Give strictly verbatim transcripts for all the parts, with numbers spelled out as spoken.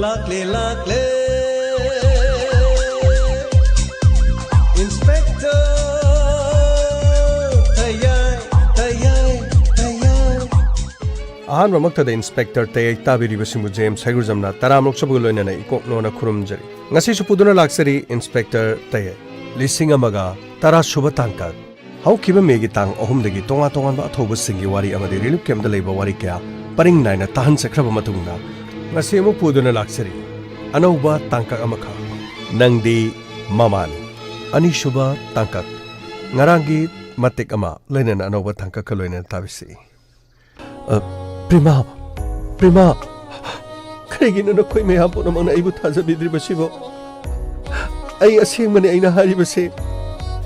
ꯂꯥꯛꯂꯦ, ꯂꯥꯛꯂꯦ, Inspector ꯇꯌꯥꯏ, ꯇꯌꯥꯏ, ꯇꯌꯥꯏ꯫ ꯑꯍꯥꯟꯕꯃꯛꯇꯗ Inspector ꯇꯌꯥꯏ ꯇꯥꯕꯤꯔꯤꯕꯁꯤꯡꯕꯨ James ꯍꯩꯒ꯭ꯔꯨꯖꯝꯅ ꯇꯔꯥꯝꯅ ꯑꯣꯛꯆꯕꯒ ꯂꯣꯏꯅꯅ ꯏꯀꯣꯛꯅꯣꯅ ꯈꯨꯔꯨꯝꯖꯔꯤ꯫ ꯉꯁꯤꯁꯨ ꯄꯨꯗꯨꯅ ꯂꯥꯛꯆꯔꯤ Inspector ꯇꯌꯥꯏ꯫ ꯂꯤꯁꯤꯡ ꯑꯃꯒ ꯇꯔꯥ ꯁꯨꯕ ꯇꯥꯡꯀꯛ꯫ ꯍꯧꯈꯤꯕ ꯃꯦꯒꯤ ꯇꯥꯡ ꯑꯍꯨꯝꯗꯒꯤ ꯇꯣꯉꯥꯟ ꯇꯣꯉꯥꯟꯕ ꯑꯊꯧꯕꯁꯤꯡꯒꯤ ꯋꯥꯔꯤ ꯑꯃꯗꯤ relief campꯇ ꯂꯩꯕ ꯋꯥꯔꯤ ꯀꯌꯥ ꯄꯔꯤꯡ ꯅꯥꯏꯅ ꯇꯥꯍꯟꯖꯈ꯭ꯔꯕ ꯃꯇꯨꯡꯗ, ꯉꯁꯤ ꯑꯃꯨꯛ ꯄꯨꯗꯨꯅ ꯂꯥꯛꯆꯔꯤ ꯑꯅꯧꯕ ꯇꯥꯡꯀꯛ ꯑꯃꯈꯛ꯫ ꯅꯪꯗꯤ ꯃꯃꯥꯅꯤ꯫ ꯑꯅꯤꯁꯨꯕ ꯇꯥꯡꯀꯛ꯫ ꯉꯔꯥꯡꯒꯤ ꯃꯇꯦꯛ ꯑꯃ ꯂꯣꯏꯅꯅ ꯑꯅꯧꯕ ꯇꯥꯡꯀꯛꯀ ꯂꯣꯏꯅꯅ ꯇꯥꯕꯤꯁꯤ꯫ ꯑ, ꯄ꯭ꯔꯤꯃꯥ, ꯄ꯭ꯔꯤꯃꯥ, ꯀꯔꯤꯒꯤꯅꯣ ꯅꯈꯣꯏ ꯃꯌꯥꯝ ꯄꯨꯝꯅꯃꯛꯅ ꯑꯩꯕꯨ ꯊꯥꯖꯕꯤꯗ꯭ꯔꯤꯕꯁꯤꯕꯣ? ꯑꯩ ꯑꯁꯦꯡꯕꯅꯤ ꯑꯩꯅ ꯍꯥꯏꯔꯤꯕꯁꯦ꯫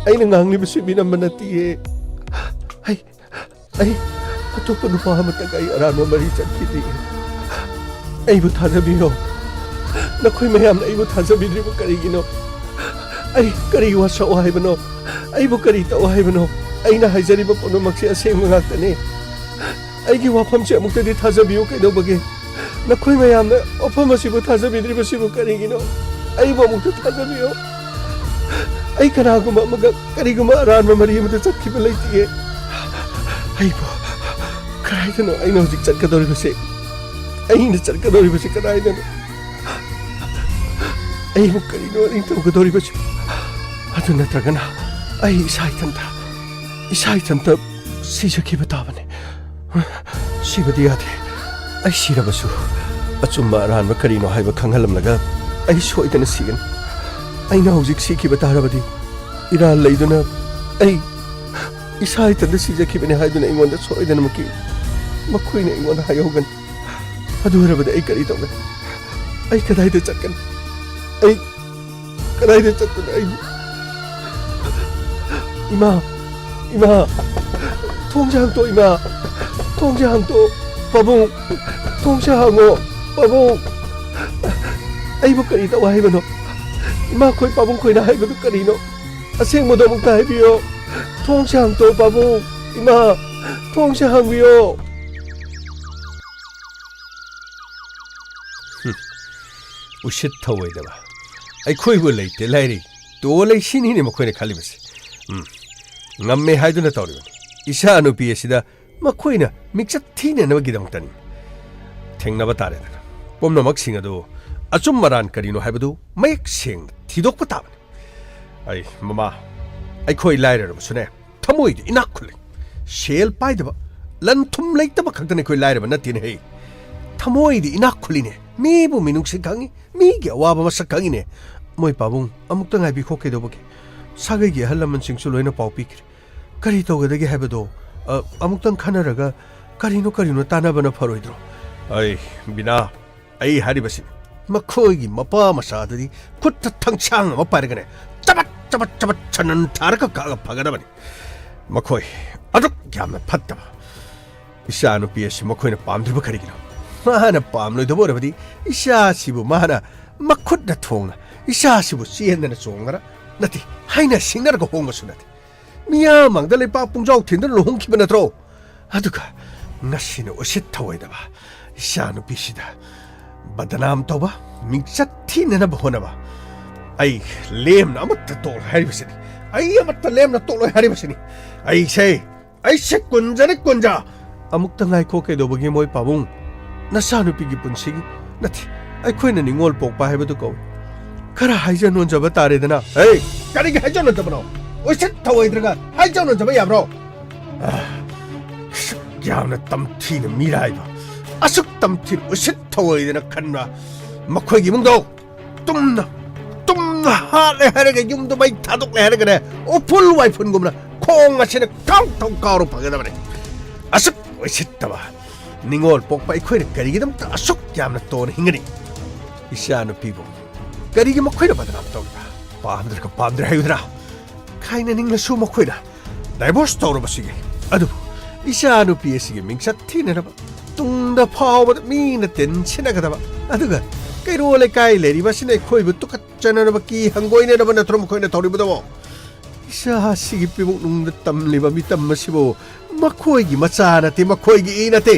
ꯑꯩꯅ ꯉꯥꯡꯂꯤꯕꯁꯤ ꯃꯤꯅꯝꯕ ꯅꯠꯇꯤꯌꯦ꯫ ꯑꯩ, ꯑꯩ ꯑꯇꯣꯞꯄ ꯅꯨꯄꯥ ꯑꯃꯠꯇꯒ ꯑꯩ ꯑꯔꯥꯟꯕ ꯃꯔꯤ ꯆꯠꯈꯤꯗꯦ꯫ ꯑꯩꯕꯨ ꯊꯥꯖꯕꯤꯌꯣ꯫ ꯅꯈꯣꯏ ꯃꯌꯥꯝꯅ ꯑꯩꯕꯨ ꯊꯥꯖꯕꯤꯗ꯭ꯔꯤꯕ ꯀꯔꯤꯒꯤꯅꯣ? ꯑꯩ ꯀꯔꯤ ꯋꯥꯁꯛꯑꯣ ꯍꯥꯏꯕꯅꯣ? ꯑꯩꯕꯨ ꯀꯔꯤ ꯇꯧ ꯍꯥꯏꯕꯅꯣ? ꯑꯩꯅ ꯍꯥꯏꯖꯔꯤꯕ ꯄꯨꯝꯅꯃꯛꯁꯤ ꯑꯁꯦꯡꯕ ꯉꯥꯛꯇꯅꯤ꯫ ꯑꯩꯒꯤ ꯋꯥꯐꯝꯁꯦ ꯑꯃꯨꯛꯇꯗꯤ ꯊꯥꯖꯕꯤꯌꯨ ꯀꯩꯗꯧꯕꯒꯦ? ꯅꯈꯣꯏ ꯃꯌꯥꯝꯅ ꯋꯥꯐꯝ ꯑꯁꯤꯕꯨ ꯊꯥꯖꯕꯤꯗ꯭ꯔꯤꯕꯁꯤꯕꯨ ꯀꯔꯤꯒꯤꯅꯣ? ꯑꯩꯕꯨ ꯑꯃꯨꯛꯇ ꯊꯥꯖꯕꯤꯌꯨ꯫ ꯑꯩ ꯀꯅꯥꯒꯨꯝꯕ ꯑꯃꯒ ꯀꯔꯤꯒꯨꯝꯕ ꯑꯔꯥꯟꯕ ꯃꯔꯤ ꯑꯃꯗ ꯆꯠꯈꯤꯕ ꯂꯩꯇꯤꯌꯦ꯫ ꯑꯩꯕꯨ ꯀꯗꯥꯏꯗꯅꯣ ꯑꯩꯅ ꯍꯧꯖꯤꯛ ꯆꯠꯀꯗꯧꯔꯤꯕꯁꯦ? ꯑꯩꯅ ꯆꯠꯀꯗꯧꯔꯤꯕꯁꯦ ꯀꯗꯥꯏꯗꯅꯣ? ꯑꯩꯕꯨ ꯀꯔꯤꯅꯣ ꯑꯩꯅ ꯇꯧꯒꯗꯧꯔꯤꯕꯁꯦ? ꯑꯗꯨ ꯅꯠꯇ꯭ꯔꯒꯅ ꯑꯩ ꯏꯁꯥ ꯏꯊꯟꯇ, ꯏꯁꯥ ꯏꯊꯟꯇ ꯁꯤꯖꯈꯤꯕ ꯇꯥꯕꯅꯤ꯫ ꯁꯤꯕꯗꯤ ꯌꯥꯗꯦ꯫ ꯑꯩ ꯁꯤꯔꯕꯁꯨ ꯑꯆꯨꯝꯕ ꯑꯔꯥꯟꯕ ꯀꯔꯤꯅꯣ ꯍꯥꯏꯕ ꯈꯪꯍꯜꯂꯝꯂꯒ ꯑꯩ ꯁꯣꯏꯗꯅ ꯁꯤꯒꯅꯤ꯫ ꯑꯩꯅ ꯍꯧꯖꯤꯛ ꯁꯤꯈꯤꯕ ꯇꯥꯔꯕꯗꯤ ꯏꯔꯥꯜ ꯂꯩꯗꯨꯅ ꯑꯩ ꯏꯁꯥ ꯏꯊꯟꯇ ꯁꯤꯖꯈꯤꯕꯅꯤ ꯍꯥꯏꯗꯨꯅ ꯑꯩꯉꯣꯟꯗ ꯁꯣꯏꯗꯅꯃꯛꯀꯤ ꯃꯈꯣꯏꯅ ꯑꯩꯉꯣꯟꯗ ꯍꯥꯏꯍꯧꯒꯅꯤ꯫ ꯑꯗꯨ ꯑꯣꯏꯔꯕꯗꯤ ꯑꯩ ꯀꯔꯤ ꯇꯧꯒꯅꯤ? ꯑꯩ ꯀꯗꯥꯏꯗ ꯆꯠꯀꯅꯤ? ꯑꯩ ꯀꯗꯥꯏꯗ ꯆꯠꯇꯅ ꯑꯩ? ꯏꯃꯥ, ꯏꯃꯥ, ꯊꯣꯡꯁꯦ ꯍꯥꯡꯇꯣꯛ, ꯏꯃꯥ, ꯊꯣꯡꯁꯦ ꯍꯥꯡꯇꯣꯛ, ꯄꯥꯕꯨꯡ, ꯊꯣꯡꯁꯦ ꯍꯥꯡꯉꯣ, ꯄꯥꯕꯨꯡ꯫ ꯑꯩꯕꯨ ꯀꯔꯤ ꯇꯧ ꯍꯥꯏꯕꯅꯣ? ꯏꯃꯥ ꯈꯣꯏ, ꯄꯥꯕꯨꯡ ꯈꯣꯏꯅ ꯍꯥꯏꯕꯗꯨ ꯀꯔꯤꯅꯣ? ꯑꯁꯦꯡꯕꯗꯣ ꯑꯃꯨꯛꯇ ꯍꯥꯏꯕꯤꯌꯣ꯫ ꯊꯣꯡꯁꯦ ꯍꯥꯡꯇꯣꯛ, ꯄꯥꯕꯨꯡ, ꯏꯃꯥ, ꯊꯣꯡꯁꯦ ꯍꯥꯡꯕꯤꯌꯣ꯫ ꯍꯨꯝ꯫ ꯎꯁꯤꯠ ꯊꯧꯑꯣꯏꯗꯕ, ꯑꯩꯈꯣꯏꯕꯨ ꯂꯩꯇꯦ ꯂꯥꯏꯔꯤ ꯇꯣ ꯂꯩ ꯁꯤꯅꯤꯅꯦ ꯃꯈꯣꯏꯅ ꯈꯜꯂꯤꯕꯁꯦ꯫ ꯎꯝ, ꯉꯝꯃꯦ ꯍꯥꯏꯗꯨꯅ ꯇꯧꯔꯤꯕꯅꯤ꯫ ꯏꯆꯥ ꯅꯨꯄꯤ ꯑꯁꯤꯗ ꯃꯈꯣꯏꯅ ꯃꯤꯡꯆꯠ ꯊꯤꯅꯅꯕꯒꯤꯗꯃꯛꯇꯅꯤ꯫ ꯊꯦꯡꯅꯕ ꯇꯥꯔꯦꯗꯅ꯫ ꯄꯨꯝꯅꯃꯛꯁꯤꯡ ꯑꯗꯨ ꯑꯆꯨꯝ ꯑꯔꯥꯟ ꯀꯔꯤꯅꯣ ꯍꯥꯏꯕꯗꯨ ꯃꯌꯦꯛ ꯁꯦꯡꯅ ꯊꯤꯗꯣꯛꯄ ꯇꯥꯕꯅꯤ꯫ ꯑꯩ, ꯃꯃꯥ, ꯑꯩꯈꯣꯏ ꯂꯥꯏꯔꯔꯕꯁꯨꯅꯦ, ꯊꯃꯣꯏꯗ ꯏꯅꯥꯛ ꯈꯨꯜꯂꯤ꯫ ꯁꯦꯜ ꯄꯥꯏꯗꯕ, ꯂꯟ ꯊꯨꯝ ꯂꯩꯇꯕ ꯈꯛꯇꯅꯤ ꯑꯩꯈꯣꯏ ꯂꯥꯏꯔꯕ ꯅꯠꯇꯦꯅꯦ ꯍꯦ꯫ ꯊꯃꯣꯏꯗ ꯏꯅꯥꯛ ꯈꯨꯜꯂꯤꯅꯦ꯫ ꯃꯤꯕꯨ ꯃꯤꯅꯨꯡꯁꯤ ꯈꯪꯉꯤ, ꯃꯤꯒꯤ ꯑꯋꯥꯕ ꯃꯁꯛ ꯈꯪꯉꯤꯅꯦ꯫ ꯃꯣꯏ ꯄꯥꯕꯨꯡ, ꯑꯃꯨꯛꯇ ꯉꯥꯏꯕꯤꯈꯣ ꯀꯩꯗꯧꯕꯒꯦ? ꯁꯥꯒꯩꯒꯤ ꯑꯍꯜ ꯂꯃꯟꯁꯤꯡꯁꯨ ꯂꯣꯏꯅ ꯄꯥꯎ ꯄꯤꯈ꯭ꯔꯦ꯫ ꯀꯔꯤ ꯇꯧꯒꯗꯒꯦ ꯍꯥꯏꯕꯗꯣ, ꯑ, ꯑꯃꯨꯛꯇꯪ ꯈꯟꯅꯔꯒ ꯀꯔꯤꯅꯣ ꯀꯔꯤꯅꯣ ꯇꯥꯟꯅꯕꯅ ꯐꯔꯣꯏꯗ꯭ꯔꯣ? ꯑꯩ, ꯕꯤꯅꯥ, ꯑꯩ ꯍꯥꯏꯔꯤꯕꯁꯤꯅꯤ꯫ ꯃꯈꯣꯏꯒꯤ ꯃꯄꯥ ꯃꯆꯥꯗꯨꯗꯤ ꯈꯨꯠꯇ ꯊꯥꯡꯁꯥꯡ ꯑꯃ ꯄꯥꯏꯔꯒꯅꯦ, ꯆꯕꯠ ꯆꯕꯠ ꯆꯕꯠ ꯁꯅꯟ ꯊꯥꯔꯒ ꯀꯛꯑꯒ ꯐꯒꯗꯕꯅꯤ꯫ ꯃꯈꯣꯏ ꯑꯗꯨꯛ ꯌꯥꯝꯅ ꯐꯠꯇꯕ ꯏꯆꯥꯅꯨꯄꯤ ꯑꯁꯤ ꯃꯈꯣꯏꯅ ꯄꯥꯝꯗ꯭ꯔꯤꯕ ꯀꯔꯤꯒꯤꯅꯣ? ꯃꯥꯅ ꯄꯥꯝꯂꯣꯏꯗꯕ ꯑꯣꯏꯔꯕꯗꯤ ꯏꯆꯥꯁꯤꯕꯨ ꯃꯥꯅ ꯃꯈꯨꯠꯅ ꯊꯣꯡꯅ ꯏꯆꯥꯁꯤꯕꯨ ꯆꯦꯟꯗꯅ ꯆꯣꯡꯗꯅ ꯅꯠꯇꯦ, ꯍꯥꯏꯅ ꯁꯤꯡꯅꯔꯒ ꯍꯣꯡꯕꯁꯨ ꯅꯠꯇꯦ꯫ ꯃꯤꯌꯥꯝ ꯃꯥꯡꯗ ꯂꯩꯄꯥꯛ ꯄꯨꯡꯖꯥꯎ ꯊꯤꯟꯗꯨꯅ ꯂꯨꯍꯣꯡꯈꯤꯕ ꯅꯠꯇ꯭ꯔꯣ? ꯑꯗꯨꯒ ꯉꯁꯤꯅ ꯎꯁꯤꯠ ꯊꯧꯑꯣꯏꯗꯕ ꯏꯆꯥꯅꯨꯄꯤꯁꯤꯗ ꯕꯗꯅꯥꯝ ꯇꯧꯕ, ꯃꯤꯡꯆꯠ ꯊꯤꯅꯅꯕ ꯍꯣꯠꯅꯕ꯫ ꯑꯩ ꯂꯦꯝꯅ ꯑꯃꯠꯇ ꯇꯣꯛꯂꯣꯏ ꯍꯥꯏꯔꯤꯕꯁꯤꯅꯤ꯫ ꯑꯩ ꯑꯃꯠꯇ ꯂꯦꯝꯅ ꯇꯣꯛꯂꯣꯏ ꯍꯥꯏꯔꯤꯕꯁꯤꯅꯤ꯫ ꯑꯩꯁꯦ, ꯑꯩꯁꯦ ꯀꯨꯟꯖꯅꯤ, ꯀꯨꯟꯖ꯫ ꯑꯃꯨꯛꯇ ꯉꯥꯏꯈꯣ ꯀꯩꯗꯧꯕꯒꯤ, ꯃꯣꯏ ꯄꯥꯕꯨꯡ? ꯅꯆꯥꯅꯨꯄꯤꯒꯤ ꯄꯨꯟꯁꯤꯒꯤ, ꯅꯠꯇꯦ, ꯑꯩꯈꯣꯏꯅ ꯅꯤꯡꯉꯣꯜ ꯄꯣꯛꯄ ꯍꯥꯏꯕꯗꯨ ꯀꯧꯏ꯫ ꯈꯔ ꯍꯥꯏꯖ ꯅꯣꯟꯖꯕ ꯇꯥꯔꯦꯗꯅ꯫ ꯍꯦ, ꯀꯔꯤꯒꯤ ꯍꯥꯏꯖ ꯅꯣꯟꯖꯕꯅꯣ? ꯎꯁꯤꯠ ꯊꯧꯑꯣꯏꯗ꯭ꯔꯒ ꯍꯥꯏꯖ ꯅꯣꯟꯖꯕ ꯌꯥꯕ꯭ꯔꯣ? ꯑꯥ, ꯑꯁꯨꯛ ꯌꯥꯝꯅ ꯇꯝꯊꯤꯅ ꯃꯤꯔꯥꯏꯕ, ꯑꯁꯨꯛ ꯇꯝꯊꯤꯅ ꯎꯁꯤꯠ ꯊꯧꯑꯣꯏꯗꯅ ꯈꯟꯕ ꯃꯈꯣꯏꯒꯤ ꯏꯃꯨꯡꯗꯣ ꯇꯨꯝꯅ, ꯇꯨꯝꯅ ꯍꯥꯠꯂꯦ ꯍꯥꯏꯔꯒ, ꯌꯨꯝꯗꯣ ꯃꯩ ꯊꯥꯗꯣꯛꯂꯦ ꯍꯥꯏꯔꯒꯅꯦ, ꯎꯐꯨꯜ ꯋꯥꯏꯐꯨꯜꯒꯨꯝꯅ ꯈꯣꯡ ꯑꯁꯤꯅ ꯀꯥꯎ ꯊꯧ ꯀꯥꯎꯔ ꯐꯒꯗꯕꯅꯤ꯫ ꯑꯁꯨꯛ ꯎꯁꯤꯠꯇꯕ ꯅꯤꯡꯉꯣꯜ ꯄꯣꯛꯄ ꯑꯩꯈꯣꯏꯅ ꯀꯔꯤꯒꯤꯗꯃꯛꯇ ꯑꯁꯨꯛ ꯌꯥꯝꯅ ꯇꯣꯟꯅ ꯍꯤꯡꯒꯅꯤ? ꯏꯆꯥꯅꯨꯄꯤꯕꯨ ꯀꯔꯤꯒꯤ ꯃꯈꯣꯏꯅ ꯕꯗꯅꯥꯝ ꯇꯧꯔꯤꯕ? ꯄꯥꯝꯗ꯭ꯔꯒ ꯄꯥꯝꯗ꯭ꯔꯦ ꯍꯥꯏꯌꯨꯗꯅ꯫ ꯈꯥꯏꯅꯅꯤꯡꯂꯁꯨ ꯃꯈꯣꯏꯅ ꯗꯥꯏꯚꯣꯔꯁ ꯇꯧꯔꯕꯁꯨ ꯌꯥꯏ, ꯑꯗꯨꯕꯨ ꯏꯆꯥꯅꯨꯄꯤ ꯑꯁꯤꯒꯤ ꯃꯤꯡꯆꯠ ꯊꯤꯅꯅꯕ ꯇꯨꯡꯗ ꯐꯥꯎꯕꯗ ꯃꯤꯅ ꯇꯤꯟꯁꯤꯟꯅꯒꯗꯕ, ꯑꯗꯨꯒ ꯀꯩꯔꯣꯜ ꯂꯩꯀꯥꯏ ꯂꯩꯔꯤꯕ ꯑꯁꯤꯅ ꯑꯩꯈꯣꯏꯕꯨ ꯇꯨꯀꯠꯆꯅꯅꯕ, ꯀꯤ ꯍꯪꯒꯣꯏꯅꯅꯕ ꯅꯠꯇ꯭ꯔꯣ ꯃꯈꯣꯏꯅ ꯇꯧꯔꯤꯕꯗꯨꯕꯣ? ꯏꯆꯥ ꯑꯁꯤꯒꯤ ꯄꯤꯕꯨꯛꯅꯨꯡꯗ ꯇꯝꯂꯤꯕ ꯃꯤꯇꯝ ꯑꯁꯤꯕꯨ ꯃꯈꯣꯏꯒꯤ ꯃꯆꯥ ꯅꯠꯇꯦ, ꯃꯈꯣꯏꯒꯤ ꯏ ꯅꯠꯇꯦ꯫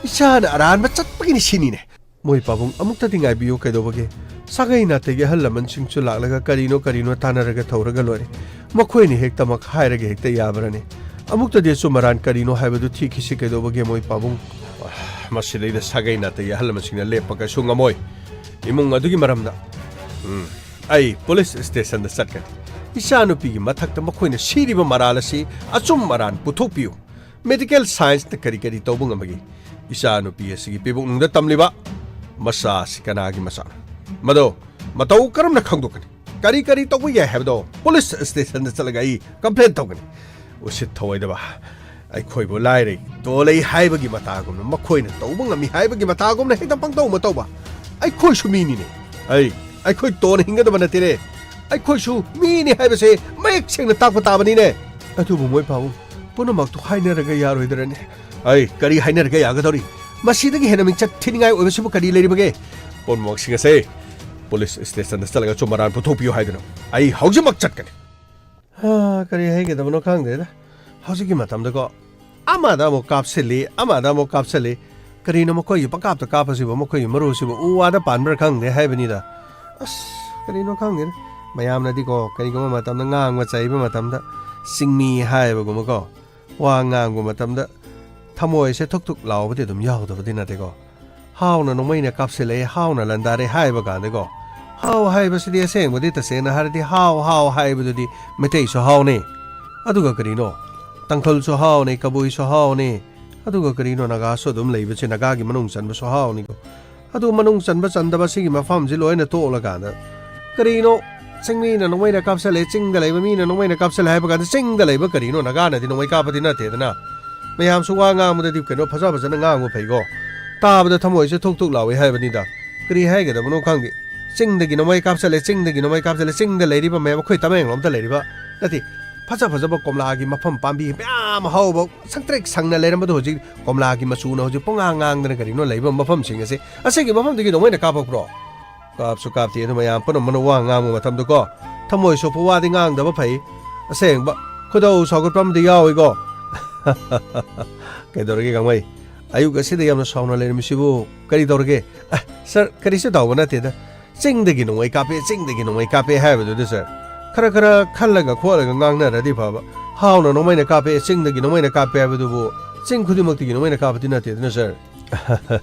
ꯏꯆꯥꯅ ꯑꯔꯥꯟꯕ ꯆꯠꯄꯒꯤꯅꯤ ꯁꯤꯅꯤꯅꯦ꯫ ꯃꯣꯏ ꯄꯥꯕꯨꯡ, ꯑꯃꯨꯛꯇꯗꯤ ꯉꯥꯏꯕꯤꯌꯨ ꯀꯩꯗꯧꯕꯒꯦ? ꯁꯥꯒꯩ ꯅꯥꯇꯩꯒꯤ ꯑꯍꯜ ꯂꯃꯟꯁꯤꯡꯁꯨ ꯂꯥꯛꯂꯒ ꯀꯔꯤꯅꯣ ꯀꯔꯤꯅꯣ ꯇꯥꯟꯅꯔꯒ ꯊꯧꯔꯒ ꯂꯣꯏꯔꯦ꯫ ꯃꯈꯣꯏꯅ ꯍꯦꯛꯇꯃꯛ ꯍꯥꯏꯔꯒ ꯍꯦꯛꯇ ꯌꯥꯕ꯭ꯔꯅꯦ? ꯑꯃꯨꯛꯇꯗꯤ ꯑꯆꯨꯝ ꯑꯔꯥꯟ ꯀꯔꯤꯅꯣ ꯍꯥꯏꯕꯗꯨ ꯊꯤꯈꯤꯁꯤ ꯀꯩꯗꯧꯕꯒꯦ, ꯃꯣꯏ ꯄꯥꯕꯨꯡ? ꯃꯁꯤꯗꯩꯗ ꯁꯥꯒꯩ ꯅꯥꯇꯩꯒꯤ ꯑꯍꯜ ꯂꯃꯟꯁꯤꯡꯅ ꯂꯦꯞꯄ ꯀꯩꯁꯨ ꯉꯝꯃꯣꯏ꯫ ꯏꯃꯨꯡ ꯑꯗꯨꯒꯤ ꯃꯔꯝꯗ, ꯎꯝ, ꯑꯩ ꯄꯨꯂꯤꯁ ꯁ꯭ꯇꯦꯁꯟꯗ ꯆꯠꯀꯅꯤ꯫ ꯏꯆꯥꯅꯨꯄꯤꯒꯤ ꯃꯊꯛꯇ ꯃꯈꯣꯏꯅ ꯁꯤꯔꯤꯕ ꯃꯔꯥꯜ ꯑꯁꯤ ꯑꯆꯨꯝ ꯑꯔꯥꯟ ꯄꯨꯊꯣꯛꯄꯤꯌꯨ꯫ ꯃꯦꯗꯤꯀꯦꯜ ꯁꯥꯏꯟꯁꯅ ꯀꯔꯤ ꯀꯔꯤ ꯇꯧꯕ ꯉꯝꯕꯒꯦ? ꯏꯆꯥꯅꯨꯄꯤ ꯑꯁꯤꯒꯤ ꯄꯤꯕꯨꯛꯅꯨꯡꯗ ꯇꯝꯂꯤꯕ ꯃꯆꯥ ꯑꯁꯤ ꯀꯅꯥꯒꯤ ꯃꯆꯥꯅꯣ? ꯃꯗꯣ ꯃꯇꯧ ꯀꯔꯝꯅ ꯈꯪꯗꯣꯛꯀꯅꯤ? ꯀꯔꯤ ꯀꯔꯤ ꯇꯧꯕ ꯌꯥꯏ ꯍꯥꯏꯕꯗꯣ ꯄꯨꯂꯤꯁ ꯁ꯭ꯇꯦꯁꯟꯗ ꯆꯠꯂꯒ ꯑꯩ ꯀꯝꯄ꯭ꯂꯦꯟ ꯇꯧꯒꯅꯤ꯫ ꯎꯁꯤꯠ ꯊꯑꯣꯏꯗꯕ, ꯑꯩꯈꯣꯏꯕꯨ ꯂꯥꯏꯔꯩ ꯇꯣꯜꯂꯩ ꯍꯥꯏꯕꯒꯤ ꯃꯇꯥꯒꯨꯝꯅ, ꯃꯈꯣꯏꯅ ꯇꯧꯕ ꯉꯝꯃꯤ ꯍꯥꯏꯕꯒꯤ ꯃꯇꯥꯒꯨꯝꯅ ꯍꯦꯛꯇ ꯄꯪꯇꯧ ꯃꯇꯧꯕ꯫ ꯑꯩꯈꯣꯏꯁꯨ ꯃꯤꯅꯤꯅꯦ꯫ ꯑꯩ, ꯑꯩꯈꯣꯏ ꯇꯣꯟꯅ ꯍꯤꯡꯒꯗꯕ ꯅꯠꯇꯦꯅꯦ꯫ ꯑꯩꯈꯣꯏꯁꯨ ꯃꯤꯅꯤ ꯍꯥꯏꯕꯁꯦ ꯃꯌꯦꯛ ꯁꯦꯡꯅ ꯇꯥꯛꯄ ꯇꯥꯕꯅꯤꯅꯦ꯫ ꯑꯗꯨꯕꯨ ꯃꯣꯏ ꯄꯥꯕꯨꯡ, ꯄꯨꯝꯅꯃꯛꯇꯨ ꯍꯥꯏꯅꯔꯒ ꯌꯥꯔꯣꯏꯗ꯭ꯔꯅꯦ? ꯑꯩ, ꯀꯔꯤ ꯍꯥꯏꯅꯔꯒ ꯌꯥꯒꯗꯧꯔꯤ? ꯃꯁꯤꯗꯒꯤ ꯍꯦꯟꯅ ꯃꯤꯡꯆꯠ ꯊꯤꯅꯤꯡꯉꯥꯏ ꯑꯣꯏꯕꯁꯤꯕꯨ ꯀꯔꯤ ꯂꯩꯔꯤꯕꯒꯦ? ꯄꯨꯝꯅꯃꯛꯁꯤꯡ ꯑꯁꯦ ꯄꯨꯂꯤꯁ ꯁ꯭ꯇꯦꯁꯟꯗ ꯆꯠꯂꯒ ꯑꯆꯨꯝ ꯑꯔꯥꯟ ꯄꯨꯊꯣꯛꯄꯤꯌꯨ ꯍꯥꯏꯗꯨꯅ ꯑꯩ ꯍꯧꯖꯤꯛꯃꯛ ꯆꯠꯀꯅꯤ꯫ ꯍꯥ, ꯀꯔꯤ ꯍꯥꯏꯒꯗꯕꯅꯣ ꯈꯪꯗꯦꯗ꯫ ꯍꯧꯖꯤꯛꯀꯤ ꯃꯇꯝꯗꯀꯣ, ꯑꯃꯗ ꯑꯃꯨꯛ ꯀꯥꯞꯁꯤꯜꯂꯤ, ꯑꯃꯗ ꯑꯃꯨꯛ ꯀꯥꯞꯁꯤꯜꯂꯤ꯫ ꯀꯔꯤꯅꯣ ꯃꯈꯣꯏꯒꯤ ꯄꯪꯀꯥꯞꯇ ꯀꯥꯞꯄꯁꯤꯕꯣ? ꯃꯈꯣꯏꯒꯤ ꯃꯔꯨꯁꯤꯕꯨ ꯎ ꯋꯥꯗ ꯄꯥꯟꯕ꯭ꯔꯥ ꯈꯪꯗꯦ ꯍꯥꯏꯕꯅꯤꯗ꯫ ꯑꯁ, ꯀꯔꯤꯅꯣ ꯈꯪꯗꯦꯗ꯫ ꯃꯌꯥꯝꯅꯗꯤꯀꯣ, ꯀꯔꯤꯒꯨꯝꯕ ꯃꯇꯝꯗ ꯉꯥꯡꯕ ꯆꯩꯕ ꯃꯇꯝꯗ ꯆꯤꯡꯃꯤ ꯍꯥꯏꯕꯒꯨꯝꯕꯀꯣ, ꯋꯥ ꯉꯥꯡꯕ ꯃꯇꯝꯗ ꯊꯃꯣꯏꯁꯦ ꯊꯨꯛ ꯊꯨꯛ ꯂꯥꯎꯕꯗꯤ ꯑꯗꯨꯝ ꯌꯥꯎꯗꯕꯗꯤ ꯅꯠꯇꯦꯀꯣ꯫ ꯍꯥꯎꯅ ꯅꯣꯡꯃꯩꯅ ꯀꯥꯞꯁꯤꯜꯂꯛꯑꯦ, ꯍꯥꯎꯅ ꯂꯥꯟꯗꯥꯔꯦ ꯍꯥꯏꯕ ꯀꯥꯟꯗꯀꯣ, ꯍꯥꯎ ꯍꯥꯏꯕꯁꯤꯗꯤ ꯑꯁꯦꯡꯕꯗꯤ ꯇꯁꯦꯡꯅ ꯍꯥꯏꯔꯗꯤ ꯍꯥꯎ ꯍꯥꯎ ꯍꯥꯏꯕꯗꯨꯗꯤ ꯃꯩꯇꯩꯁꯨ ꯍꯥꯎꯅꯤ꯫ ꯑꯗꯨꯒ ꯀꯔꯤꯅꯣ, ꯇꯥꯡꯈꯨꯜꯁꯨ ꯍꯥꯎꯅꯤ, ꯀꯕꯨꯏꯁꯨ ꯍꯥꯎꯅꯤ, ꯑꯗꯨꯒ ꯀꯔꯤꯅꯣ, ꯅꯥꯒꯥꯁꯨ ꯑꯗꯨꯝ ꯂꯩꯕꯁꯦ, ꯅꯥꯒꯥꯒꯤ ꯃꯅꯨꯡ ꯆꯟꯕꯁꯨ ꯍꯥꯎꯅꯤꯀꯣ꯫ ꯑꯗꯨ ꯃꯅꯨꯡ ꯆꯟꯕ ꯆꯟꯗꯕ ꯁꯤꯒꯤ ꯃꯐꯝꯁꯤ ꯂꯣꯏꯅ ꯇꯣꯛꯂꯀꯥꯟꯗ, ꯀꯔꯤꯅꯣ, ꯆꯤꯡꯃꯤꯅ ꯅꯣꯡꯃꯩꯅ ꯀꯥꯞꯁꯤꯜꯂꯦ, ꯆꯤꯡꯗ ꯂꯩꯕ ꯃꯤꯅ ꯅꯣꯡꯃꯩꯅ ꯀꯥꯞꯁꯤꯜꯂꯦ ꯍꯥꯏꯕ ꯀꯥꯟꯗ, ꯆꯤꯡꯗ ꯂꯩꯕ ꯀꯔꯤꯅꯣ, ꯅꯥꯒꯥꯅꯗꯤ ꯅꯣꯡꯃꯩ ꯀꯥꯞꯄꯗꯤ ꯅꯠꯇꯦꯗꯅ꯫ ꯃꯌꯥꯝꯁꯨ ꯋꯥ ꯉꯥꯡꯕꯗꯗꯤ ꯀꯩꯅꯣ, ꯐꯖ ꯐꯖꯅ ꯉꯥꯡꯕ ꯐꯩꯀꯣ꯫ ꯇꯥꯕꯗ ꯊꯃꯣꯏꯁꯦ ꯊꯨꯛ ꯊꯨꯛ ꯂꯥꯎꯏ ꯍꯥꯏꯕꯅꯤꯗ꯫ ꯀꯔꯤ ꯍꯥꯏꯒꯗꯕꯅꯣ ꯈꯪꯗꯦ꯫ ꯆꯤꯡꯗꯒꯤ ꯅꯣꯡꯃꯩ ꯀꯥꯞꯁꯤꯜꯂꯦ, ꯆꯤꯡꯗꯒꯤ ꯅꯣꯡꯃꯩ ꯀꯥꯞꯁꯤꯜꯂꯦ, ꯆꯤꯡꯗ ꯂꯩꯔꯤꯕ ꯃꯌꯥꯝ, ꯑꯩꯈꯣꯏ ꯇꯃꯦꯡꯂꯣꯡꯗ ꯂꯩꯔꯤꯕ, ꯅꯠꯇꯦ, ꯐꯖ ꯐꯖꯕ ꯀꯣꯝꯂꯥꯒꯤ ꯃꯐꯝ ꯄꯥꯝꯕꯤ ꯃꯌꯥꯝ ꯍꯧꯕ ꯁꯪꯇ꯭ꯔꯤꯛ ꯁꯪꯅ ꯂꯩꯔꯝꯕꯗꯣ ꯍꯧꯖꯤꯛ ꯀꯣꯝꯂꯥꯒꯤ ꯃꯆꯨꯅ ꯍꯧꯖꯤꯛ ꯄꯨꯡꯉꯥꯡ ꯉꯥꯡꯗꯅ ꯀꯔꯤꯅꯣ ꯂꯩꯕ ꯃꯐꯝꯁꯤꯡ ꯑꯁꯦ, ꯑꯁꯤꯒꯤ ꯃꯐꯝꯗꯒꯤ ꯅꯣꯡꯃꯩꯅ ꯀꯥꯞꯄꯛꯄ꯭ꯔꯣ? ꯀꯥꯞꯁꯨ ꯀꯥꯞꯇꯦ꯫ ꯑꯗꯨ ꯃꯌꯥꯝ ꯄꯨꯝꯅꯃꯛꯅ ꯋꯥ ꯉꯥꯡꯕ ꯃꯇꯝꯗꯀꯣ, ꯊꯃꯣꯏ ꯁꯣꯛꯄ ꯋꯥꯗꯤ ꯉꯥꯡꯗꯕ ꯐꯩ꯫ ꯑꯁꯦꯡꯕ, ꯈꯣꯏꯗꯧ ꯁꯥꯎꯒꯠꯄ ꯑꯃꯗꯤ ꯌꯥꯎꯏꯀꯣ꯫ ꯀꯩꯗꯧꯔꯒꯦ ꯒꯥꯡꯃꯩ? ꯑꯌꯨꯛ ꯑꯁꯤꯗ ꯌꯥꯝꯅ ꯁꯥꯎꯅ ꯂꯩꯔꯝꯃꯤꯁꯤꯕꯨ ꯀꯔꯤ ꯇꯧꯔꯒꯦ? ꯑ, ꯁꯥꯔ, ꯀꯔꯤꯁꯨ ꯇꯧꯕ ꯅꯠꯇꯦꯗ꯫ "ꯆꯤꯡꯗꯒꯤ ꯅꯣꯡꯃꯩ ꯀꯥꯞꯄꯦ, ꯆꯤꯡꯗꯒꯤ ꯅꯣꯡꯃꯩ ꯀꯥꯞꯄꯦ" ꯍꯥꯏꯕꯗꯨꯗ, ꯁꯥꯔ, ꯈꯔ ꯈꯔ ꯈꯜꯂꯒ ꯈꯣꯠꯂꯒ ꯉꯥꯡꯅꯔꯗꯤ ꯐꯕ꯫ "ꯍꯥꯎꯅ ꯅꯣꯡꯃꯩꯅ ꯀꯥꯞꯄꯦ, ꯆꯤꯡꯗꯒꯤ ꯅꯣꯡꯃꯩꯅ ꯀꯥꯞꯄꯦ" ꯍꯥꯏꯕꯗꯨꯕꯨ ꯆꯤꯡ ꯈꯨꯗꯤꯡꯃꯛꯇꯒꯤ ꯅꯣꯡꯃꯩꯅ ꯀꯥꯞꯄꯗꯤ ꯅꯠꯇꯦꯗꯅ, ꯁꯥꯔ꯫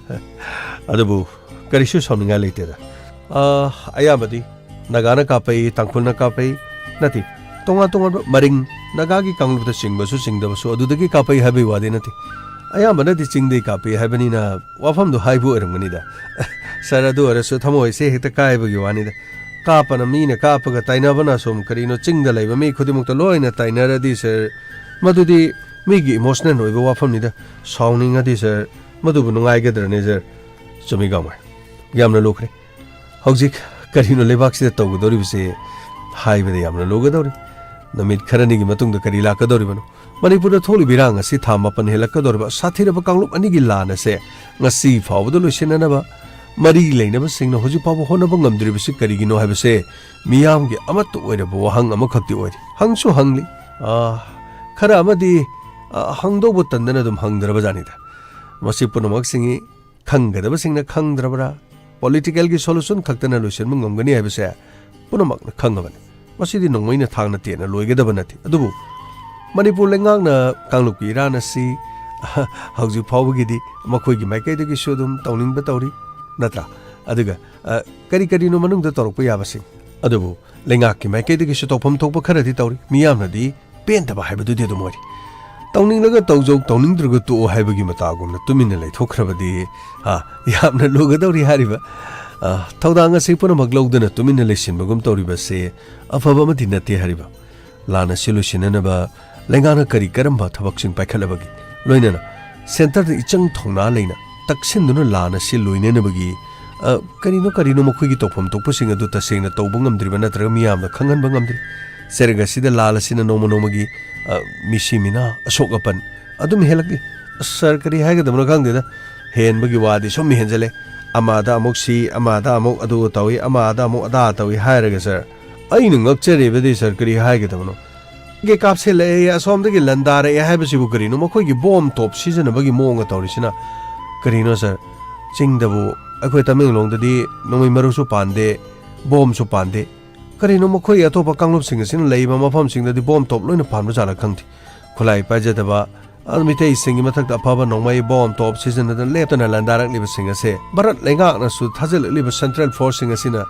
ꯑꯗꯨꯕꯨ ꯀꯔꯤꯁꯨ ꯁꯥꯎꯅꯤꯡꯉꯥꯏ ꯂꯩꯇꯦꯗ꯫ ꯑ, ꯑꯌꯥꯝꯕꯗꯤ ꯅꯥꯒꯥꯅ ꯀꯥꯞꯄꯛꯏ, ꯇꯥꯡꯈꯨꯜꯅ ꯀꯥꯞꯄꯛꯏ, ꯅꯠꯇꯦ, ꯇꯣꯉꯥꯟ ꯇꯣꯉꯥꯟꯕ ꯃꯔꯤꯡ, ꯅꯥꯒꯥꯒꯤ ꯀꯥꯡꯂꯨꯞꯇ ꯆꯤꯡꯕꯁꯨ ꯆꯤꯡꯗꯕꯁꯨ ꯑꯗꯨꯗꯒꯤ ꯀꯥꯞꯄꯛꯏ ꯍꯥꯏꯕꯒꯤ ꯋꯥꯗꯤ ꯅꯠꯇꯦ꯫ ꯑꯌꯥꯝꯕꯅꯗꯤ ꯆꯤꯡꯗꯒꯤ ꯀꯥꯞꯄꯛꯏ ꯍꯥꯏꯕꯅꯤꯅ ꯋꯥꯐꯝꯗꯣ ꯍꯥꯏꯕ ꯑꯣꯏꯔꯝꯒꯅꯤꯗ꯫ ꯁꯥꯔ, ꯑꯗꯨ ꯑꯣꯏꯔꯁꯨ ꯊꯃꯣꯏꯁꯦ ꯍꯦꯛꯇ ꯀꯥꯏꯕꯒꯤ ꯋꯥꯅꯤꯗ꯫ ꯀꯥꯞꯄꯅ ꯃꯤꯅ ꯀꯥꯞꯄꯒ ꯇꯥꯏꯅꯕꯅ ꯁꯨꯝ ꯀꯔꯤꯅꯣ, ꯆꯤꯡꯗ ꯂꯩꯕ ꯃꯤ ꯈꯨꯗꯤꯡꯃꯛꯇ ꯂꯣꯏꯅ ꯇꯥꯏꯅꯔꯗꯤ, ꯁꯥꯔ, ꯃꯗꯨꯗꯤ ꯃꯤꯒꯤ ꯏꯃꯣꯁꯅꯦꯜ ꯑꯣꯏꯕ ꯋꯥꯐꯝꯅꯤꯗ꯫ ꯁꯥꯎꯅꯤꯡꯉꯗꯤ, ꯁꯥꯔ, ꯃꯗꯨꯕꯨ ꯅꯨꯡꯉꯥꯏꯒꯗ꯭ꯔꯅꯦ, ꯁꯥꯔ? ꯆꯨꯝꯃꯤ, ꯒꯥꯡꯃꯩ꯫ ꯌꯥꯝꯅ ꯂꯨꯈ꯭ꯔꯦ꯫ ꯍꯧꯖꯤꯛ ꯀꯔꯤꯅꯣ ꯂꯩꯕꯥꯛꯁꯤꯗ ꯇꯧꯒꯗꯧꯔꯤꯕꯁꯦ ꯍꯥꯏꯕꯗ ꯌꯥꯝꯅ ꯂꯨꯒꯗꯧꯔꯤ꯫ ꯅꯨꯃꯤꯠ ꯈꯔꯅꯤꯒꯤ ꯃꯇꯨꯡꯗ ꯀꯔꯤ ꯂꯥꯛꯀꯗꯧꯔꯤꯕꯅꯣ? ꯃꯅꯤꯄꯨꯔꯗ ꯊꯣꯛꯂꯤꯕ ꯏꯔꯥꯡ ꯑꯁꯤ ꯊꯥ ꯃꯥꯄꯟ ꯍꯦꯜꯂꯛꯀꯗꯧꯔꯤꯕ ꯁꯥꯊꯤꯔꯕ ꯀꯥꯡꯂꯨꯞ ꯑꯅꯤꯒꯤ ꯂꯥꯟ ꯑꯁꯦ ꯉꯁꯤ ꯐꯥꯎꯕꯗ ꯂꯣꯏꯁꯤꯟꯅꯅꯕ ꯃꯔꯤ ꯂꯩꯅꯕꯁꯤꯡꯅ ꯍꯧꯖꯤꯛ ꯐꯥꯎꯕ ꯍꯣꯠꯅꯕ ꯉꯝꯗ꯭ꯔꯤꯕꯁꯤ ꯀꯔꯤꯒꯤꯅꯣ ꯍꯥꯏꯕꯁꯦ ꯃꯤꯌꯥꯝꯒꯤ ꯑꯃꯠꯇ ꯑꯣꯏꯔꯕ ꯋꯥꯍꯪ ꯑꯃꯈꯛꯇꯤ ꯑꯣꯏꯔꯤ꯫ ꯍꯪꯁꯨ ꯍꯪꯂꯤ꯫ ꯑꯥ, ꯈꯔ ꯑꯃꯗꯤ, ꯑꯥ, ꯍꯪꯗꯧꯕ ꯇꯟꯗꯅ ꯑꯗꯨꯝ ꯍꯪꯗ꯭ꯔꯕ ꯖꯥꯠꯅꯤꯗ꯫ ꯃꯁꯤ ꯄꯨꯝꯅꯃꯛꯁꯤꯡꯒꯤ ꯈꯪꯒꯗꯕꯁꯤꯡꯅ ꯈꯪꯗ꯭ꯔꯕ꯭ꯔꯥ? ꯄꯣꯂꯤꯇꯤꯀꯦꯜꯒꯤ ꯁꯣꯂꯨꯁꯟ ꯈꯛꯇꯅ ꯂꯣꯏꯁꯤꯟꯕ ꯉꯝꯒꯅꯤ ꯍꯥꯏꯕꯁꯦ ꯄꯨꯝꯅꯃꯛꯅ ꯈꯪꯉꯕꯅꯤ꯫ ꯃꯁꯤꯗꯤ ꯅꯣꯡꯃꯩꯅ ꯊꯥꯡꯅ ꯇꯦꯟꯅ ꯂꯣꯏꯒꯗꯕ ꯅꯠꯇꯦ꯫ ꯑꯗꯨꯕꯨ ꯃꯅꯤꯄꯨꯔ ꯂꯩꯉꯥꯛꯅ ꯀꯥꯡꯂꯨꯞꯀꯤ ꯏꯔꯥꯟ ꯑꯁꯤ ꯍꯧꯖꯤꯛ ꯐꯥꯎꯕꯒꯤꯗꯤ ꯃꯈꯣꯏꯒꯤ ꯃꯥꯏꯀꯩꯗꯒꯤꯁꯨ ꯑꯗꯨꯝ ꯇꯧꯅꯤꯡꯕ ꯇꯧꯔꯤ, ꯅꯠꯇ꯭ꯔꯥ? ꯑꯗꯨꯒ, ꯑ, ꯀꯔꯤ ꯀꯔꯤꯅꯣ ꯃꯅꯨꯡꯗ ꯇꯧꯔꯛꯄ ꯌꯥꯕꯁꯤꯡ? ꯑꯗꯨꯕꯨ ꯂꯩꯉꯥꯛꯀꯤ ꯃꯥꯏꯀꯩꯗꯒꯤꯁꯨ ꯇꯧꯐꯝ ꯊꯣꯛꯄ ꯈꯔꯗꯤ ꯇꯧꯔꯤ꯫ ꯃꯤꯌꯥꯝꯅꯗꯤ ꯄꯦꯟꯗꯕ ꯍꯥꯏꯕꯗꯨꯗꯤ ꯑꯗꯨꯝ ꯑꯣꯏꯔꯤ꯫ ꯇꯧꯅꯤꯡꯂꯒ ꯇꯧꯖꯧ, ꯇꯧꯅꯤꯡꯗ꯭ꯔꯒ ꯇꯣꯛꯑꯣ ꯍꯥꯏꯕꯒꯤ ꯃꯇꯥꯒꯨꯝꯅ ꯇꯨꯃꯤꯟꯅ ꯂꯩꯊꯣꯛꯈ꯭ꯔꯕꯗꯤ, ꯑ, ꯌꯥꯝꯅ ꯂꯨꯒꯗꯧꯔꯤ ꯍꯥꯏꯔꯤꯕ, ꯑ, ꯊꯧꯗꯥꯡ ꯑꯁꯤ ꯄꯨꯝꯅꯃꯛ ꯂꯧꯗꯨꯅ ꯇꯨꯃꯤꯟꯅ ꯂꯩꯁꯤꯟꯕꯒꯨꯝ ꯇꯧꯔꯤꯕꯁꯦ ꯑꯐꯕ ꯑꯃꯗꯤ ꯅꯠꯇꯦ ꯍꯥꯏꯔꯤꯕ꯫ ꯂꯥꯟ ꯑꯁꯤ ꯂꯣꯏꯁꯤꯟꯅꯅꯕ ꯂꯩꯉꯥꯛꯅ ꯀꯔꯤ ꯀꯔꯝꯕ ꯊꯕꯛꯁꯤꯡ ꯄꯥꯏꯈꯠꯂꯕꯒꯦ? ꯂꯣꯏꯅꯅ ꯁꯦꯟꯇꯔꯗ ꯏꯆꯪ ꯊꯧꯅꯥ ꯂꯩꯅ ꯇꯛꯁꯤꯟꯗꯨꯅ ꯂꯥꯟ ꯑꯁꯤ ꯂꯣꯏꯅꯅꯕꯒꯤ, ꯑ, ꯀꯔꯤꯅꯣ ꯀꯔꯤꯅꯣ ꯃꯈꯣꯏꯒꯤ ꯇꯧꯐꯝ ꯊꯣꯛꯄꯁꯤꯡ ꯑꯗꯨ ꯇꯁꯦꯡꯅ ꯇꯧꯕ ꯉꯝꯗ꯭ꯔꯤꯕ ꯅꯠꯇ꯭ꯔꯒ ꯃꯤꯌꯥꯝꯅ ꯈꯪꯍꯟꯕ ꯉꯝꯗ꯭ꯔꯤ꯫ ꯆꯩꯔꯛ ꯑꯁꯤꯗ ꯂꯥꯜ ꯑꯁꯤꯅ ꯅꯣꯡꯃ ꯅꯣꯡꯃꯒꯤ, ꯑ, ꯃꯤꯁꯤ ꯃꯤꯅꯥ, ꯑꯁꯣꯛ ꯑꯄꯟ ꯑꯗꯨꯝ ꯍꯦꯜꯂꯛꯂꯤ꯫ ꯑꯁ, ꯁꯥꯔ, ꯀꯔꯤ ꯍꯥꯏꯒꯗꯕꯅꯣ ꯈꯪꯗꯦꯗ꯫ ꯍꯦꯟꯕꯒꯤ ꯋꯥꯗꯤ ꯁꯨꯝ ꯍꯦꯟꯖꯜꯂꯦ꯫ ꯑꯃꯗ ꯑꯃꯨꯛ ꯁꯤ, ꯑꯃꯗ ꯑꯃꯨꯛ ꯑꯗꯨ ꯇꯧꯏ, ꯑꯃꯗ ꯑꯃꯨꯛ ꯑꯗꯥ ꯇꯧꯏ ꯍꯥꯏꯔꯒ, ꯁꯥꯔ, ꯑꯩꯅ ꯉꯛꯆꯔꯤꯕꯗꯤ, ꯁꯥꯔ, ꯀꯔꯤ ꯍꯥꯏꯒꯗꯕꯅꯣ? ꯒꯦ ꯀꯥꯞꯁꯤꯜꯂꯛꯑꯦ, ꯑꯁꯣꯝꯗꯒꯤ ꯂꯟꯗꯥꯔꯛꯑꯦ ꯍꯥꯏꯕꯁꯤꯕꯨ ꯀꯔꯤꯅꯣ? ꯃꯈꯣꯏꯒꯤ ꯕꯣꯝ ꯇꯣꯞ ꯁꯤꯖꯤꯟꯅꯕꯒꯤ ꯃꯑꯣꯡꯒ ꯇꯧꯔꯤꯁꯤꯅ ꯀꯔꯤꯅꯣ, ꯁꯥꯔ? ꯆꯤꯡꯗꯕꯨ ꯑꯩꯈꯣꯏ ꯇꯃꯦꯡꯂꯣꯡꯗꯗꯤ ꯅꯣꯡꯃꯩ ꯃꯔꯨꯁꯨ ꯄꯥꯟꯗꯦ, ꯕꯣꯝꯁꯨ ꯄꯥꯟꯗꯦ꯫ ꯀꯔꯤꯅꯣ ꯃꯈꯣꯏ ꯑꯇꯣꯞꯄ ꯀꯥꯡꯂꯨꯞꯁꯤꯡ ꯑꯁꯤꯅ ꯂꯩꯔꯤꯕ ꯃꯐꯝꯁꯤꯡꯗꯗꯤ ꯕꯣꯝ ꯇꯣꯞ ꯂꯣꯏꯅ ꯄꯥꯟꯕ ꯖꯥꯠꯂ ꯈꯪꯗꯦ꯫ ꯈꯨꯠꯂꯥꯏ ꯄꯥꯏꯖꯗꯕ, ꯑꯗꯨ ꯃꯤꯇꯩꯁꯤꯡꯒꯤ ꯃꯊꯛꯇ ꯑꯐꯕ ꯅꯣꯡꯃꯩ ꯕꯣꯝ ꯇꯣꯞ ꯁꯤꯖꯤꯟꯅꯗꯨꯅ ꯂꯦꯞꯇꯅ ꯂꯥꯟꯗꯥꯔꯛꯂꯤꯕꯁꯤꯡ ꯑꯁꯦ ꯚꯥꯔꯠ ꯂꯩꯉꯥꯛꯅꯁꯨ ꯊꯥꯖꯤꯜꯂꯛꯂꯤꯕ ꯁꯦꯟꯇ꯭ꯔꯦꯜ ꯐꯣꯔꯁꯁꯤꯡ ꯑꯁꯤꯅ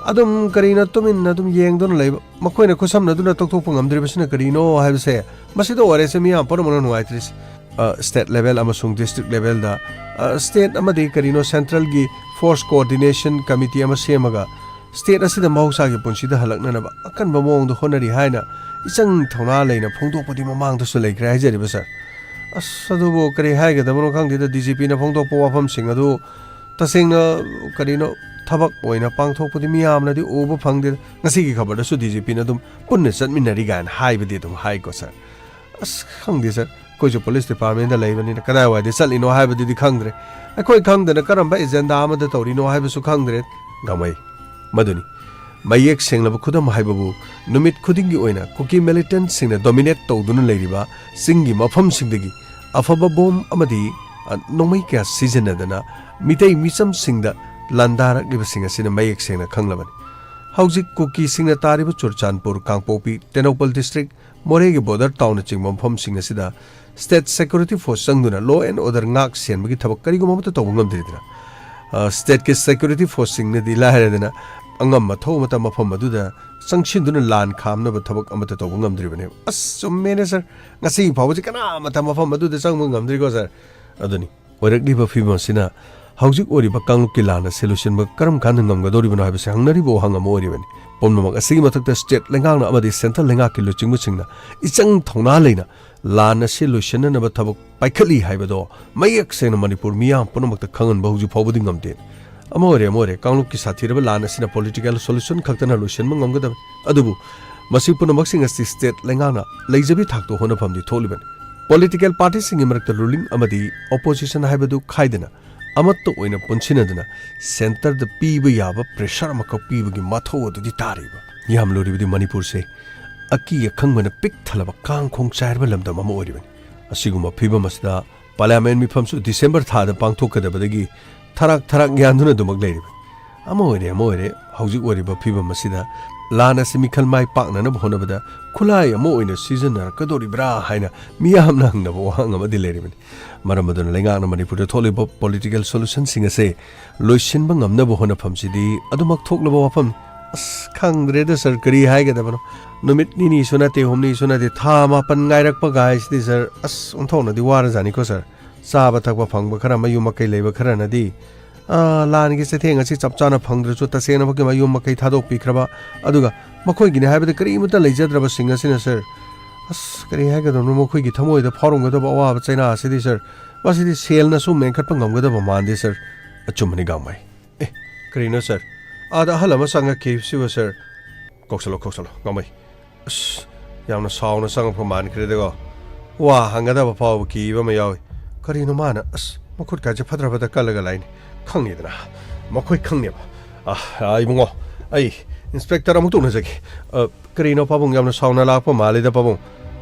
ꯑꯗꯨꯝ ꯀꯔꯤꯅꯣ ꯇꯨꯃꯤꯟꯅ ꯑꯗꯨꯝ ꯌꯦꯡꯗꯨꯅ ꯂꯩꯕ, ꯃꯈꯣꯏꯅ ꯈꯨꯠꯁꯝꯅꯗꯨꯅ ꯇꯧꯊꯣꯛꯄ ꯉꯝꯗ꯭ꯔꯤꯕꯁꯤꯅ ꯀꯔꯤꯅꯣ ꯍꯥꯏꯕꯁꯦ, ꯃꯁꯤꯗ ꯑꯣꯏꯔꯦꯁꯦ ꯃꯤꯌꯥꯝ ꯄꯨꯝꯅꯃꯛꯅ ꯅꯨꯡꯉꯥꯏꯇ꯭ꯔꯤꯁꯦ꯫ ꯑ, ꯁ꯭ꯇꯦꯠ ꯂꯦꯚꯦꯜ ꯑꯃꯁꯨꯡ ꯗꯤꯁꯇ꯭ꯔꯤꯛ ꯂꯦꯚꯦꯜꯗ, ꯑ, ꯁ꯭ꯇꯦꯠ ꯑꯃꯗꯤ ꯀꯔꯤꯅꯣ ꯁꯦꯟꯇ꯭ꯔꯦꯜꯒꯤ ꯐꯣꯔꯁ ꯀꯣꯑꯣꯔꯗꯤꯅꯦꯁꯟ ꯀꯃꯤꯇꯤ ꯑꯃ ꯁꯦꯝꯃꯒ ꯁ꯭ꯇꯦꯠ ꯑꯁꯤꯗ ꯃꯍꯧꯁꯥꯒꯤ ꯄꯨꯟꯁꯤꯗ ꯍꯜꯂꯛꯅꯅꯕ ꯑꯀꯟꯕ ꯃꯑꯣꯡꯗ ꯍꯣꯠꯅꯔꯤ ꯍꯥꯏꯅ ꯏꯆꯪ ꯊꯧꯅꯥ ꯂꯩꯅ ꯐꯣꯡꯗꯣꯛꯄꯗꯤ ꯃꯃꯥꯡꯗꯁꯨ ꯂꯩꯈ꯭ꯔꯦ ꯍꯥꯏꯖꯔꯤꯕ ꯁꯥꯔ꯫ ꯑꯁ, ꯑꯗꯨꯕꯨ ꯀꯔꯤ ꯍꯥꯏꯒꯗꯕꯅꯣ ꯈꯪꯗꯦꯗ, ꯗꯤ ꯖꯤ ꯄꯤꯅ ꯐꯣꯡꯗꯣꯛꯄ ꯋꯥꯐꯝꯁꯤꯡ ꯑꯗꯨ ꯇꯁꯦꯡꯅ ꯀꯔꯤꯅꯣ ꯊꯕꯛ ꯑꯣꯏꯅ ꯄꯥꯡꯊꯣꯛꯄꯗꯤ ꯃꯤꯌꯥꯝꯅꯗꯤ ꯎꯕ ꯐꯪꯗꯦ꯫ ꯉꯁꯤꯒꯤ ꯈꯕꯔꯗꯁꯨ ꯗꯤ ꯖꯤ ꯄꯤꯅ ꯑꯗꯨꯝ ꯄꯨꯟꯅ ꯆꯠꯃꯤꯟꯅꯔꯤ ꯀꯥꯏꯅ ꯍꯥꯏꯕꯗꯤ ꯑꯗꯨꯝ ꯍꯥꯏꯀꯣ ꯁꯥꯔ꯫ ꯑꯁ, ꯈꯪꯗꯦ ꯁꯥꯔ, ꯑꯩꯈꯣꯏꯁꯨ ꯄꯨꯂꯤꯁ ꯗꯤꯄꯥꯔꯠꯃꯦꯟꯗ ꯂꯩꯕꯅꯤꯅ ꯀꯗꯥꯏꯋꯥꯏꯗ ꯆꯠꯂꯤꯅꯣ ꯍꯥꯏꯕꯗꯨꯗꯤ ꯈꯪꯗ꯭ꯔꯦ꯫ ꯑꯩꯈꯣꯏ ꯈꯪꯗꯅ ꯀꯔꯝꯕ ꯑꯦꯖꯦꯟꯗꯥ ꯑꯃꯗ ꯇꯧꯔꯤꯅꯣ ꯍꯥꯏꯕꯁꯨ ꯈꯪꯗ꯭ꯔꯦ꯫ ꯒꯥꯡꯃꯩ, ꯃꯗꯨꯅꯤ ꯃꯌꯦꯛ ꯁꯦꯡꯂꯕ ꯈꯨꯗꯝ ꯍꯥꯏꯕꯕꯨ ꯅꯨꯃꯤꯠ ꯈꯨꯗꯤꯡꯒꯤ ꯑꯣꯏꯅ ꯀꯨꯀꯤ ꯃꯤꯂꯤꯇꯦꯟꯠꯁꯤꯡꯅ ꯗꯣꯃꯤꯅꯦꯠ ꯇꯧꯗꯨꯅ ꯂꯩꯔꯤꯕ ꯆꯤꯡꯒꯤ ꯃꯐꯝꯁꯤꯡꯗꯒꯤ ꯑꯐꯕ ꯕꯣꯝ ꯑꯃꯗꯤ, ꯑ, ꯅꯣꯡꯃꯩ ꯀꯌꯥ ꯁꯤꯖꯤꯟꯅꯗꯅ ꯃꯤꯇꯩ ꯃꯤꯆꯝꯁꯤꯡꯗ ꯂꯥꯟꯗꯥꯔꯛꯂꯤꯕꯁꯤꯡ ꯑꯁꯤꯅ ꯃꯌꯦꯛ ꯁꯦꯡꯅ ꯈꯪꯂꯕꯅꯤ꯫ ꯍꯧꯖꯤꯛ ꯀꯨꯀꯤꯁꯤꯡꯅ ꯇꯥꯔꯤꯕ ꯆꯨꯔꯆꯥꯟꯄꯨꯔ, ꯀꯥꯡꯄꯣꯛꯄꯤ, ꯇꯦꯡꯅꯧꯄꯜ ꯗꯤꯁꯇ꯭ꯔꯤꯛ, ꯃꯣꯔꯦꯒꯤ ꯕꯣꯔꯗꯔ ꯇꯥꯎꯟꯅꯆꯤꯡꯕ ꯃꯐꯝꯁꯤꯡ ꯑꯁꯤꯗ ꯁ꯭ꯇꯦꯠ ꯁꯦꯀ꯭ꯌꯨꯔꯤꯇꯤ ꯐꯣꯔꯁ ꯆꯪꯗꯨꯅ ꯂꯣ ꯑꯦꯟ ꯑꯣꯔꯗꯔ ꯉꯥꯛ ꯁꯦꯟꯕꯒꯤ ꯊꯕꯛ ꯀꯔꯤꯒꯨꯝꯕ ꯑꯃꯠꯇ ꯇꯧꯕ ꯉꯝꯗ꯭ꯔꯤꯗꯅ꯫ ꯑ, ꯁ꯭ꯇꯦꯠꯀꯤ ꯁꯦꯀ꯭ꯌꯨꯔꯤꯇꯤ ꯐꯣꯔꯁꯁꯤꯡꯅꯗꯤ ꯂꯥꯏꯔꯗꯅ ꯑꯉꯝ ꯑꯊꯧ ꯑꯃꯠꯇ ꯃꯐꯝ ꯑꯗꯨꯗ ꯆꯪꯁꯤꯟꯗꯨꯅ ꯂꯥꯟ ꯈꯥꯝꯅꯕ ꯊꯕꯛ ꯑꯃꯠꯇ ꯇꯧꯕ ꯉꯝꯗ꯭ꯔꯤꯕꯅꯦꯕ꯫ ꯑꯁ, ꯆꯨꯝꯃꯦꯅꯦ ꯁꯥꯔ, ꯉꯁꯤ ꯐꯥꯎꯕꯁꯤ ꯀꯅꯥꯃꯠꯇ ꯃꯐꯝ ꯑꯗꯨꯗ ꯆꯪꯕ ꯉꯝꯗ꯭ꯔꯤꯀꯣ ꯁꯥꯔ꯫ ꯑꯗꯨꯅꯤ ꯑꯣꯏꯔꯛꯂꯤꯕ ꯐꯤꯕꯝ ꯑꯁꯤꯅ ꯍꯧꯖꯤꯛ ꯑꯣꯏꯔꯤꯕ ꯀꯥꯡꯂꯨꯞꯀꯤ ꯂꯥꯟ ꯑꯁꯤ ꯂꯣꯏꯁꯤꯟꯕ ꯀꯔꯝ ꯀꯥꯟꯗ ꯉꯝꯒꯗꯧꯔꯤꯕꯅꯣ ꯍꯥꯏꯕꯁꯤ ꯍꯪꯅꯔꯤꯕ ꯋꯥꯍꯪ ꯑꯃ ꯑꯣꯏꯔꯤꯕꯅꯤ꯫ ꯄꯨꯝꯅꯃꯛ ꯑꯁꯤꯒꯤ ꯃꯊꯛꯇ ꯁ꯭ꯇꯦꯠ ꯂꯩꯉꯥꯛꯅ ꯑꯃꯗꯤ ꯁꯦꯟꯇ꯭ꯔꯦꯜ ꯂꯩꯉꯥꯛꯀꯤ ꯂꯨꯆꯤꯡꯕꯁꯤꯡꯅ ꯏꯆꯪ ꯊꯧꯅꯥ ꯂꯩꯅ ꯂꯥꯟ ꯑꯁꯤ ꯂꯣꯏꯁꯤꯟꯅꯅꯕ ꯊꯕꯛ ꯄꯥꯏꯈꯠꯂꯤ ꯍꯥꯏꯕꯗꯣ ꯃꯌꯦꯛ ꯁꯦꯡꯅ ꯃꯅꯤꯄꯨꯔ ꯃꯤꯌꯥꯝ ꯄꯨꯝꯅꯃꯛꯇ ꯈꯪꯍꯟꯕ ꯍꯧꯖꯤꯛ ꯐꯥꯎꯕꯗꯤ ꯉꯝꯗꯦ꯫ ꯑꯃ ꯑꯣꯏꯔꯦ, ꯑꯃ ꯑꯣꯏꯔꯦ, ꯀꯥꯡꯂꯨꯞꯀꯤ ꯁꯥꯊꯤꯔꯕ ꯂꯥꯟ ꯑꯁꯤꯅ ꯄꯣꯂꯤꯇꯤꯀꯦꯜ ꯁꯣꯂꯨꯁꯟ ꯈꯛꯇꯅ ꯂꯣꯏꯁꯤꯟꯕ ꯉꯝꯒꯗꯕꯅꯤ꯫ ꯑꯗꯨꯕꯨ ꯃꯁꯤ ꯄꯨꯝꯅꯃꯛꯁꯤꯡ ꯑꯁꯤ ꯁ꯭ꯇꯦꯠ ꯂꯩꯉꯥꯛꯅ ꯂꯩꯖꯕꯤ ꯊꯥꯛꯇ ꯍꯣꯠꯅꯐꯝꯗꯤ ꯊꯣꯛꯂꯤꯕꯅꯤ꯫ ꯄꯣꯂꯤꯇꯤꯀꯦꯜ ꯄꯥꯔꯇꯤꯁꯤꯡꯒꯤ ꯃꯔꯛꯇ ꯔꯨꯂꯤꯡ ꯑꯃꯗꯤ ꯑꯣꯄꯣꯖꯤꯁꯟ ꯍꯥꯏꯕꯗꯨ ꯈꯥꯏꯗꯅ ꯑꯃꯠꯇ ꯑꯣꯏꯅ ꯄꯨꯟꯁꯤꯟꯅꯗꯨꯅ ꯁꯦꯟꯇꯔꯗ ꯄꯤꯕ ꯌꯥꯕ ꯄ꯭ꯔꯦꯁꯔ ꯑꯃꯈꯛ ꯄꯤꯕꯒꯤ ꯃꯊꯧ ꯑꯗꯨꯗꯤ ꯇꯥꯔꯤꯕ꯫ ꯌꯥꯝꯂꯨꯔꯤꯕꯗꯤ ꯃꯅꯤꯄꯨꯔꯁꯦ ꯑꯀꯤ ꯑꯈꯪꯕꯅ ꯄꯤꯛ ꯊꯜꯂꯕ ꯀꯥꯡꯈꯣꯡ ꯆꯥꯏꯔꯕ ꯂꯝꯗꯝ ꯑꯃ ꯑꯣꯏꯔꯤꯕꯅꯤ꯫ ꯑꯁꯤꯒꯨꯝꯕ ꯐꯤꯕꯝ ꯑꯁꯤꯗ ꯄꯥꯔꯂꯤꯌꯥꯃꯦꯟ ꯃꯤꯐꯝꯁꯨ ꯗꯤꯁꯦꯝꯕꯔ ꯊꯥꯗ ꯄꯥꯡꯊꯣꯛꯀꯗꯕꯗꯒꯤ ꯊꯔꯥꯛ ꯊꯔꯥꯛ ꯌꯥꯟꯗꯨꯅ ꯑꯗꯨꯃꯛ ꯂꯩꯔꯤꯕꯅꯤ꯫ ꯑꯃ ꯑꯣꯏꯔꯦ ꯑꯃ ꯑꯣꯏꯔꯦ, ꯍꯧꯖꯤꯛ ꯑꯣꯏꯔꯤꯕ ꯐꯤꯕꯝ ꯑꯁꯤꯗ ꯂꯥꯟ ꯑꯁꯤ ꯃꯤꯈꯜ ꯃꯥꯏ ꯄꯥꯛꯅꯅꯕ ꯍꯣꯠꯅꯕꯗ ꯈꯨꯠꯂꯥꯏ ꯑꯃ ꯑꯣꯏꯅ ꯁꯤꯖꯤꯟꯅꯔꯛꯀꯗꯧꯔꯤꯕ꯭ꯔꯥ ꯍꯥꯏꯅ ꯃꯤꯌꯥꯝꯅ ꯍꯪꯅꯕ ꯋꯥꯍꯪ ꯑꯃꯗꯤ ꯂꯩꯔꯤꯕꯅꯤ꯫ ꯃꯔꯝ ꯑꯗꯨꯅ ꯂꯩꯉꯥꯛꯅ ꯃꯅꯤꯄꯨꯔꯗ ꯊꯣꯛꯂꯤꯕ political solutionꯁꯤꯡ ꯑꯁꯦ ꯂꯣꯏꯁꯤꯟꯕ ꯉꯝꯅꯕ ꯍꯣꯠꯅꯐꯝꯁꯤꯗꯤ ꯑꯗꯨꯃꯛ ꯊꯣꯛꯂꯕ ꯋꯥꯐꯝꯅꯤ꯫ ꯑꯁ, ꯈꯪꯗ꯭ꯔꯦꯗ ꯁꯥꯔ, ꯀꯔꯤ ꯍꯥꯏꯒꯗꯕꯅꯣ꯫ ꯅꯨꯃꯤꯠ ꯅꯤꯅꯤꯁꯨ ꯅꯠꯇꯦ, ꯍꯨꯝꯅꯤꯁꯨ ꯅꯠꯇꯦ, ꯊꯥ ꯃꯥꯄꯟ ꯉꯥꯏꯔꯛꯄ ꯀꯥꯏꯁꯤꯗꯤ ꯁꯥꯔ, ꯑꯁ, ꯑꯣꯟꯊꯣꯛꯅꯗꯤ ꯋꯥꯔꯖꯥꯠꯅꯤꯀꯣ ꯁꯥꯔ꯫ ꯆꯥꯕ ꯊꯛꯄ ꯐꯪꯕ ꯈꯔ, ꯃꯌꯨꯝ ꯃꯀꯩ ꯂꯩꯕ ꯈꯔꯅꯗꯤ, ꯑ, ꯂꯥꯟꯒꯤ ꯆꯩꯊꯦꯡ ꯑꯁꯤ ꯆꯞ ꯆꯥꯅ ꯐꯪꯗ꯭ꯔꯁꯨ ꯇꯁꯦꯡꯅꯃꯛꯀꯤ ꯃꯌꯨꯝ ꯃꯀꯩ ꯊꯥꯗꯣꯛꯄꯤꯈ꯭ꯔꯕ, ꯑꯗꯨꯒ ꯃꯈꯣꯏꯒꯤꯅꯤ ꯍꯥꯏꯕꯗ ꯀꯔꯤꯃꯠꯇ ꯂꯩꯖꯗ꯭ꯔꯕꯁꯤꯡ ꯑꯁꯤꯅ ꯁꯥꯔ, ꯑꯁ, ꯀꯔꯤ ꯍꯥꯏꯒꯗꯕꯅꯣ, ꯃꯈꯣꯏꯒꯤ ꯊꯃꯣꯏꯗ ꯐꯥꯎꯔꯝꯒꯗꯕ ꯑꯋꯥꯕ ꯆꯩꯅꯥ ꯑꯁꯤꯗꯤ ꯁꯥꯔ, ꯃꯁꯤꯗꯤ ꯁꯦꯜꯅꯁꯨ ꯃꯦꯟꯈꯠꯄ ꯉꯝꯒꯗꯕ ꯃꯥꯟꯗꯦ ꯁꯥꯔ꯫ ꯑꯆꯨꯝꯕꯅꯤ ꯒꯥꯡꯃꯩ꯫ ꯑꯦ, ꯀꯔꯤꯅꯣ ꯁꯥꯔ? ꯑꯥꯗ ꯑꯍꯜ ꯑꯃ ꯆꯪꯉꯛꯈꯤꯕꯁꯤꯕꯨ ꯁꯥꯔ? ꯀꯧꯁꯜꯂꯣ, ꯀꯧꯁꯜꯂꯣ, ꯒꯥꯡꯃꯩ꯫ ꯑꯁ, ꯌꯥꯝꯅ ꯁꯥꯎꯅ ꯆꯪꯉꯛꯄ ꯃꯥꯟꯈ꯭ꯔꯦꯗꯀꯣ꯫ ꯋꯥ ꯍꯪꯒꯗꯕ ꯐꯥꯎꯕ ꯀꯤꯕ ꯑꯃ ꯌꯥꯎꯏ꯫ ꯀꯔꯤꯅꯣ ꯃꯥꯅ? ꯑꯁ, ꯃꯈꯨꯠ ꯀꯥꯏꯁꯦ ꯐꯠꯇ꯭ꯔ ꯐꯠꯇ꯭ꯔ ꯀꯜꯂꯒ ꯂꯥꯛꯏꯅꯤ꯫ ꯈꯪꯅꯤꯗꯅ꯫ ꯃꯈꯣꯏ ꯈꯪꯅꯦꯕ꯫ ꯑ, ꯑ, ꯏꯕꯨꯡꯉꯣ, ꯑꯩ ꯏꯟꯁꯄꯦꯛꯇꯔ ꯑꯃꯨꯛ ꯇꯣꯛꯅꯖꯒꯦ꯫ ꯑ, ꯀꯔꯤꯅꯣ ꯄꯥꯕꯨꯡ, ꯌꯥꯝꯅ ꯁꯥꯎꯅ ꯂꯥꯛꯄ ꯃꯥꯜꯂꯤꯗ ꯄꯥꯕꯨꯡ꯫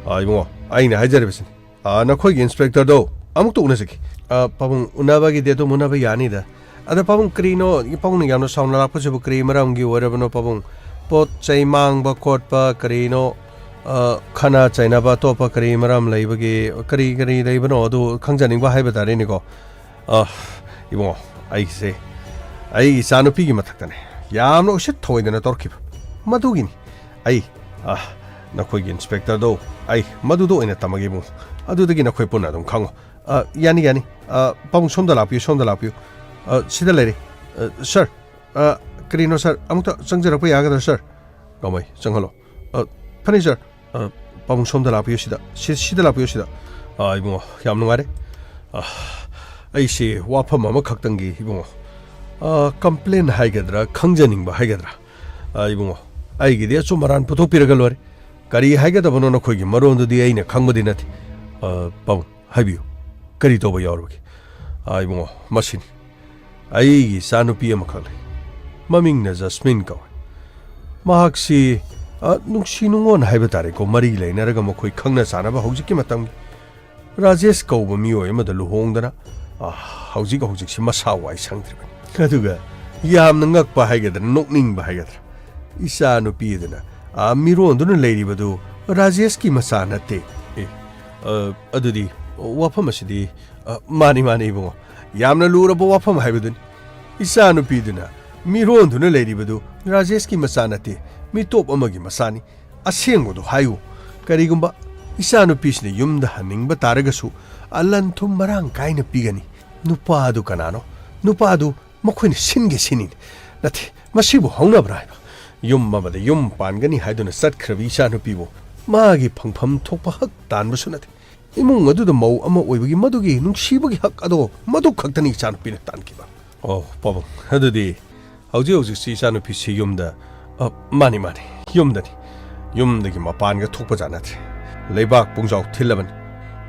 ꯑ, ꯏꯕꯨꯡꯉꯣ, ꯑꯩꯅ ꯍꯥꯏꯖꯔꯤꯕꯁꯤꯅꯤ꯫ ꯑ, ꯅꯈꯣꯏꯒꯤ ꯏꯟꯁꯄꯦꯛꯇꯔꯗꯣ ꯑꯃꯨꯛꯇ ꯎꯅꯖꯒꯦ꯫ ꯑ, ꯄꯥꯕꯨꯡ, ꯎꯅꯕꯒꯤꯗꯤ ꯑꯗꯨꯝ ꯎꯅꯕ ꯌꯥꯅꯤꯗ꯫ ꯑꯗ ꯄꯥꯕꯨꯡ, ꯀꯔꯤꯅꯣ ꯄꯥꯕꯨꯡꯅ ꯌꯥꯝꯅ ꯁꯥꯎꯅ ꯂꯥꯛꯄꯁꯤꯕꯨ? ꯀꯔꯤ ꯃꯔꯝꯒꯤ ꯑꯣꯏꯔꯕꯅꯣ ꯄꯥꯕꯨꯡ? ꯄꯣꯠ ꯆꯩ ꯃꯥꯡꯕ ꯈꯣꯠꯄ, ꯀꯔꯤꯅꯣ, ꯑ, ꯈꯠꯅ ꯆꯩꯅꯕ, ꯑꯇꯣꯞꯄ ꯀꯔꯤ ꯃꯔꯝ ꯂꯩꯕꯒꯦ? ꯀꯔꯤ ꯀꯔꯤ ꯂꯩꯕꯅꯣ? ꯑꯗꯨ ꯈꯪꯖꯅꯤꯡꯕ ꯍꯥꯏꯕ ꯇꯥꯔꯦꯅꯦꯀꯣ꯫ ꯑ, ꯏꯕꯨꯡꯉꯣ, ꯑꯩꯁꯦ ꯑꯩ ꯏꯆꯥꯅꯨꯄꯤꯒꯤ ꯃꯊꯛꯇꯅꯦ ꯌꯥꯝꯅ ꯎꯁꯤꯠ ꯊꯑꯣꯏꯗꯅ ꯇꯧꯔꯛꯈꯤꯕ꯫ ꯃꯗꯨꯒꯤꯅꯤ꯫ ꯑꯩ, ꯑ, ꯅꯈꯣꯏꯒꯤ ꯏꯟꯁꯄꯦꯛꯇꯔꯗꯣ ꯑꯩ ꯃꯗꯨꯗ ꯑꯣꯏꯅ ꯇꯝꯃꯒꯦ ꯏꯕꯨꯡꯉꯣ꯫ ꯑꯗꯨꯗꯒꯤ ꯅꯈꯣꯏ ꯄꯨꯟꯅ ꯑꯗꯨꯝ ꯈꯪꯉꯣ꯫ ꯑ, ꯌꯥꯅꯤ, ꯌꯥꯅꯤ꯫ ꯑ, ꯄꯥꯕꯨꯡ, ꯁꯣꯝꯗ ꯂꯥꯛꯄꯤꯌꯨ, ꯁꯣꯝꯗ ꯂꯥꯛꯄꯤꯌꯨ꯫ ꯑ, ꯁꯤꯗ ꯂꯩꯔꯦ꯫ ꯑ, ꯁꯥꯔ, ꯑ, ꯀꯔꯤꯅꯣ ꯁꯥꯔ? ꯑꯃꯨꯛꯇ ꯆꯪꯖꯔꯛꯄ ꯌꯥꯒꯗ꯭ꯔꯥ ꯁꯥꯔ? ꯒꯥꯡꯃꯩ, ꯆꯪꯍꯜꯂꯣ꯫ ꯑ, ꯐꯅꯤ ꯁꯥꯔ꯫ ꯑ, ꯄꯥꯕꯨꯡ, ꯁꯣꯝꯗ ꯂꯥꯛꯄꯤꯌꯨ, ꯁꯤꯗ꯫ ꯁꯤ-, ꯁꯤꯗ ꯂꯥꯛꯄꯤꯌꯨ, ꯁꯤꯗ꯫ ꯑ, ꯏꯕꯨꯡꯉꯣ, ꯌꯥꯝ ꯅꯨꯡꯉꯥꯏꯔꯦ꯫ ꯑ, ꯑꯩꯁꯦ ꯋꯥꯐꯝ ꯑꯃꯈꯛꯇꯪꯒꯤ, ꯏꯕꯨꯡꯉꯣ, ꯑ, complain ꯍꯥꯏꯒꯗ꯭ꯔꯥ, ꯈꯪꯖꯅꯤꯡꯕ ꯍꯥꯏꯒꯗ꯭ꯔꯥ? ꯑ, ꯏꯕꯨꯡꯉꯣ, ꯑꯩꯒꯤꯗꯤ ꯑꯆꯨꯝ ꯑꯔꯥꯟ ꯄꯨꯊꯣꯛꯄꯤꯔꯒ ꯂꯣꯏꯔꯦ꯫ ꯀꯔꯤ ꯍꯥꯏꯒꯗꯕꯅꯣ ꯅꯈꯣꯏꯒꯤ ꯃꯔꯣꯟꯗꯨꯗꯤ ꯑꯩꯅ ꯈꯪꯕꯗꯤ ꯅꯠꯇꯦ꯫ ꯑ, ꯄꯥꯕꯨꯡ, ꯍꯥꯏꯕꯤꯌꯨ, ꯀꯔꯤ ꯇꯧꯕ ꯌꯥꯎꯔꯕꯒꯦ? ꯑ, ꯏꯕꯨꯡꯉꯣ, ꯃꯁꯤꯅꯤ꯫ ꯑꯩꯒꯤ ꯏꯆꯥꯅꯨꯄꯤ ꯑꯃꯈꯛ ꯂꯩ꯫ ꯃꯃꯤꯡꯅ ꯖꯁꯃꯤꯟ ꯀꯧꯏ꯫ ꯃꯍꯥꯛꯁꯤ, ꯑ, ꯅꯨꯡꯁꯤ ꯅꯨꯡꯉꯣꯟ ꯍꯥꯏꯕ ꯇꯥꯔꯦꯀꯣ, ꯃꯔꯤ ꯂꯩꯅꯔꯒ ꯃꯈꯣꯏ ꯈꯪꯅ ꯆꯥꯟꯅꯕ ꯍꯧꯖꯤꯛꯀꯤ ꯃꯇꯝꯒꯤ ꯔꯥꯖꯦꯁ ꯀꯧꯕ ꯃꯤꯑꯣꯏ ꯑꯃꯗ ꯂꯨꯍꯣꯡꯗꯅ ꯑ, ꯍꯧꯖꯤꯛ ꯍꯧꯖꯤꯛꯁꯤ ꯃꯁꯥ ꯋꯥꯏ ꯁꯪꯗ꯭ꯔꯤꯕꯅꯤ꯫ ꯑꯗꯨꯒ ꯌꯥꯝꯅ ꯉꯛꯄ ꯍꯥꯏꯒꯗ꯭ꯔꯥ, ꯅꯣꯛꯅꯤꯡꯕ ꯍꯥꯏꯒꯗ꯭ꯔꯥ, ꯏꯆꯥ ꯅꯨꯄꯤ ꯑꯗꯨꯅ, ꯑ, ꯃꯤꯔꯣꯟꯗꯨꯅ ꯂꯩꯔꯤꯕꯗꯨ ꯔꯥꯖꯦꯁꯀꯤ ꯃꯆꯥ ꯅꯠꯇꯦ꯫ ꯑꯦ, ꯑ, ꯑꯗꯨꯗꯤ ꯋꯥꯐꯝ ꯑꯁꯤꯗꯤ, ꯑ, ꯃꯥꯅꯤ, ꯃꯥꯅꯤ, ꯏꯕꯨꯡꯉꯣ, ꯌꯥꯝꯅ ꯂꯨꯔꯕ ꯋꯥꯐꯝ ꯍꯥꯏꯕꯗꯨꯅꯤ꯫ ꯏꯆꯥ ꯅꯨꯄꯤꯗꯨꯅ ꯃꯤꯔꯣꯟꯗꯨꯅ ꯂꯩꯔꯤꯕꯗꯨ ꯔꯥꯖꯦꯁꯀꯤ ꯃꯆꯥ ꯅꯠꯇꯦ, ꯃꯤꯇꯣꯞ ꯑꯃꯒꯤ ꯃꯆꯥꯅꯤ꯫ ꯑꯁꯦꯡꯕꯗꯨ ꯍꯥꯏꯌꯨ꯫ ꯀꯔꯤꯒꯨꯝꯕ ꯏꯆꯥ ꯅꯨꯄꯤꯁꯤꯅ ꯌꯨꯝꯗ ꯍꯟꯅꯤꯡꯕ ꯇꯥꯔꯒꯁꯨ, ꯑ, ꯂꯟ ꯊꯨꯝ ꯃꯔꯥꯡ ꯀꯥꯏꯅ ꯄꯤꯒꯅꯤ꯫ ꯅꯨꯄꯥꯗꯨ ꯀꯅꯥꯅꯣ? ꯅꯨꯄꯥꯗꯨ ꯃꯈꯣꯏꯅ ꯁꯤꯟꯒꯦ ꯁꯤꯟꯅꯤꯅꯦ꯫ ꯅꯠꯇꯦ, ꯃꯁꯤꯕꯨ ꯍꯧꯅꯕ꯭ꯔꯥ ꯍꯥꯏꯕ? ꯌꯨꯝ ꯑꯃꯗ ꯌꯨꯝ ꯄꯥꯟꯒꯅꯤ ꯍꯥꯏꯗꯨꯅ ꯆꯠꯈ꯭ꯔꯕ ꯏꯆꯥ ꯅꯨꯄꯤꯕꯨ ꯃꯥꯒꯤ ꯐꯪꯐꯝ ꯊꯣꯛꯄ ꯍꯛ ꯇꯥꯟꯕꯁꯨ ꯅꯠꯇꯦ꯫ ꯏꯃꯨꯡ ꯑꯗꯨꯗ ꯃꯧ ꯑꯃ ꯑꯣꯏꯕꯒꯤ ꯃꯗꯨꯒꯤ ꯅꯨꯡꯁꯤꯕꯒꯤ ꯍꯛ ꯑꯗꯣ ꯃꯗꯨ ꯈꯛꯇꯅꯤ ꯏꯆꯥ ꯅꯨꯄꯤꯅ ꯇꯥꯟꯈꯤꯕ꯫ ꯑꯣ, ꯄꯥꯕꯨꯡ, ꯑꯗꯨꯗꯤ ꯍꯧꯖꯤꯛ ꯍꯧꯖꯤꯛꯁꯤ ꯏꯆꯥ ꯅꯨꯄꯤꯁꯤ ꯌꯨꯝꯗ, ꯑ, ꯃꯥꯅꯤ, ꯃꯥꯅꯤ, ꯌꯨꯝꯗꯅꯤ꯫ ꯌꯨꯝꯗꯒꯤ ꯃꯄꯥꯟꯒ ꯊꯣꯛꯄ ꯖꯥꯠ ꯅꯠꯇ꯭ꯔꯦ꯫ ꯂꯩꯕꯥꯛ ꯄꯨꯡꯖꯥꯎ ꯊꯤꯜꯂꯕꯅꯤ꯫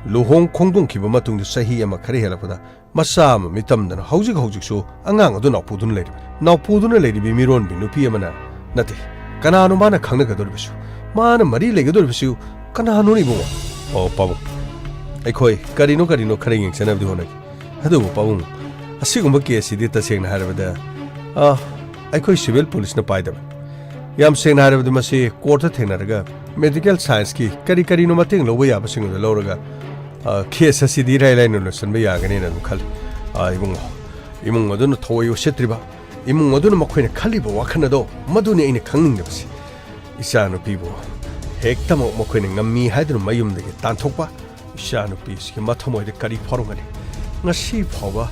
ꯂꯨꯍꯣꯡ ꯈꯣꯡꯗꯣꯡꯈꯤꯕ ꯃꯇꯨꯡꯗ ꯆꯍꯤ ꯑꯃ ꯈꯔ ꯍꯦꯜꯂꯛꯄꯗ ꯃꯆꯥ ꯑꯃ ꯃꯤꯇꯝꯗꯅ ꯍꯧꯖꯤꯛ ꯍꯧꯖꯤꯛꯁꯨ ꯑꯉꯥꯡ ꯑꯗꯨ ꯅꯥꯎꯄꯨꯗꯨꯅ ꯂꯩꯔꯤꯕꯅꯤ꯫ ꯅꯥꯎꯄꯨꯗꯨꯅ ꯂꯩꯔꯤꯕꯤ ꯃꯤꯔꯣꯟꯕꯤ ꯅꯨꯄꯤ ꯑꯃꯅ ꯅꯠꯇꯦ꯫ ꯀꯅꯥꯅꯣ ꯃꯥꯅ ꯈꯪꯅꯒꯗꯧꯔꯤꯕꯁꯨ? ꯃꯥꯅ ꯃꯔꯤ ꯂꯩꯒꯗꯧꯔꯤꯕꯁꯨ ꯀꯅꯥꯅꯣꯅ, ꯏꯕꯨꯡꯉꯣ? ꯑꯣ, ꯄꯥꯕꯨꯡ, ꯑꯩꯈꯣꯏ ꯀꯔꯤꯅꯣ ꯀꯔꯤꯅꯣ ꯈꯔ ꯌꯦꯡꯁꯤꯟꯅꯕꯗꯤ ꯍꯣꯠꯅꯒꯦ꯫ ꯑꯗꯨꯕꯨ ꯄꯥꯕꯨꯡ, ꯑꯁꯤꯒꯨꯝꯕ ꯀꯦꯁꯁꯤꯗꯤ ꯇꯁꯦꯡꯅ ꯍꯥꯏꯔꯕꯗ, ꯑ, ꯑꯩꯈꯣꯏ ꯁꯤꯚꯤꯜ ꯄꯨꯂꯤꯁꯅ ꯄꯥꯏꯗꯕꯅꯤ꯫ ꯌꯥꯝ ꯁꯦꯡꯅ ꯍꯥꯏꯔꯕꯗ ꯃꯁꯤ ꯀꯣꯔꯠꯇ ꯊꯦꯡꯅꯔꯒ ꯃꯦꯗꯤꯀꯦꯜ ꯁꯥꯏꯟꯁꯀꯤ ꯀꯔꯤ ꯀꯔꯤꯅꯣ ꯃꯇꯦꯡ ꯂꯧꯕ ꯌꯥꯕꯁꯤꯡ ꯑꯗꯨ ꯂꯧꯔꯒ, ꯑ, ꯀꯦꯁ ꯑꯁꯤꯗꯤ ꯏꯔꯥꯏ ꯂꯥꯏꯅ ꯂꯣꯏꯁꯤꯟꯕ ꯌꯥꯒꯅꯤꯅ ꯑꯗꯨꯝ ꯈꯜꯂꯤ꯫ ꯑ, ꯏꯕꯨꯡꯉꯣ, ꯏꯃꯨꯡ ꯑꯗꯨꯅ ꯊꯑꯣꯏ ꯎꯁꯤꯠꯇ꯭ꯔꯤꯕ, ꯏꯃꯨꯡ ꯑꯗꯨꯅ ꯃꯈꯣꯏꯅ ꯈꯜꯂꯤꯕ ꯋꯥꯈꯜ ꯑꯗꯣ ꯃꯗꯨꯅꯤ ꯑꯩꯅ ꯈꯪꯅꯤꯡꯗꯕꯁꯤ꯫ ꯏꯆꯥꯅꯨꯄꯤꯕꯨ ꯍꯦꯛꯇꯃꯛ ꯃꯈꯣꯏꯅ ꯉꯝꯃꯤ ꯍꯥꯏꯗꯨꯅ ꯃꯌꯨꯝꯗꯒꯤ ꯇꯥꯟꯊꯣꯛꯄ, ꯏꯆꯥꯅꯨꯄꯤꯁꯤꯒꯤ ꯃꯊꯃꯣꯏꯗ ꯀꯔꯤ ꯐꯥꯎꯔꯝꯒꯅꯤ? ꯉꯁꯤ ꯐꯥꯎꯕ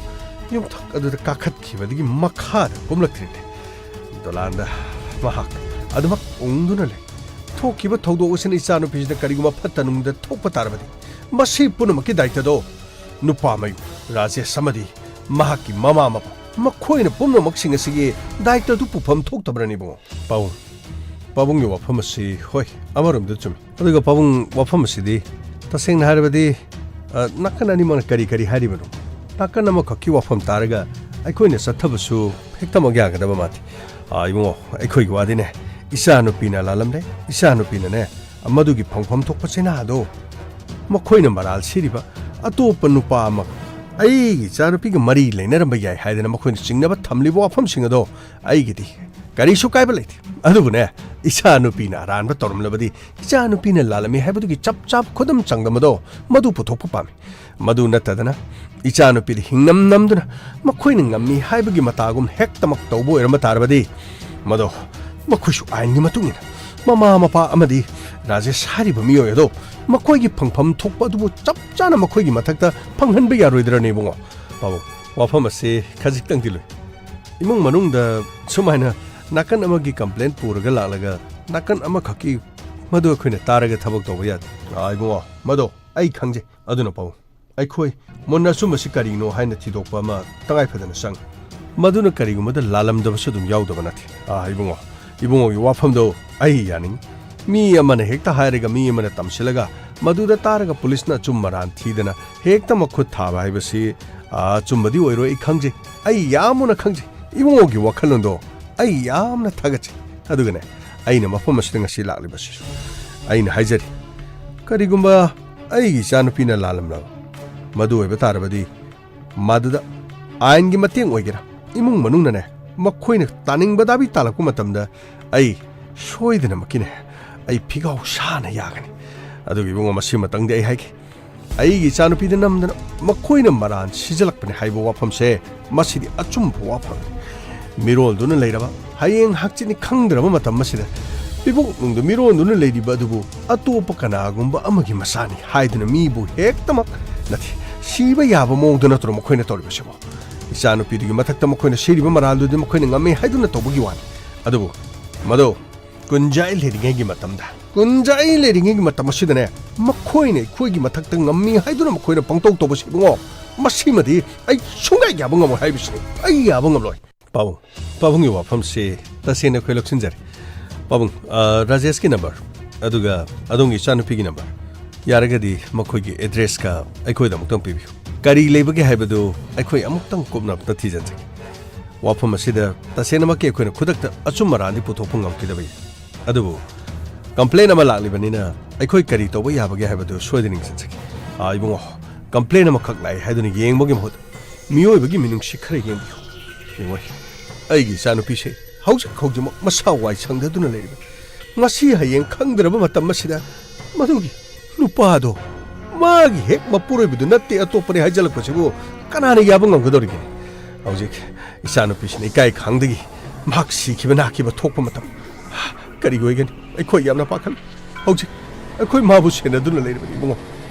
ꯌꯨꯝꯊꯛ ꯑꯗꯨꯗ ꯀꯥꯈꯠꯈꯤꯕꯗꯒꯤ ꯃꯈꯥꯗ ꯀꯨꯝꯂꯛꯇ꯭ꯔꯤꯅꯦ꯫ ꯗꯣꯂꯥꯟꯗ ꯃꯍꯥꯛ ꯑꯗꯨꯃꯛ ꯎꯪꯗꯨꯅ ꯂꯩ꯫ ꯊꯣꯛꯈꯤꯕ ꯊꯧꯗꯣꯛ ꯑꯁꯤꯅ ꯏꯆꯥꯅꯨꯄꯤꯁꯤꯗ ꯀꯔꯤꯒꯨꯝꯕ ꯐꯠꯇ ꯅꯨꯡꯗ ꯊꯣꯛꯄ ꯇꯥꯔꯕꯗꯤ, ꯃꯁꯤ ꯄꯨꯝꯅꯃꯛꯀꯤ ꯗꯥꯏꯇꯗꯣ ꯅꯨꯄꯥ ꯃꯌꯨꯝ ꯔꯥꯖꯦꯁ ꯑꯃꯗꯤ ꯃꯍꯥꯛꯀꯤ ꯃꯃꯥ ꯃꯄꯥ, ꯃꯈꯣꯏꯅ ꯄꯨꯝꯅꯃꯛꯁꯤꯡ ꯑꯁꯤꯒꯤ ꯗꯥꯏꯇꯗꯨ ꯄꯨꯐꯝ ꯊꯣꯛꯇꯕ꯭ꯔꯅꯤ, ꯏꯕꯨꯡꯉꯣ? ꯄꯥꯕꯨꯡ, ꯄꯥꯕꯨꯡꯒꯤ ꯋꯥꯐꯝ ꯑꯁꯤ, ꯍꯣꯏ, ꯑꯃꯔꯣꯝꯗ ꯆꯨꯝꯃꯤ꯫ ꯑꯗꯨꯒ ꯄꯥꯕꯨꯡ, ꯋꯥꯐꯝ ꯑꯁꯤꯗꯤ ꯇꯁꯦꯡꯅ ꯍꯥꯏꯔꯕꯗꯤ, ꯑ, ꯅꯥꯀꯟ ꯑꯅꯤꯃꯛꯅ ꯀꯔꯤ ꯀꯔꯤ ꯍꯥꯏꯔꯤꯕꯅꯣ? ꯅꯥꯀꯟ ꯑꯃꯈꯛꯀꯤ ꯋꯥꯐꯝ ꯇꯥꯔꯒ ꯑꯩꯈꯣꯏꯅ ꯆꯠꯊꯕꯁꯨ ꯍꯦꯛꯇꯃꯛ ꯌꯥꯒꯗꯕ ꯃꯥꯟꯗꯦ꯫ ꯑ, ꯏꯕꯨꯡꯉꯣ, ꯑꯩꯈꯣꯏꯒꯤ ꯋꯥꯗꯤꯅꯦ, ꯏꯆꯥꯅꯨꯄꯤꯅ ꯂꯥꯜꯂꯝꯂꯦ, ꯏꯆꯥꯅꯨꯄꯤꯅꯅꯦ, ꯃꯗꯨꯒꯤ ꯐꯪꯐꯝ ꯊꯣꯛꯄ ꯆꯩꯅꯥꯗꯣ ꯃꯈꯣꯏꯅ ꯃꯔꯥꯜ ꯁꯤꯔꯤꯕ ꯑꯇꯣꯞꯄ ꯅꯨꯄꯥ ꯑꯃ ꯑꯩꯒꯤ ꯏꯆꯥꯅꯨꯄꯤꯒ ꯃꯔꯤ ꯂꯩꯅꯔꯝꯕ ꯌꯥꯏ ꯍꯥꯏꯗꯅ ꯃꯈꯣꯏꯅ ꯆꯤꯡꯅꯕ ꯊꯝꯂꯤꯕ ꯋꯥꯐꯝꯁꯤꯡ ꯑꯗꯣ ꯑꯩꯒꯤꯗꯤ ꯀꯔꯤꯁꯨ ꯀꯥꯏꯕ ꯂꯩꯇꯦ꯫ ꯑꯗꯨꯕꯨꯅꯦ, ꯏꯆꯥꯅꯨꯄꯤꯅ ꯑꯔꯥꯟꯕ ꯇꯧꯔꯝꯂꯕꯗꯤ ꯏꯆꯥꯅꯨꯄꯤꯅ ꯂꯥꯜꯂꯝꯃꯤ ꯍꯥꯏꯕꯗꯨꯒꯤ ꯆꯞ ꯆꯥꯕ ꯈꯨꯗꯝ ꯆꯥꯡꯗꯝ ꯑꯗꯣ ꯃꯗꯨ ꯄꯨꯊꯣꯛꯄ ꯄꯥꯝꯃꯤ꯫ ꯃꯗꯨ ꯅꯠꯇꯗꯅ ꯏꯆꯥꯅꯨꯄꯤꯗ ꯍꯤꯡꯅꯝ ꯅꯝꯗꯨꯅ ꯃꯈꯣꯏꯅ ꯉꯝꯃꯤ ꯍꯥꯏꯕꯒꯤ ꯃꯇꯥꯒꯨꯝ ꯍꯦꯛꯇꯃꯛ ꯇꯧꯕ ꯑꯣꯏꯔꯝꯕ ꯇꯥꯔꯕꯗꯤ, ꯃꯗꯣ ꯃꯈꯣꯏꯁꯨ ꯑꯥꯏꯟꯒꯤ ꯃꯇꯨꯡ ꯏꯟꯅ ꯃꯃꯥ ꯃꯄꯥ ꯑꯃꯗꯤ ꯔꯥꯖꯦꯁ ꯍꯥꯏꯔꯤꯕ ꯃꯤꯑꯣꯏ ꯑꯗꯣ ꯃꯈꯣꯏꯒꯤ ꯐꯪꯐꯝ ꯊꯣꯛꯄ ꯑꯗꯨꯕꯨ ꯆꯞ ꯆꯥꯅ ꯃꯈꯣꯏꯒꯤ ꯃꯊꯛꯇ ꯐꯪꯍꯟꯕ ꯌꯥꯔꯣꯏꯗ꯭ꯔꯅꯦ, ꯏꯕꯨꯡꯉꯣ? ꯄꯥꯕꯨꯡ, ꯋꯥꯐꯝ ꯑꯁꯤ ꯈꯖꯤꯛꯇꯪꯗꯤ ꯂꯨꯏ꯫ ꯏꯃꯨꯡ ꯃꯅꯨꯡꯗ ꯁꯨꯃꯥꯏꯅ ꯅꯥꯀꯟ ꯑꯃꯒꯤ ꯀꯝꯄ꯭ꯂꯦꯟ ꯄꯨꯔꯒ ꯂꯥꯛꯂꯒ ꯅꯥꯀꯟ ꯑꯃꯈꯛꯀꯤ ꯃꯗꯨ ꯑꯩꯈꯣꯏꯅ ꯇꯥꯔꯒ ꯊꯕꯛ ꯇꯧꯕ ꯌꯥꯗꯦ꯫ ꯑꯥ, ꯏꯕꯨꯡꯉꯣ, ꯃꯗꯣ ꯑꯩ ꯈꯪꯖꯩ꯫ ꯑꯗꯨꯅ ꯄꯥꯕꯨꯡ, ꯑꯩꯈꯣꯏ ꯃꯨꯟꯅ ꯑꯆꯨꯝꯕꯁꯤ ꯀꯔꯤꯅꯣ ꯍꯥꯏꯅ ꯊꯤꯗꯣꯛꯄ ꯑꯃ ꯇꯉꯥꯏ ꯐꯗꯅ ꯆꯪꯉꯤ꯫ ꯃꯗꯨꯅ ꯀꯔꯤꯒꯨꯝꯕꯗ ꯂꯥꯜꯂꯝꯗꯕꯁꯨ ꯑꯗꯨꯝ ꯌꯥꯎꯗꯕ ꯅꯠꯇꯦ꯫ ꯑꯥ, ꯏꯕꯨꯡꯉꯣ, ꯏꯕꯨꯡꯉꯣꯒꯤ ꯋꯥꯐꯝꯗꯣ ꯑꯩ ꯌꯥꯅꯤꯡꯉꯤ꯫ ꯃꯤ ꯑꯃꯅ ꯍꯦꯛꯇ ꯍꯥꯏꯔꯒ ꯃꯤ ꯑꯃꯅ ꯇꯝꯁꯤꯜꯂꯒ ꯃꯗꯨꯗ ꯇꯥꯔꯒ ꯄꯨꯂꯤꯁꯅ ꯑꯆꯨꯝ ꯑꯔꯥꯟ ꯊꯤꯗꯅ ꯍꯦꯛꯇ ꯃꯈꯨꯠ ꯊꯥꯕ ꯍꯥꯏꯕꯁꯤ, ꯑꯥ, ꯑꯆꯨꯝꯕꯗꯤ ꯑꯣꯏꯔꯣꯏ, ꯑꯩ ꯈꯪꯖꯩ꯫ ꯑꯩ ꯌꯥꯝ ꯃꯨꯟꯅ ꯈꯪꯖꯩ꯫ ꯏꯕꯨꯡꯉꯣꯒꯤ ꯋꯥꯈꯜꯂꯣꯟꯗꯣ ꯑꯩ ꯌꯥꯝꯅ ꯊꯥꯒꯠꯆꯩ꯫ ꯑꯗꯨꯒꯅꯦ, ꯑꯩꯅ ꯃꯐꯝ ꯑꯁꯤꯗ ꯉꯁꯤ ꯂꯥꯛꯂꯤꯕꯁꯤꯁꯨ ꯑꯩꯅ ꯍꯥꯏꯖꯔꯤ, ꯀꯔꯤꯒꯨꯝꯕ ꯑꯩꯒꯤ ꯏꯆꯥꯅꯨꯄꯤꯅ ꯂꯥꯜꯂꯝꯂꯕ ꯃꯗꯨ ꯑꯣꯏꯕ ꯇꯥꯔꯕꯗꯤ, ꯃꯗꯨꯗ ꯑꯥꯏꯟꯒꯤ ꯃꯇꯦꯡ ꯑꯣꯏꯒꯦꯔꯥ, ꯏꯃꯨꯡ ꯃꯅꯨꯡꯅꯅꯦ, ꯃꯈꯣꯏꯅ ꯇꯥꯅꯤꯡꯕ ꯗꯥꯕꯤ ꯇꯥꯜꯂꯛꯄ ꯃꯇꯝꯗ ꯑꯩ ꯁꯣꯏꯗꯅꯃꯛꯀꯤꯅꯦ, ꯑꯩ ꯐꯤꯒꯥꯎ ꯁꯥꯅ ꯌꯥꯒꯅꯤ꯫ ꯑꯗꯨꯒ ꯏꯕꯨꯡꯉꯣ, ꯃꯁꯤꯃꯇꯪꯗꯤ ꯑꯩ ꯍꯥꯏꯒꯦ, ꯑꯩꯒꯤ ꯏꯆꯥꯅꯨꯄꯤꯗ ꯅꯝꯗꯅ ꯃꯈꯣꯏꯅ ꯃꯔꯥꯟ ꯁꯤꯖꯤꯜꯂꯛꯄꯅꯤ ꯍꯥꯏꯕ ꯋꯥꯐꯝꯁꯦ, ꯃꯁꯤꯗꯤ ꯑꯆꯨꯝꯕ ꯋꯥꯐꯝꯅꯤ꯫ ꯃꯤꯔꯣꯟꯗꯨꯅ ꯂꯩꯔꯕ, ꯍꯌꯦꯡ ꯍꯛꯆꯤꯠꯅꯤ ꯈꯪꯗ꯭ꯔꯕ ꯃꯇꯝ ꯑꯁꯤꯗ ꯄꯤꯕꯨꯡ ꯅꯨꯡꯗ ꯃꯤꯔꯣꯟꯗꯨꯅ ꯂꯩꯔꯤꯕ ꯑꯗꯨꯕꯨ ꯑꯇꯣꯞꯄ ꯀꯅꯥꯒꯨꯝꯕ ꯑꯃꯒꯤ ꯃꯆꯥꯅꯤ ꯍꯥꯏꯗꯨꯅ ꯃꯤꯕꯨ ꯍꯦꯛꯇꯃꯛ, ꯅꯠꯇꯦ, ꯁꯤꯕ ꯌꯥꯕ ꯃꯑꯣꯡꯗ ꯅꯠꯇ꯭ꯔꯣ ꯃꯈꯣꯏꯅ ꯇꯧꯔꯤꯕꯁꯤꯕꯣ? ꯏꯆꯥꯅꯨꯄꯤꯗꯨꯒꯤ ꯃꯊꯛꯇ ꯃꯈꯣꯏꯅ ꯁꯤꯔꯤꯕ ꯃꯔꯥꯜꯗꯨꯗꯤ ꯃꯈꯣꯏꯅ ꯉꯝꯃꯤ ꯍꯥꯏꯗꯨꯅ ꯇꯧꯕꯒꯤ ꯋꯥꯅꯤ꯫ ꯑꯗꯨꯕꯨ ꯃꯗꯨ ꯀꯨꯟꯖꯥꯏ ꯂꯩꯔꯤꯉꯩꯒꯤ ꯃꯇꯝꯗ, ꯀꯨꯟꯖꯥꯏ ꯂꯩꯔꯤꯉꯩꯒꯤ ꯃꯇꯝ ꯑꯁꯤꯗꯅꯦ, ꯃꯈꯣꯏꯅ ꯑꯩꯈꯣꯏꯒꯤ ꯃꯊꯛꯇ ꯉꯝꯃꯤ ꯍꯥꯏꯗꯨꯅ ꯃꯈꯣꯏꯅ ꯄꯪꯇꯧ ꯇꯧꯕꯁꯤ, ꯏꯕꯨꯡꯉꯣ, ꯃꯁꯤꯃꯗꯤ ꯑꯩ ꯁꯨꯡꯌꯥ ꯌꯥꯕ ꯉꯝꯃꯣꯏ ꯍꯥꯏꯕꯁꯤꯅꯤ꯫ ꯑꯩ ꯌꯥꯕ ꯉꯝꯂꯣꯏ꯫ ꯄꯥꯕꯨꯡ, ꯄꯥꯕꯨꯡꯒꯤ ꯋꯥꯐꯝꯁꯤ ꯇꯁꯦꯡꯅ ꯑꯩꯈꯣꯏ ꯂꯧꯁꯤꯟꯖꯔꯦ꯫ ꯄꯥꯕꯨꯡ, ꯑ, ꯔꯥꯖꯦꯁꯀꯤ ꯅꯝꯕꯔ, ꯑꯗꯨꯒ ꯑꯗꯣꯝꯒꯤ ꯏꯆꯥꯅꯨꯄꯤꯒꯤ ꯅꯝꯕꯔ, ꯌꯥꯔꯒꯗꯤ ꯃꯈꯣꯏꯒꯤ ꯑꯦꯗ꯭ꯔꯦꯁꯀ ꯑꯩꯈꯣꯏꯗ ꯑꯃꯨꯛꯇꯪ ꯄꯤꯕꯤꯌꯨ꯫ ꯀꯔꯤ ꯂꯩꯕꯒꯦ ꯍꯥꯏꯕꯗꯨ ꯑꯩꯈꯣꯏ ꯑꯃꯨꯛꯇꯪ ꯀꯨꯞꯅ ꯑꯝꯇ ꯊꯤꯖꯤꯟꯖꯒꯦ꯫ ꯋꯥꯐꯝ ꯑꯁꯤꯗ ꯇꯁꯦꯡꯅꯃꯛꯀꯤ ꯑꯩꯈꯣꯏꯅ ꯈꯨꯗꯛꯇ ꯑꯆꯨꯝ ꯑꯔꯥꯟꯗꯤ ꯄꯨꯊꯣꯛꯄ ꯉꯝꯈꯤꯗꯕ ꯌꯥꯏ, ꯑꯗꯨꯕꯨ ꯀꯝꯄ꯭ꯂꯦꯟ ꯑꯃ ꯂꯥꯛꯂꯤꯕꯅꯤꯅ ꯑꯩꯈꯣꯏ ꯀꯔꯤ ꯇꯧꯕ ꯌꯥꯕꯒꯦ ꯍꯥꯏꯕꯗꯨ ꯁꯣꯏꯗꯅ ꯌꯦꯡꯁꯤꯟꯖꯒꯦ꯫ ꯑꯥ, ꯏꯕꯨꯡꯉꯣ, ꯀꯝꯄ꯭ꯂꯦꯟ ꯑꯃꯈꯛ ꯂꯥꯛꯏ ꯍꯥꯏꯗꯨꯅ ꯌꯦꯡꯕꯒꯤ ꯃꯍꯨꯠ ꯃꯤꯑꯣꯏꯕꯒꯤ ꯃꯤꯅꯨꯡꯁꯤ ꯈꯔ ꯌꯦꯡꯕꯤꯌꯨ꯫ ꯌꯦꯡꯉꯣ, ꯑꯩꯒꯤ ꯏꯆꯥꯅꯨꯄꯤꯁꯦ ꯍꯧꯖꯤꯛ ꯍꯧꯖꯤꯛꯃꯛ ꯃꯁꯥ ꯋꯥꯏ ꯁꯪꯗꯗꯨꯅ ꯂꯩꯔꯤꯕꯅꯤ꯫ ꯉꯁꯤ ꯍꯌꯦꯡ ꯈꯪꯗ꯭ꯔꯕ ꯃꯇꯝ ꯑꯁꯤꯗ ꯃꯗꯨꯒꯤ ꯅꯨꯄꯥꯗꯣ ꯃꯥꯒꯤ ꯍꯦꯛ ꯃꯄꯨꯔꯣꯏꯕꯗꯨ ꯅꯠꯇꯦ, ꯑꯇꯣꯞꯄꯅꯤ ꯍꯥꯏꯖꯜꯂꯛꯄꯁꯤꯕꯨ ꯀꯅꯥꯅ ꯌꯥꯕ ꯉꯝꯒꯗꯧꯔꯤꯒꯦ? ꯍꯧꯖꯤꯛ ꯏꯆꯥꯅꯨꯄꯤꯁꯤꯅ ꯏꯀꯥꯏ ꯈꯪꯗꯒꯤ ꯃꯍꯥꯛ ꯁꯤꯈꯤꯕ ꯅꯥꯈꯤꯕ ꯊꯣꯛꯄ ꯃꯇꯝ ꯀꯔꯤ ꯑꯣꯏꯒꯅꯤ? ꯑꯩꯈꯣꯏ ꯌꯥꯝꯅ ꯄꯥꯈꯠꯂꯤ꯫ ꯍꯧꯖꯤꯛ ꯑꯩꯈꯣꯏ ꯃꯥꯕꯨ ꯁꯦꯟꯅꯗꯨꯅ ꯂꯩꯔꯕꯅꯤ ꯏꯕꯨꯡꯉꯣ꯫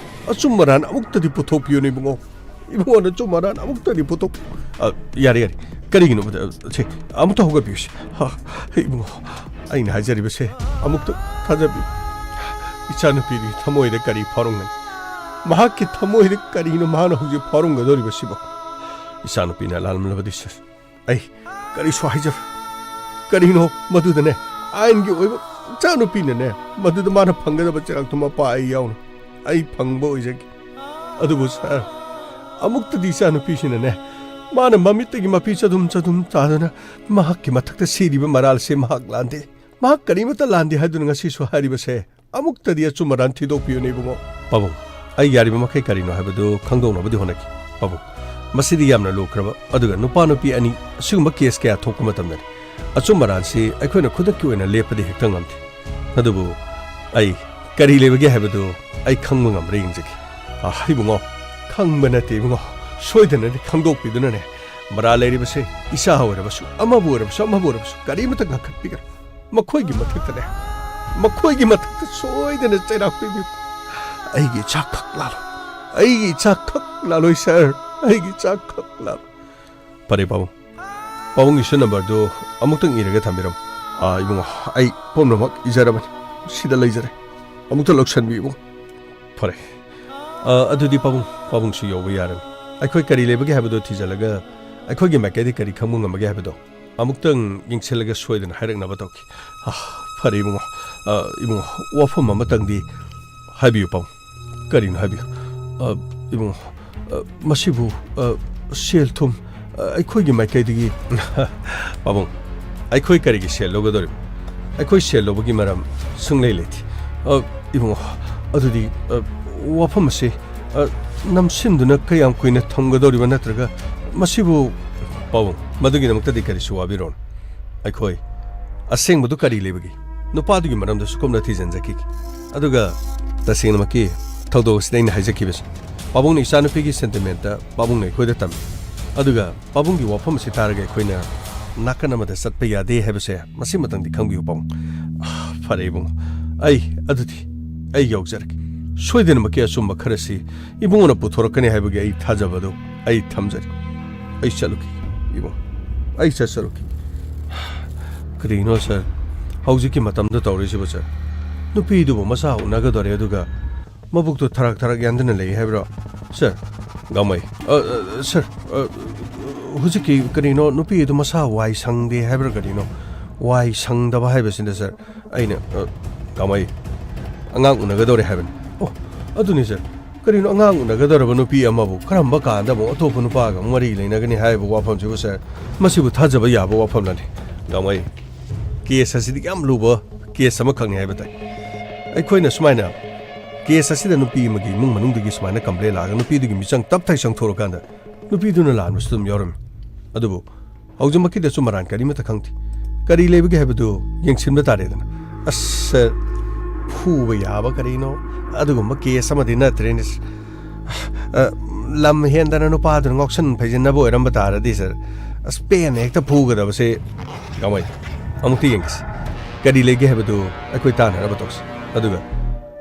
ꯑꯆꯨꯝ ꯑꯔꯥꯟ ꯑꯃꯨꯛꯇꯗꯤ ꯄꯨꯊꯣꯛꯄꯤꯌꯨꯅꯦ ꯏꯕꯨꯡꯉꯣ꯫ ꯏꯕꯨꯡꯉꯣꯅ ꯑꯆꯨꯝ ꯑꯔꯥꯟ ꯑꯃꯨꯛꯇꯗꯤ ꯄꯨꯊꯣꯛ-, ꯑ, ꯌꯥꯔꯦ, ꯌꯥꯔꯦ꯫ ꯀꯔꯤꯒꯤꯅꯣ? ꯑ, ꯁꯦ, ꯑꯃꯨꯛꯇ ꯍꯧꯒꯠꯄꯤꯌꯨꯁꯦ꯫ ꯍ, ꯏꯕꯨꯡꯉꯣ, ꯑꯩꯅ ꯍꯥꯏꯖꯔꯤꯕꯁꯦ ꯑꯃꯨꯛꯇ ꯊꯥꯖꯕꯤꯌꯨ꯫ ꯏꯆꯥꯅꯨꯄꯤꯒꯤ ꯊꯃꯣꯏꯗ ꯀꯔꯤ ꯐꯥꯎꯔꯝꯒꯅꯤ? ꯃꯍꯥꯛꯀꯤ ꯊꯃꯣꯏꯗ ꯀꯔꯤꯅꯣ ꯃꯍꯥꯛꯅ ꯍꯧꯖꯤꯛ ꯐꯥꯎꯔꯝꯒꯗꯧꯔꯤꯕꯁꯤꯕꯣ? ꯏꯆꯥꯅꯨꯄꯤꯅ ꯂꯥꯜꯂꯝꯂꯕꯗꯤ ꯁ-, ꯑꯩ ꯀꯔꯤꯁꯨ ꯍꯥꯏꯖꯔꯣꯏ꯫ ꯀꯔꯤꯅꯣ ꯃꯗꯨꯗꯅꯦ, ꯑꯥꯏꯟꯒꯤ ꯑꯣꯏꯕ ꯏꯆꯥꯅꯨꯄꯤꯅꯅꯦ, ꯃꯗꯨꯗ ꯃꯥꯅ ꯐꯪꯒꯗꯕ ꯆꯩꯔꯥꯛꯇꯣ ꯃꯄꯥ ꯑꯩ ꯌꯥꯎꯅ ꯑꯩ ꯐꯪꯕ ꯑꯣꯏꯖꯒꯦ꯫ ꯑꯗꯨꯕꯨ ꯁꯥꯔ, ꯑꯃꯨꯛꯇꯗꯤ ꯏꯆꯥꯅꯨꯄꯤꯁꯤꯅꯅꯦ, ꯃꯥꯅ ꯃꯃꯤꯠꯇꯒꯤ ꯃꯄꯤ ꯆꯗꯨꯝ ꯆꯗꯨꯝ ꯇꯥꯗꯨꯅ ꯃꯍꯥꯛꯀꯤ ꯃꯊꯛꯇ ꯁꯤꯔꯤꯕ ꯃꯔꯥꯜꯁꯦ ꯃꯍꯥꯛ ꯂꯥꯟꯗꯦ, ꯃꯍꯥꯛ ꯀꯔꯤꯃꯠꯇ ꯂꯥꯟꯗꯦ ꯍꯥꯏꯗꯨꯅ ꯉꯁꯤꯁꯨ ꯍꯥꯏꯔꯤꯕꯁꯦ ꯑꯃꯨꯛꯇꯗꯤ ꯑꯆꯨꯝ ꯑꯔꯥꯟ ꯊꯤꯗꯣꯛꯄꯤꯌꯨꯅꯦ ꯏꯕꯨꯡꯉꯣ꯫ ꯄꯥꯕꯨꯡ, ꯑꯩ ꯌꯥꯔꯤꯕ ꯃꯈꯩ ꯀꯔꯤꯅꯣ ꯍꯥꯏꯕꯗꯨ ꯈꯪꯗꯣꯛꯅꯕꯗꯤ ꯍꯣꯠꯅꯈꯤ꯫ ꯄꯥꯕꯨꯡ, ꯃꯁꯤꯗꯤ ꯌꯥꯝꯅ ꯂꯨꯈ꯭ꯔꯕ, ꯑꯗꯨꯒ ꯅꯨꯄꯥ ꯅꯨꯄꯤ ꯑꯅꯤ ꯑꯁꯤꯒꯨꯝꯕ ꯀꯦꯁ ꯀꯌꯥ ꯊꯣꯛꯄ ꯃꯇꯝꯗꯅꯤ꯫ ꯑꯆꯨꯝ ꯑꯔꯥꯟꯁꯤ ꯑꯩꯈꯣꯏꯅ ꯈꯨꯗꯛꯀꯤ ꯑꯣꯏꯅ ꯂꯦꯞꯄꯗꯤ ꯍꯦꯛꯇ ꯉꯝꯗꯦ꯫ ꯑꯗꯨꯕꯨ ꯑꯩ ꯀꯔꯤ ꯂꯩꯕꯒꯦ ꯍꯥꯏꯕꯗꯨ ꯑꯩ ꯈꯪꯕ ꯉꯝꯕ꯭ꯔꯥ ꯌꯦꯡꯖꯒꯦ꯫ ꯑꯥ, ꯏꯕꯨꯡꯉꯣ, ꯈꯪꯕ ꯅꯠꯇꯦ ꯏꯕꯨꯡꯉꯣ, ꯁꯣꯏꯗꯅꯗꯤ ꯈꯪꯗꯣꯛꯄꯤꯗꯨꯅꯅꯦ, ꯃꯔꯥꯜ ꯂꯩꯔꯤꯕꯁꯦ ꯏꯆꯥ ꯑꯣꯏꯔꯕꯁꯨ, ꯑꯃꯕꯨ ꯑꯣꯏꯔꯕꯁꯨ, ꯑꯃꯕꯨ ꯑꯣꯏꯔꯕꯁꯨ, ꯀꯔꯤꯃꯠꯇ ꯉꯥꯡꯈꯠꯄꯤꯒꯅꯨ꯫ ꯃꯈꯣꯏꯒꯤ ꯃꯊꯛꯇꯅꯦ, ꯃꯈꯣꯏꯒꯤ ꯃꯊꯛꯇ ꯁꯣꯏꯗꯅ ꯆꯩꯔꯥꯛ ꯄꯤꯕꯤꯌꯨ꯫ ꯑꯩꯒꯤ ꯏꯆꯥ ꯈꯛ ꯂꯥꯜꯂꯣꯏ, ꯑꯩꯒꯤ ꯏꯆꯥ ꯈꯛ ꯂꯥꯜꯂꯣꯏ ꯁꯥꯔ, ꯑꯩꯒꯤ ꯏꯆꯥ ꯈꯛ ꯂꯥꯜꯂꯣꯏ꯫ ꯐꯔꯦ ꯄꯥꯕꯨꯡ, ꯄꯥꯕꯨꯡꯒꯤꯁꯨ ꯅꯝꯕꯔꯗꯨ ꯑꯃꯨꯛꯇꯪ ꯏꯔꯒ ꯊꯝꯕꯤꯔꯝꯃꯨ꯫ ꯑꯥ, ꯏꯕꯨꯡꯉꯣ, ꯑꯩ ꯄꯨꯝꯅꯃꯛ ꯏꯖꯔꯕꯅꯤ, ꯁꯤꯗ ꯂꯩꯖꯔꯦ꯫ ꯑꯃꯨꯛꯇ ꯂꯧꯁꯟꯕꯤꯌꯨ ꯏꯕꯨꯡꯉꯣ꯫ ꯐꯔꯦ꯫ ꯑ, ꯑꯗꯨꯗꯤ ꯄꯥꯕꯨꯡ, ꯄꯥꯕꯨꯡꯁꯨ ꯌꯧꯕ ꯌꯥꯔꯅꯤ꯫ ꯑꯩꯈꯣꯏ ꯀꯔꯤ ꯂꯩꯕꯒꯦ ꯍꯥꯏꯕꯗꯨ ꯊꯤꯖꯤꯜꯂꯒ ꯑꯩꯈꯣꯏꯒꯤ ꯃꯥꯏꯀꯩꯗ ꯀꯔꯤ ꯈꯪꯕ ꯉꯝꯕꯒꯦ ꯍꯥꯏꯕꯗꯣ ꯑꯃꯨꯛꯇꯪ ꯌꯦꯡꯁꯤꯜꯂꯒ ꯁꯣꯏꯗꯅ ꯍꯥꯏꯔꯛꯅꯕ ꯇꯧꯈꯤ꯫ ꯑ, ꯐꯔꯦ ꯏꯕꯨꯡꯉꯣ꯫ ꯑ, ꯏꯕꯨꯡꯉꯣ, ꯋꯥꯐꯝ ꯑꯃꯇꯪꯗꯤ ꯍꯥꯏꯕꯤꯌꯨ ꯄꯥꯕꯨꯡ꯫ ꯀꯔꯤꯅꯣ ꯍꯥꯏꯕꯤꯌꯨ꯫ ꯑ, ꯏꯕꯨꯡꯉꯣ, ꯑ, ꯃꯁꯤꯕꯨ, ꯑ, ꯁꯦꯜ ꯊꯨꯝ, ꯑ, ꯑꯩꯈꯣꯏꯒꯤ ꯃꯥꯏꯀꯩꯗꯒꯤ꯫ ꯄꯥꯕꯨꯡ, ꯑꯩꯈꯣꯏ ꯀꯔꯤꯒꯤ ꯁꯦꯜ ꯂꯧꯒꯗꯧꯔꯤꯕ? ꯑꯩꯈꯣꯏ ꯁꯦꯜ ꯂꯧꯕꯒꯤ ꯃꯔꯝ ꯁꯨꯡꯂꯩ ꯂꯩꯇꯦ꯫ ꯑ, ꯏꯕꯨꯡꯉꯣ, ꯑꯗꯨꯗꯤ, ꯑ, ꯋꯥꯐꯝ ꯑꯁꯤ, ꯑ, ꯅꯝꯁꯤꯟꯗꯨꯅ ꯀꯌꯥꯝ ꯀꯨꯏꯅ ꯊꯝꯒꯗꯧꯔꯤꯕ? ꯅꯠꯇ꯭ꯔꯒ ꯃꯁꯤꯕꯨ? ꯄꯥꯕꯨꯡ, ꯃꯗꯨꯒꯤꯗꯃꯛꯇꯗꯤ ꯀꯔꯤꯁꯨ ꯋꯥꯕꯤꯔꯣꯅꯨ꯫ ꯑꯩꯈꯣꯏ ꯑꯁꯦꯡꯕꯗꯨ ꯀꯔꯤ ꯂꯩꯕꯒꯦ? ꯅꯨꯄꯥꯗꯨꯒꯤ ꯃꯔꯝꯗꯁꯨ ꯀꯨꯞꯅ ꯊꯤꯖꯤꯟꯖꯈꯤꯒꯦ꯫ ꯑꯗꯨꯒ ꯇꯁꯦꯡꯅꯃꯛꯀꯤ ꯊꯧꯗꯣꯛ ꯑꯁꯤꯗ ꯑꯩꯅ ꯍꯥꯏꯖꯈꯤꯕꯁꯦ, ꯄꯥꯕꯨꯡꯅ ꯏꯆꯥꯅꯨꯄꯤꯒꯤ ꯁꯦꯟꯇꯤꯃꯦꯟꯇ ꯄꯥꯕꯨꯡꯅ ꯑꯩꯈꯣꯏꯗ ꯇꯝꯃꯤ꯫ ꯑꯗꯨꯒ ꯄꯥꯕꯨꯡꯒꯤ ꯋꯥꯐꯝ ꯑꯁꯤ ꯇꯥꯔꯒ ꯑꯩꯈꯣꯏꯅ ꯅꯥꯀꯟ ꯑꯃꯗ ꯆꯠꯄ ꯌꯥꯗꯦ ꯍꯥꯏꯕꯁꯦ ꯃꯁꯤꯃꯇꯪꯗꯤ ꯈꯪꯕꯤꯌꯨ, ꯄꯥꯕꯨꯡ꯫ ꯐꯔꯦ, ꯏꯕꯨꯡꯉꯣ꯫ ꯑꯩ, ꯑꯗꯨꯗꯤ ꯑꯩ ꯌꯥꯎꯖꯔꯒꯦ꯫ ꯁꯣꯏꯗꯅꯃꯛꯀꯤ ꯑꯆꯨꯝꯕ ꯈꯔꯁꯤ ꯏꯕꯨꯡꯉꯣꯅ ꯄꯨꯊꯣꯔꯛꯀꯅꯤ ꯍꯥꯏꯕꯒꯤ ꯑꯩ ꯊꯥꯖꯕꯗꯨ ꯑꯩ ꯊꯝꯖꯔꯤ꯫ ꯑꯩ ꯆꯠꯂꯨꯈꯤ, ꯏꯕꯨꯡꯉꯣ꯫ ꯑꯩ ꯆꯠꯆꯔꯨꯈꯤ꯫ ꯀꯔꯤꯅꯣ, ꯁꯥꯔ? ꯍꯧꯖꯤꯛꯀꯤ ꯃꯇꯝꯗ ꯇꯧꯔꯤꯁꯤꯕꯨ, ꯁꯥꯔ? ꯅꯨꯄꯤꯗꯨꯕꯨ ꯃꯆꯥ ꯎꯅꯒꯗꯧꯔꯦ, ꯑꯗꯨꯒ ꯃꯕꯨꯛꯇꯨ ꯊꯔꯛ ꯊꯔꯛ ꯌꯥꯟꯗꯨꯅ ꯂꯩ ꯍꯥꯏꯕ꯭ꯔꯣ? ꯁꯥꯔ, ꯒꯥꯡꯃꯩ, ꯑ, ꯑ, ꯁꯥꯔ, ꯑ, ꯍꯧꯖꯤꯛꯀꯤ ꯀꯔꯤꯅꯣ, ꯅꯨꯄꯤꯗꯨ ꯃꯁꯥ ꯋꯥꯏ ꯁꯪꯗꯦ ꯍꯥꯏꯕ꯭ꯔꯥ ꯀꯔꯤꯅꯣ? ꯋꯥꯏ ꯁꯪꯗꯕ ꯍꯥꯏꯕꯁꯤꯗ, ꯁꯥꯔ, ꯑꯩꯅ, ꯑ, ꯒꯥꯡꯃꯩ, ꯑꯉꯥꯡ ꯎꯅꯒꯗꯧꯔꯦ ꯍꯥꯏꯕꯅꯤ꯫ ꯑꯣ, ꯑꯗꯨꯅꯤ, ꯁꯥꯔ꯫ ꯀꯔꯤꯅꯣ, ꯑꯉꯥꯡ ꯎꯅꯒꯗꯧꯔꯕ ꯅꯨꯄꯤ ꯑꯃꯕꯨ ꯀꯔꯝꯕ ꯀꯥꯟꯗ ꯑꯃꯨꯛ ꯑꯇꯣꯞꯄ ꯅꯨꯄꯥꯒ ꯑꯃꯨꯛ ꯃꯔꯤ ꯂꯩꯅꯒꯅꯤ ꯍꯥꯏꯕ ꯋꯥꯐꯝꯁꯤꯕꯨ, ꯁꯥꯔ? ꯃꯁꯤꯕꯨ ꯊꯥꯖꯕ ꯌꯥꯕ ꯋꯥꯐꯝꯂꯅꯤ? ꯒꯥꯡꯃꯩ, ꯀꯦꯁ ꯑꯁꯤꯗꯤ ꯌꯥꯝ ꯂꯨꯕ ꯀꯦꯁ ꯑꯃꯈꯛꯅꯤ ꯍꯥꯏꯕ ꯇꯥꯏ꯫ ꯑꯩꯈꯣꯏꯅ ꯁꯨꯃꯥꯏꯅ ꯀꯦꯁ ꯑꯁꯤꯗ ꯅꯨꯄꯤ ꯑꯃꯒꯤ ꯏꯃꯨꯡ ꯃꯅꯨꯡꯗꯒꯤ ꯁꯨꯃꯥꯏꯅ ꯀꯝꯄ꯭ꯂꯦꯟ ꯂꯥꯛꯑꯒ ꯅꯨꯄꯤꯗꯨꯒꯤ ꯃꯤꯆꯪ ꯇꯞ ꯇꯥꯏ ꯆꯪꯊꯣꯔꯀꯥꯟꯗ ꯅꯨꯄꯤꯗꯨꯅ ꯂꯥꯟꯕꯁꯨ ꯑꯗꯨꯝ ꯌꯥꯎꯔꯝꯃꯤ꯫ ꯑꯗꯨꯕꯨ ꯍꯧꯖꯤꯛꯃꯛꯀꯤꯗꯁꯨ ꯃꯔꯥꯟ ꯀꯔꯤꯃꯠꯇ ꯈꯪꯗꯦ꯫ ꯀꯔꯤ ꯂꯩꯕꯒꯦ ꯍꯥꯏꯕꯗꯨ ꯌꯦꯡꯁꯤꯟꯕ ꯇꯥꯔꯦꯗꯅ꯫ ꯑꯁ, ꯁꯥꯔ, ꯐꯨꯕ ꯌꯥꯕ ꯀꯔꯤꯅꯣ? ꯑꯗꯨꯒꯨꯝꯕ ꯀꯦꯁ ꯑꯃꯗꯤ ꯅꯠꯇ꯭ꯔꯦꯅꯦ꯫ ꯑ, ꯂꯝ ꯍꯦꯟꯗꯅ ꯅꯨꯄꯥꯗꯨꯅ ꯉꯥꯎꯁꯟ ꯐꯩꯖꯤꯟꯅꯕ ꯑꯣꯏꯔꯝꯕ ꯇꯥꯔꯗꯤ, ꯁꯥꯔ, ꯑꯁ, ꯄꯦꯟꯅ ꯍꯦꯛꯇ ꯐꯨꯒꯗꯕꯁꯦ꯫ ꯒꯥꯡꯃꯩ, ꯑꯃꯨꯛꯇ ꯌꯦꯡꯈꯤꯁꯤ꯫ ꯀꯔꯤ ꯂꯩꯒꯦ ꯍꯥꯏꯕꯗꯨ ꯑꯩꯈꯣꯏ ꯇꯥꯟꯅꯅꯕ ꯇꯧꯁꯤ꯫ ꯑꯗꯨꯒ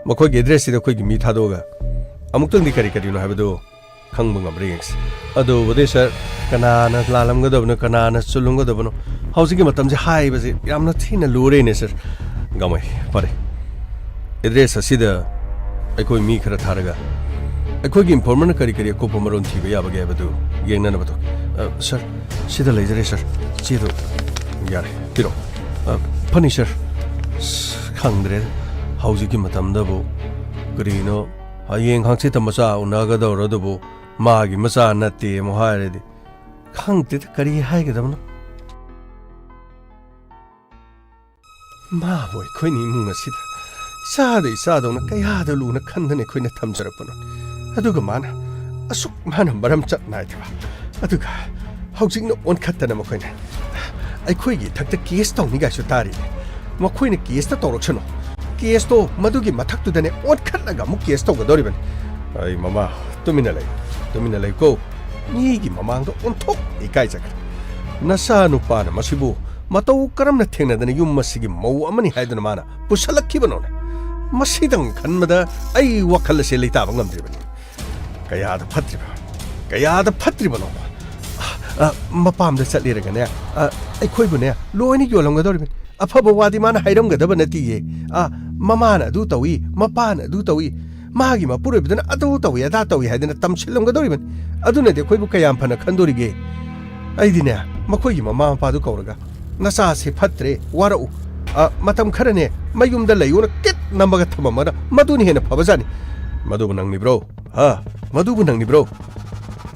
ꯃꯈꯣꯏꯒꯤ ꯑꯦꯗ꯭ꯔꯦꯁꯁꯤꯗ ꯑꯩꯈꯣꯏꯒꯤ ꯃꯤ ꯊꯥꯗꯣꯛꯑꯒ ꯑꯃꯨꯛꯇꯪꯗꯤ ꯀꯔꯤ ꯀꯔꯤꯅꯣ ꯍꯥꯏꯕꯗꯨ ꯈꯪꯕ ꯉꯝꯕ꯭ꯔꯥ ꯌꯦꯡꯁꯤ꯫ ꯑꯗꯨꯕꯨꯗꯤ, ꯁꯥꯔ, ꯀꯅꯥꯅ ꯂꯥꯜꯂꯝꯒꯗꯕꯅꯣ, ꯀꯅꯥꯅ ꯆꯨꯜꯂꯝꯒꯗꯕꯅꯣ, ꯍꯧꯖꯤꯛꯀꯤ ꯃꯇꯝꯁꯦ ꯍꯥꯏꯕꯁꯦ ꯌꯥꯝꯅ ꯊꯤꯅ ꯂꯨꯔꯦꯅꯦ, ꯁꯥꯔ꯫ ꯒꯥꯡꯃꯩ, ꯐꯔꯦ, ꯑꯦꯗ꯭ꯔꯦꯁ ꯑꯁꯤꯗ ꯑꯩꯈꯣꯏ ꯃꯤ ꯈꯔ ꯊꯥꯔꯒ ꯑꯩꯈꯣꯏꯒꯤ ꯏꯟꯐꯣꯔꯃꯔꯅ ꯀꯔꯤ ꯀꯔꯤ ꯑꯀꯨꯞꯄ ꯃꯔꯣꯜ ꯊꯤꯕ ꯌꯥꯕꯒꯦ ꯍꯥꯏꯕꯗꯨ ꯌꯦꯡꯅꯅꯕ ꯇꯧ꯫ ꯑ, ꯁꯥꯔ, ꯁꯤꯗ ꯂꯩꯖꯔꯦ, ꯁꯥꯔ꯫ ꯆꯦꯗꯨ ꯌꯥꯔꯦ, ꯄꯤꯔꯛꯑꯣ꯫ ꯑ, ꯐꯅꯤ, ꯁꯥꯔ꯫ ꯑꯁ, ꯈꯪꯗ꯭ꯔꯦ, ꯍꯧꯖꯤꯛꯀꯤ ꯃꯇꯝꯗꯕꯨ ꯀꯔꯤꯅꯣ, ꯍꯌꯦꯡ ꯍꯪꯆꯤꯠꯇ ꯃꯆꯥ ꯎꯅꯒꯗꯧꯔꯗꯨꯕꯨ ꯃꯥꯒꯤ ꯃꯆꯥ ꯅꯠꯇꯦ ꯑꯃꯨꯛ ꯍꯥꯏꯔꯗꯤ, ꯈꯪꯗꯦꯗ ꯀꯔꯤ ꯍꯥꯏꯒꯗꯕꯅꯣ꯫ ꯃꯥꯕꯨ ꯑꯩꯈꯣꯏꯅ ꯏꯃꯨꯡ ꯑꯁꯤꯗ ꯏꯆꯥꯗ ꯏꯆꯥꯗꯧꯅ ꯀꯌꯥꯗ ꯂꯨꯅ ꯈꯟꯗꯅ ꯑꯩꯈꯣꯏꯅ ꯊꯝꯖꯔꯛꯄꯅꯣ꯫ ꯑꯗꯨꯒ ꯃꯥꯅ ꯑꯁꯨꯛ ꯃꯥꯅ ꯃꯔꯝ ꯆꯠ ꯅꯥꯏꯗꯕ, ꯑꯗꯨꯒ ꯍꯧꯖꯤꯛꯅ ꯑꯣꯟꯈꯠꯇꯅ ꯃꯈꯣꯏꯅ ꯑꯩꯈꯣꯏꯒꯤ ꯏꯊꯛꯇ ꯀꯦꯁ ꯇꯧꯅꯤꯒꯥꯏꯁꯨ ꯇꯥꯔꯤꯅꯦ꯫ ꯃꯈꯣꯏꯅ ꯀꯦꯁꯇ ꯇꯧꯔꯛꯁꯅꯨ, ꯀꯦꯁꯇꯣ ꯃꯗꯨꯒꯤ ꯃꯊꯛꯇꯨꯗꯅꯦ ꯑꯣꯟꯈꯠꯂꯒ ꯑꯃꯨꯛ ꯀꯦꯁ ꯇꯧꯒꯗꯧꯔꯤꯕꯅꯤ꯫ ꯑꯩ ꯃꯃꯥ, ꯇꯨꯃꯤꯟꯅ ꯂꯩ, ꯇꯨꯃꯤꯟꯅ ꯂꯩꯀꯣ꯫ ꯃꯤꯒꯤ ꯃꯃꯥꯡꯗ ꯑꯣꯟꯊꯣꯛ ꯏꯀꯥꯏꯖꯈ꯭ꯔꯦ꯫ ꯅꯆꯥ ꯅꯨꯄꯥꯅ ꯃꯁꯤꯕꯨ ꯃꯇꯧ ꯀꯔꯝꯅ ꯊꯦꯡꯅꯗꯅ ꯌꯨꯝ ꯑꯁꯤꯒꯤ ꯃꯧ ꯑꯃꯅꯤ ꯍꯥꯏꯗꯨꯅ ꯃꯥꯅ ꯄꯨꯁꯜꯂꯛꯈꯤꯕꯅꯣꯅꯦ? ꯃꯁꯤꯗꯪ ꯈꯟꯕꯗ ꯑꯩ ꯋꯥꯈꯜ ꯑꯁꯦ ꯂꯩꯇꯥꯕ ꯉꯝꯗ꯭ꯔꯤꯕꯅꯤ꯫ ꯀꯌꯥꯗ ꯐꯠꯇ꯭ꯔꯤꯕ, ꯀꯌꯥꯗ ꯐꯠꯇ꯭ꯔꯤꯕꯅꯣ꯫ ꯑ, ꯃꯄꯥꯝꯗ ꯆꯠꯂꯤꯔꯒꯅꯦ, ꯑ, ꯑꯩꯈꯣꯏꯕꯨꯅꯦ ꯂꯣꯏꯅ ꯌꯣꯜꯂꯝꯒꯗꯧꯔꯤꯕꯅꯤ꯫ ꯑꯐꯕ ꯋꯥꯗꯤ ꯃꯥꯅ ꯍꯥꯏꯔꯝꯒꯗꯕ ꯅꯠꯇꯤꯌꯦ꯫ ꯑ, ꯃꯃꯥꯅ ꯑꯗꯨ ꯇꯧꯏ, ꯃꯄꯥꯅ ꯑꯗꯨ ꯇꯧꯏ, ꯃꯥꯒꯤ ꯃꯄꯨꯔꯣꯏꯕꯗꯨꯅ ꯑꯗꯨ ꯇꯧꯏ, ꯑꯗꯥ ꯇꯧꯏ ꯍꯥꯏꯗꯅ ꯇꯝꯁꯤꯜꯂꯝꯒꯗꯧꯔꯤꯕꯅꯤ꯫ ꯑꯗꯨꯅꯗꯤ ꯑꯩꯈꯣꯏꯕꯨ ꯀꯌꯥꯝ ꯐꯅ ꯈꯟꯗꯣꯔꯤꯒꯦ? ꯑꯩꯗꯤꯅꯦ, ꯃꯈꯣꯏꯒꯤ ꯃꯃꯥ ꯃꯄꯥꯗꯨ ꯀꯧꯔꯒ, "ꯅꯆꯥꯁꯦ ꯐꯠꯇ꯭ꯔꯦ, ꯋꯥꯔꯛꯎ꯫ ꯑ, ꯃꯇꯝ ꯈꯔꯅꯦ ꯃꯌꯨꯝꯗ ꯂꯩꯌꯨꯅ ꯀꯤꯠ ꯅꯝꯃꯒ ꯊꯝꯃꯝꯕꯅ ꯃꯗꯨꯅ ꯍꯦꯟꯅ ꯐꯕꯖꯥꯠꯅꯤ꯫ ꯃꯗꯨꯕꯨ ꯅꯪꯂꯤꯕ꯭ꯔꯣ? ꯍꯥ? ꯃꯗꯨꯕꯨ ꯅꯪꯂꯤꯕ꯭ꯔꯣ?"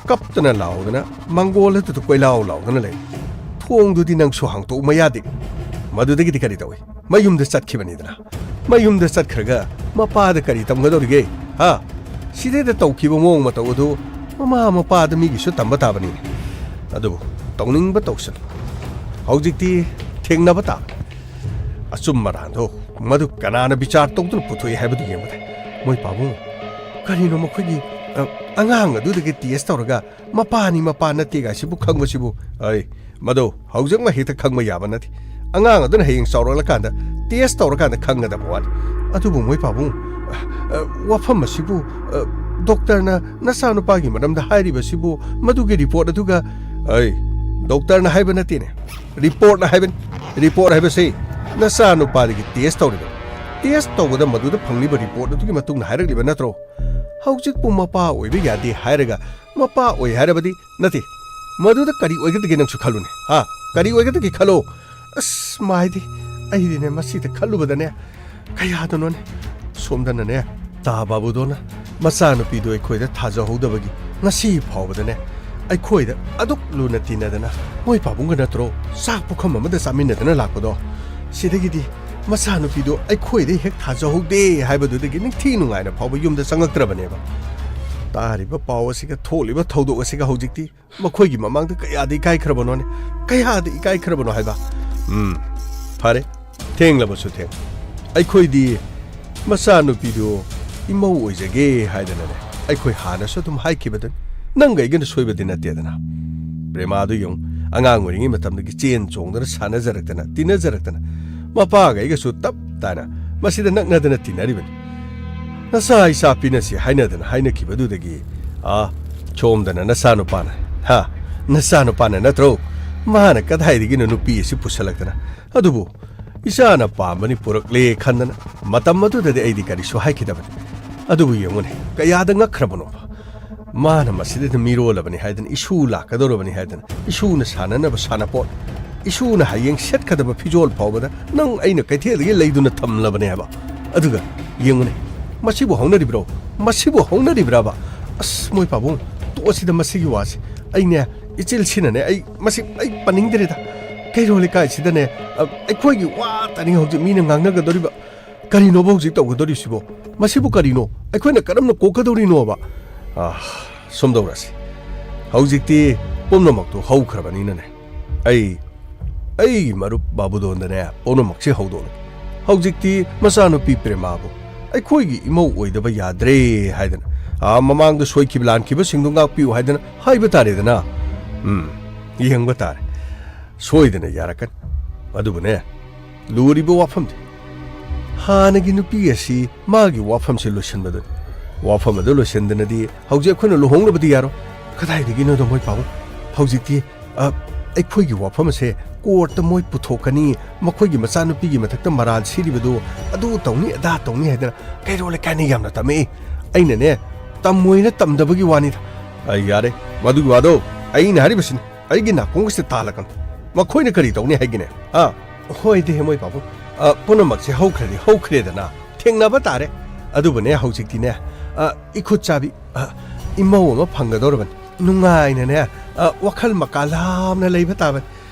ꯀꯞꯇꯅ ꯂꯥꯎꯗꯅ ꯃꯪꯒꯣꯜ ꯑꯗꯨꯗ ꯀꯣꯏꯂꯥꯎ ꯂꯥꯎꯗꯅ ꯂꯩ꯫ ꯊꯣꯡꯗꯨꯗꯤ ꯅꯪꯁꯨ ꯍꯥꯡꯇꯣꯛꯎ ꯃꯌꯥꯗꯦ꯫ ꯃꯗꯨꯗꯒꯤꯗꯤ ꯀꯔꯤ ꯇꯧꯏ? ꯃꯌꯨꯝꯗ ꯆꯠꯈꯤꯕꯅꯤꯗꯅ꯫ ꯃꯌꯨꯝꯗ ꯆꯠꯈ꯭ꯔꯒ ꯃꯄꯥꯗ ꯀꯔꯤ ꯇꯝꯒꯗꯧꯔꯤꯒꯦ? ꯍꯥ? ꯁꯤꯗꯩꯗ ꯇꯧꯈꯤꯕ ꯃꯑꯣꯡ ꯃꯇꯧ ꯑꯗꯨ ꯃꯃꯥ ꯃꯄꯥꯗ ꯃꯤꯒꯤꯁꯨ ꯇꯝꯕ ꯇꯥꯕꯅꯤꯅꯦ꯫ ꯑꯗꯨꯕꯨ ꯇꯧꯅꯤꯡꯕ ꯇꯧꯁꯅꯨ꯫ ꯍꯧꯖꯤꯛꯇꯤ ꯊꯦꯡꯅꯕ ꯇꯥꯕꯅꯤ꯫ ꯑꯆꯨꯝ ꯑꯔꯥꯟꯗꯣ ꯃꯗꯨ ꯀꯅꯥꯅ ꯕꯤꯆꯥꯔ ꯇꯧꯗꯨꯅ ꯄꯨꯊꯣꯛꯏ ꯍꯥꯏꯕꯗꯨ ꯌꯦꯡꯕꯗ, ꯃꯣꯏ ꯄꯥꯕꯨꯡ, ꯀꯔꯤꯅꯣ ꯃꯈꯣꯏꯒꯤ, ꯑ, ꯑꯉꯥꯡ ꯑꯗꯨꯗꯒꯤ ꯇꯦꯁ ꯇꯧꯔꯒ ꯃꯄꯥꯅꯤ ꯃꯄꯥ ꯅꯠꯇꯦ ꯀꯥꯏꯁꯤꯕꯨ ꯈꯪꯕꯁꯤꯕꯨ? ꯑꯩ, ꯃꯗꯨ ꯍꯧꯖꯤꯛꯃꯛ ꯍꯦꯛꯇ ꯈꯪꯕ ꯌꯥꯕ ꯅꯠꯇꯦ꯫ ꯑꯉꯥꯡ ꯑꯗꯨꯅ ꯍꯌꯦꯡ ꯆꯥꯎꯔꯛꯂꯀꯥꯟꯗ ꯇꯦꯁ ꯇꯧꯔꯀꯥꯟꯗ ꯈꯪꯒꯗꯕ ꯋꯥꯅꯤ꯫ ꯑꯗꯨꯕꯨ ꯃꯣꯏ ꯄꯥꯕꯨꯡ, ꯑ, ꯑ, ꯋꯥꯐꯝ ꯑꯁꯤꯕꯨ, ꯑ, ꯗꯣꯛꯇꯔꯅ ꯅꯆꯥꯅꯨꯄꯥꯒꯤ ꯃꯔꯝꯗ ꯍꯥꯏꯔꯤꯕꯁꯤꯕꯨ ꯃꯗꯨꯒꯤ ꯔꯤꯄꯣꯔꯠ ꯑꯗꯨꯒ, ꯑꯩ, ꯗꯣꯛꯇꯔꯅ ꯍꯥꯏꯕ ꯅꯠꯇꯦꯅꯦ, ꯔꯤꯄꯣꯔꯠꯅ ꯍꯥꯏꯕꯅꯤ꯫ ꯔꯤꯄꯣꯔꯠ ꯍꯥꯏꯕꯁꯤ ꯅꯆꯥꯅꯨꯄꯥꯗꯒꯤ ꯇꯦꯁ ꯇꯧꯔꯤꯕꯅꯤ꯫ ꯇꯦꯁ ꯇꯧꯕꯗ ꯃꯗꯨꯗ ꯐꯪꯂꯤꯕ ꯔꯤꯄꯣꯔꯠ ꯑꯗꯨꯒꯤ ꯃꯇꯨꯡꯗ ꯍꯥꯏꯔꯛꯂꯤꯕ ꯅꯠꯇ꯭ꯔꯣ? ꯍꯧꯖꯤꯛꯄꯨ ꯃꯄꯥ ꯑꯣꯏꯕ ꯌꯥꯗꯦ ꯍꯥꯏꯔꯒ ꯃꯄꯥ ꯑꯣꯏ ꯍꯥꯏꯔꯕꯗꯤ ꯅꯠꯇꯦ꯫ ꯃꯗꯨꯗ ꯀꯔꯤ ꯑꯣꯏꯒꯗꯒꯦ ꯅꯪꯁꯨ ꯈꯜꯂꯨꯅꯦ꯫ ꯍꯥ? ꯀꯔꯤ ꯑꯣꯏꯒꯗꯒꯦ ꯈꯜꯂꯣ꯫ ꯑꯁ, ꯃꯥꯏꯗꯤ, ꯑꯩꯗꯤꯅꯦ ꯃꯁꯤꯗ ꯈꯜꯂꯨꯕꯗꯅꯦ ꯀꯌꯥꯗꯅꯣꯅꯦ꯫ ꯁꯣꯝꯗꯅꯅꯦ ꯇꯥ ꯕꯥꯕꯨꯗꯣꯅ ꯃꯆꯥꯅꯨꯄꯤꯗꯣ ꯑꯩꯈꯣꯏꯗ ꯊꯥꯖꯍꯧꯗꯕꯒꯤ ꯉꯁꯤ ꯐꯥꯎꯕꯗꯅꯦ ꯑꯩꯈꯣꯏꯗ ꯑꯗꯨꯛ ꯂꯨꯅ ꯇꯤꯟꯅꯗꯅ ꯃꯣꯏ ꯄꯥꯕꯨꯡꯒ ꯅꯠꯇ꯭ꯔꯣ ꯆꯥꯛ ꯄꯨꯈꯝ ꯑꯃꯗ ꯆꯥꯃꯤꯟꯅꯗꯅ ꯂꯥꯛꯄꯗꯣ? ꯁꯤꯗꯒꯤꯗꯤ ꯃꯆꯥꯅꯨꯄꯤꯗꯣ ꯑꯩꯈꯣꯏꯗ ꯍꯦꯛ ꯊꯥꯖꯍꯧꯗꯦ ꯍꯥꯏꯕꯗꯨꯗꯒꯤ ꯅꯤꯡꯊꯤ ꯅꯨꯡꯉꯥꯏꯅ ꯐꯥꯎꯕ ꯌꯨꯝꯗ ꯆꯪꯉꯛꯇ꯭ꯔꯕꯅꯦꯕ꯫ ꯇꯥꯔꯤꯕ ꯄꯥꯎ ꯑꯁꯤꯒ ꯊꯣꯛꯂꯤꯕ ꯊꯧꯗꯣꯛ ꯑꯁꯤꯒ ꯍꯧꯖꯤꯛꯇꯤ ꯃꯈꯣꯏꯒꯤ ꯃꯃꯥꯡꯗ ꯀꯌꯥꯗ ꯏꯀꯥꯏꯈ꯭ꯔꯕꯅꯣꯅꯦ? ꯀꯌꯥꯗ ꯏꯀꯥꯏꯈ꯭ꯔꯕꯅꯣ ꯍꯥꯏꯕ? ꯎꯝ, ꯐꯔꯦ, ꯊꯦꯡꯂꯕꯁꯨ ꯊꯦꯡ꯫ ꯑꯩꯈꯣꯏꯗꯤ ꯃꯆꯥꯅꯨꯄꯤꯗꯨ ꯏꯃꯧ ꯑꯣꯏꯖꯒꯦ ꯍꯥꯏꯗꯅꯅꯦ, ꯑꯩꯈꯣꯏ ꯍꯥꯟꯅꯁꯨ ꯑꯗꯨꯝ ꯍꯥꯏꯈꯤꯕꯗꯨꯅꯤ꯫ ꯅꯪꯒ ꯑꯩꯒꯅ ꯁꯣꯏꯕꯗꯤ ꯅꯠꯇꯦꯗꯅ꯫ ꯄ꯭ꯔꯦꯃꯥꯗꯨ ꯌꯦꯡꯉꯨ, ꯑꯉꯥꯡ ꯑꯣꯏꯔꯤꯉꯩ ꯃꯇꯝꯗꯒꯤ ꯆꯦꯟ ꯆꯣꯡꯗꯅ ꯁꯥꯟꯅꯖꯔꯛꯇꯅ, ꯇꯤꯟꯅꯖꯔꯛꯇꯅ, ꯃꯄꯥꯒ ꯑꯩꯒꯁꯨ ꯇꯞ ꯇꯥꯅ ꯃꯁꯤꯗ ꯅꯛꯅꯗꯅ ꯇꯤꯟꯅꯔꯤꯕꯅꯤ꯫ ꯅꯆꯥ ꯏꯆꯥ ꯄꯤꯅꯁꯤ ꯍꯥꯏꯅꯗꯅ ꯍꯥꯏꯅꯈꯤꯕꯗꯨꯗꯒꯤ, ꯑꯥ, ꯁꯣꯝꯗꯅ ꯅꯆꯥꯅꯨꯄꯥꯅ, ꯍꯥ, ꯅꯆꯥꯅꯨꯄꯥꯅ ꯅꯠꯇ꯭ꯔꯣ? ꯃꯥꯅ ꯀꯗꯥꯏꯗꯒꯤꯅꯣ ꯅꯨꯄꯤ ꯑꯁꯤ ꯄꯨꯁꯜꯂꯛꯇꯅ? ꯑꯗꯨꯕꯨ ꯏꯆꯥꯅ ꯄꯥꯝꯕꯅꯤ ꯄꯨꯔꯛꯂꯦ ꯈꯟꯗꯅ ꯃꯇꯝ ꯑꯗꯨꯗꯗꯤ ꯑꯩꯗꯤ ꯀꯔꯤꯁꯨ ꯍꯥꯏꯈꯤꯗꯕꯅꯤ꯫ ꯑꯗꯨꯕꯨ ꯌꯦꯡꯉꯨꯅꯦ, ꯀꯌꯥꯗ ꯉꯛꯈ꯭ꯔꯕꯅꯣꯕ? ꯃꯥꯅ ꯃꯁꯤꯗꯩꯗ ꯃꯤꯔꯣꯜꯂꯕꯅꯤ ꯍꯥꯏꯗꯅ, ꯏꯁꯨ ꯂꯥꯛꯀꯗꯧꯔꯕꯅꯤ ꯍꯥꯏꯗꯅ, ꯏꯁꯨꯅ ꯁꯥꯟꯅꯅꯕ ꯁꯥꯟꯅꯄꯣꯠ, ꯏꯁꯨꯅ ꯍꯌꯦꯡ ꯁꯦꯠꯀꯗꯕ ꯐꯤꯖꯣꯜ ꯐꯥꯎꯕꯗ ꯅꯪ ꯑꯩꯅ ꯀꯩꯊꯦꯜꯗꯒꯤ ꯂꯩꯗꯨꯅ ꯊꯝꯂꯕꯅꯦ ꯍꯥꯏꯕ꯫ ꯑꯗꯨꯒ ꯌꯦꯡꯉꯨꯅꯦ, ꯃꯁꯤꯕꯨ ꯍꯧꯅꯔꯤꯕ꯭ꯔꯣ? ꯃꯁꯤꯕꯨ ꯍꯧꯅꯔꯤꯕ꯭ꯔꯕ? ꯑꯁ, ꯃꯣꯏ ꯄꯥꯕꯨꯡ, ꯇꯣꯛꯑꯁꯤꯗ ꯃꯁꯤꯒꯤ ꯋꯥꯁꯤ꯫ ꯑꯩꯅꯦ, ꯏꯆꯤꯜꯁꯤꯅꯅꯦ, ꯑꯩ ꯃꯁꯤ ꯑꯩ ꯄꯟꯅꯤꯡꯗ꯭ꯔꯦꯗ꯫ ꯀꯩꯔꯣꯜ ꯂꯩꯀꯥꯏꯁꯤꯗꯅꯦ, ꯑ, ꯑꯩꯈꯣꯏꯒꯤ ꯋꯥꯇꯅꯤ ꯍꯧꯖꯤꯛ ꯃꯤꯅ ꯉꯥꯡꯅꯒꯗꯧꯔꯤꯕ꯫ ꯀꯔꯤꯅꯣꯕ ꯍꯧꯖꯤꯛ ꯇꯧꯒꯗꯧꯔꯤꯁꯤꯕꯣ? ꯃꯁꯤꯕꯨ ꯀꯔꯤꯅꯣ? ꯑꯩꯈꯣꯏꯅ ꯀꯔꯝꯅ ꯀꯣꯛꯀꯗꯧꯔꯤꯅꯣꯕ? ꯑꯥ, ꯁꯨꯝ ꯇꯧꯔꯁꯤ꯫ ꯍꯧꯖꯤꯛꯇꯤ ꯄꯨꯝꯅꯃꯛꯇꯨ ꯍꯧꯈ꯭ꯔꯕꯅꯤꯅꯅꯦ, ꯑꯩ, ꯑꯩꯒꯤ ꯃꯔꯨꯞ ꯕꯥꯕꯨꯗꯣꯟꯗꯅꯦ ꯄꯨꯝꯅꯃꯛꯁꯤ ꯍꯧꯗꯣꯛꯂꯒꯦ꯫ ꯍꯧꯖꯤꯛꯇꯤ ꯃꯆꯥꯅꯨꯄꯤ ꯄ꯭ꯔꯦꯃꯥꯕꯨ ꯑꯩꯈꯣꯏꯒꯤ ꯏꯃꯧ ꯑꯣꯏꯗꯕ ꯌꯥꯗ꯭ꯔꯦ ꯍꯥꯏꯗꯅ, ꯑꯥ, ꯃꯃꯥꯡꯗ ꯁꯣꯏꯈꯤꯕ ꯂꯥꯟꯈꯤꯕꯁꯤꯡꯗꯨ ꯉꯥꯛꯄꯤꯌꯨ ꯍꯥꯏꯗꯅ ꯍꯥꯏꯕ ꯇꯥꯔꯦꯗꯅ꯫ ꯎꯝ, ꯌꯦꯡꯕ ꯇꯥꯔꯦ꯫ ꯁꯣꯏꯗꯅ ꯌꯥꯔꯛꯀꯅꯤ꯫ ꯑꯗꯨꯕꯨꯅꯦ, ꯂꯨꯔꯤꯕ ꯋꯥꯐꯝꯗꯤ, ꯍꯥꯟꯅꯒꯤ ꯅꯨꯄꯤ ꯑꯁꯤ ꯃꯥꯒꯤ ꯋꯥꯐꯝꯁꯤ ꯂꯣꯏꯁꯤꯟꯕꯗꯨꯅꯤ꯫ ꯋꯥꯐꯝ ꯑꯗꯨ ꯂꯣꯏꯁꯤꯟꯗꯅꯗꯤ ꯍꯧꯖꯤꯛ ꯑꯩꯈꯣꯏꯅ ꯂꯨꯍꯣꯡꯂꯨꯕꯗꯤ ꯌꯥꯔꯣꯏ꯫ ꯀꯗꯥꯏꯗꯒꯤꯅꯣꯗ ꯃꯣꯏ ꯄꯥꯕꯨꯡ? ꯍꯧꯖꯤꯛꯇꯤ, ꯑ, ꯑꯩꯈꯣꯏꯒꯤ ꯋꯥꯐꯝ ꯑꯁꯦ ꯀꯣꯔꯠꯇ ꯃꯣꯏ ꯄꯨꯊꯣꯛꯀꯅꯤ, ꯃꯈꯣꯏꯒꯤ ꯃꯆꯥꯅꯨꯄꯤꯒꯤ ꯃꯊꯛꯇ ꯃꯔꯥꯜ ꯁꯤꯔꯤꯕꯗꯨ ꯑꯗꯨ ꯇꯧꯅꯤ ꯑꯗꯥ ꯇꯧꯅꯤ ꯍꯥꯏꯗꯅ ꯀꯩꯔꯣꯜ ꯂꯩꯀꯥꯏꯅ ꯌꯥꯝꯅ ꯇꯝꯃꯛꯏ꯫ ꯑꯩꯅꯅꯦ, ꯇꯝꯃꯣꯏꯅ ꯇꯝꯗꯕꯒꯤ ꯋꯥꯅꯤꯗ꯫ ꯑ, ꯌꯥꯔꯦ, ꯃꯗꯨꯒꯤ ꯋꯥꯗꯣ ꯑꯩꯅ ꯍꯥꯏꯔꯤꯕꯁꯤꯅꯤ꯫ ꯑꯩꯒꯤ ꯅꯥꯀꯣꯡꯒꯁꯦ ꯇꯥꯜꯂꯛꯀꯅꯨ꯫ ꯃꯈꯣꯏꯅ ꯀꯔꯤ ꯇꯧꯅꯤ ꯍꯥꯏꯒꯦꯅꯦ? ꯍꯥ? ꯍꯣꯏꯗꯤ, ꯃꯣꯏ ꯄꯥꯕꯨꯡ꯫ ꯑ, ꯄꯨꯝꯅꯃꯛꯁꯦ ꯍꯧꯈ꯭ꯔꯗꯤ ꯍꯧꯈ꯭ꯔꯦꯗꯅ꯫ ꯊꯦꯡꯅꯕ ꯇꯥꯔꯦ꯫ ꯑꯗꯨꯕꯨꯅꯦ, ꯍꯧꯖꯤꯛꯇꯤꯅꯦ, ꯑ, ꯏꯈꯨꯠ ꯆꯥꯕꯤ, ꯑ, ꯏꯃꯧ ꯑꯃ ꯐꯪꯒꯗꯧꯔꯕꯅꯤ꯫ ꯅꯨꯡꯉꯥꯏꯅꯅꯦ, ꯑ, ꯋꯥꯈꯜ ꯃꯀꯥ ꯂꯥꯝꯅ ꯂꯩꯕ ꯇꯥꯕꯅꯤ꯫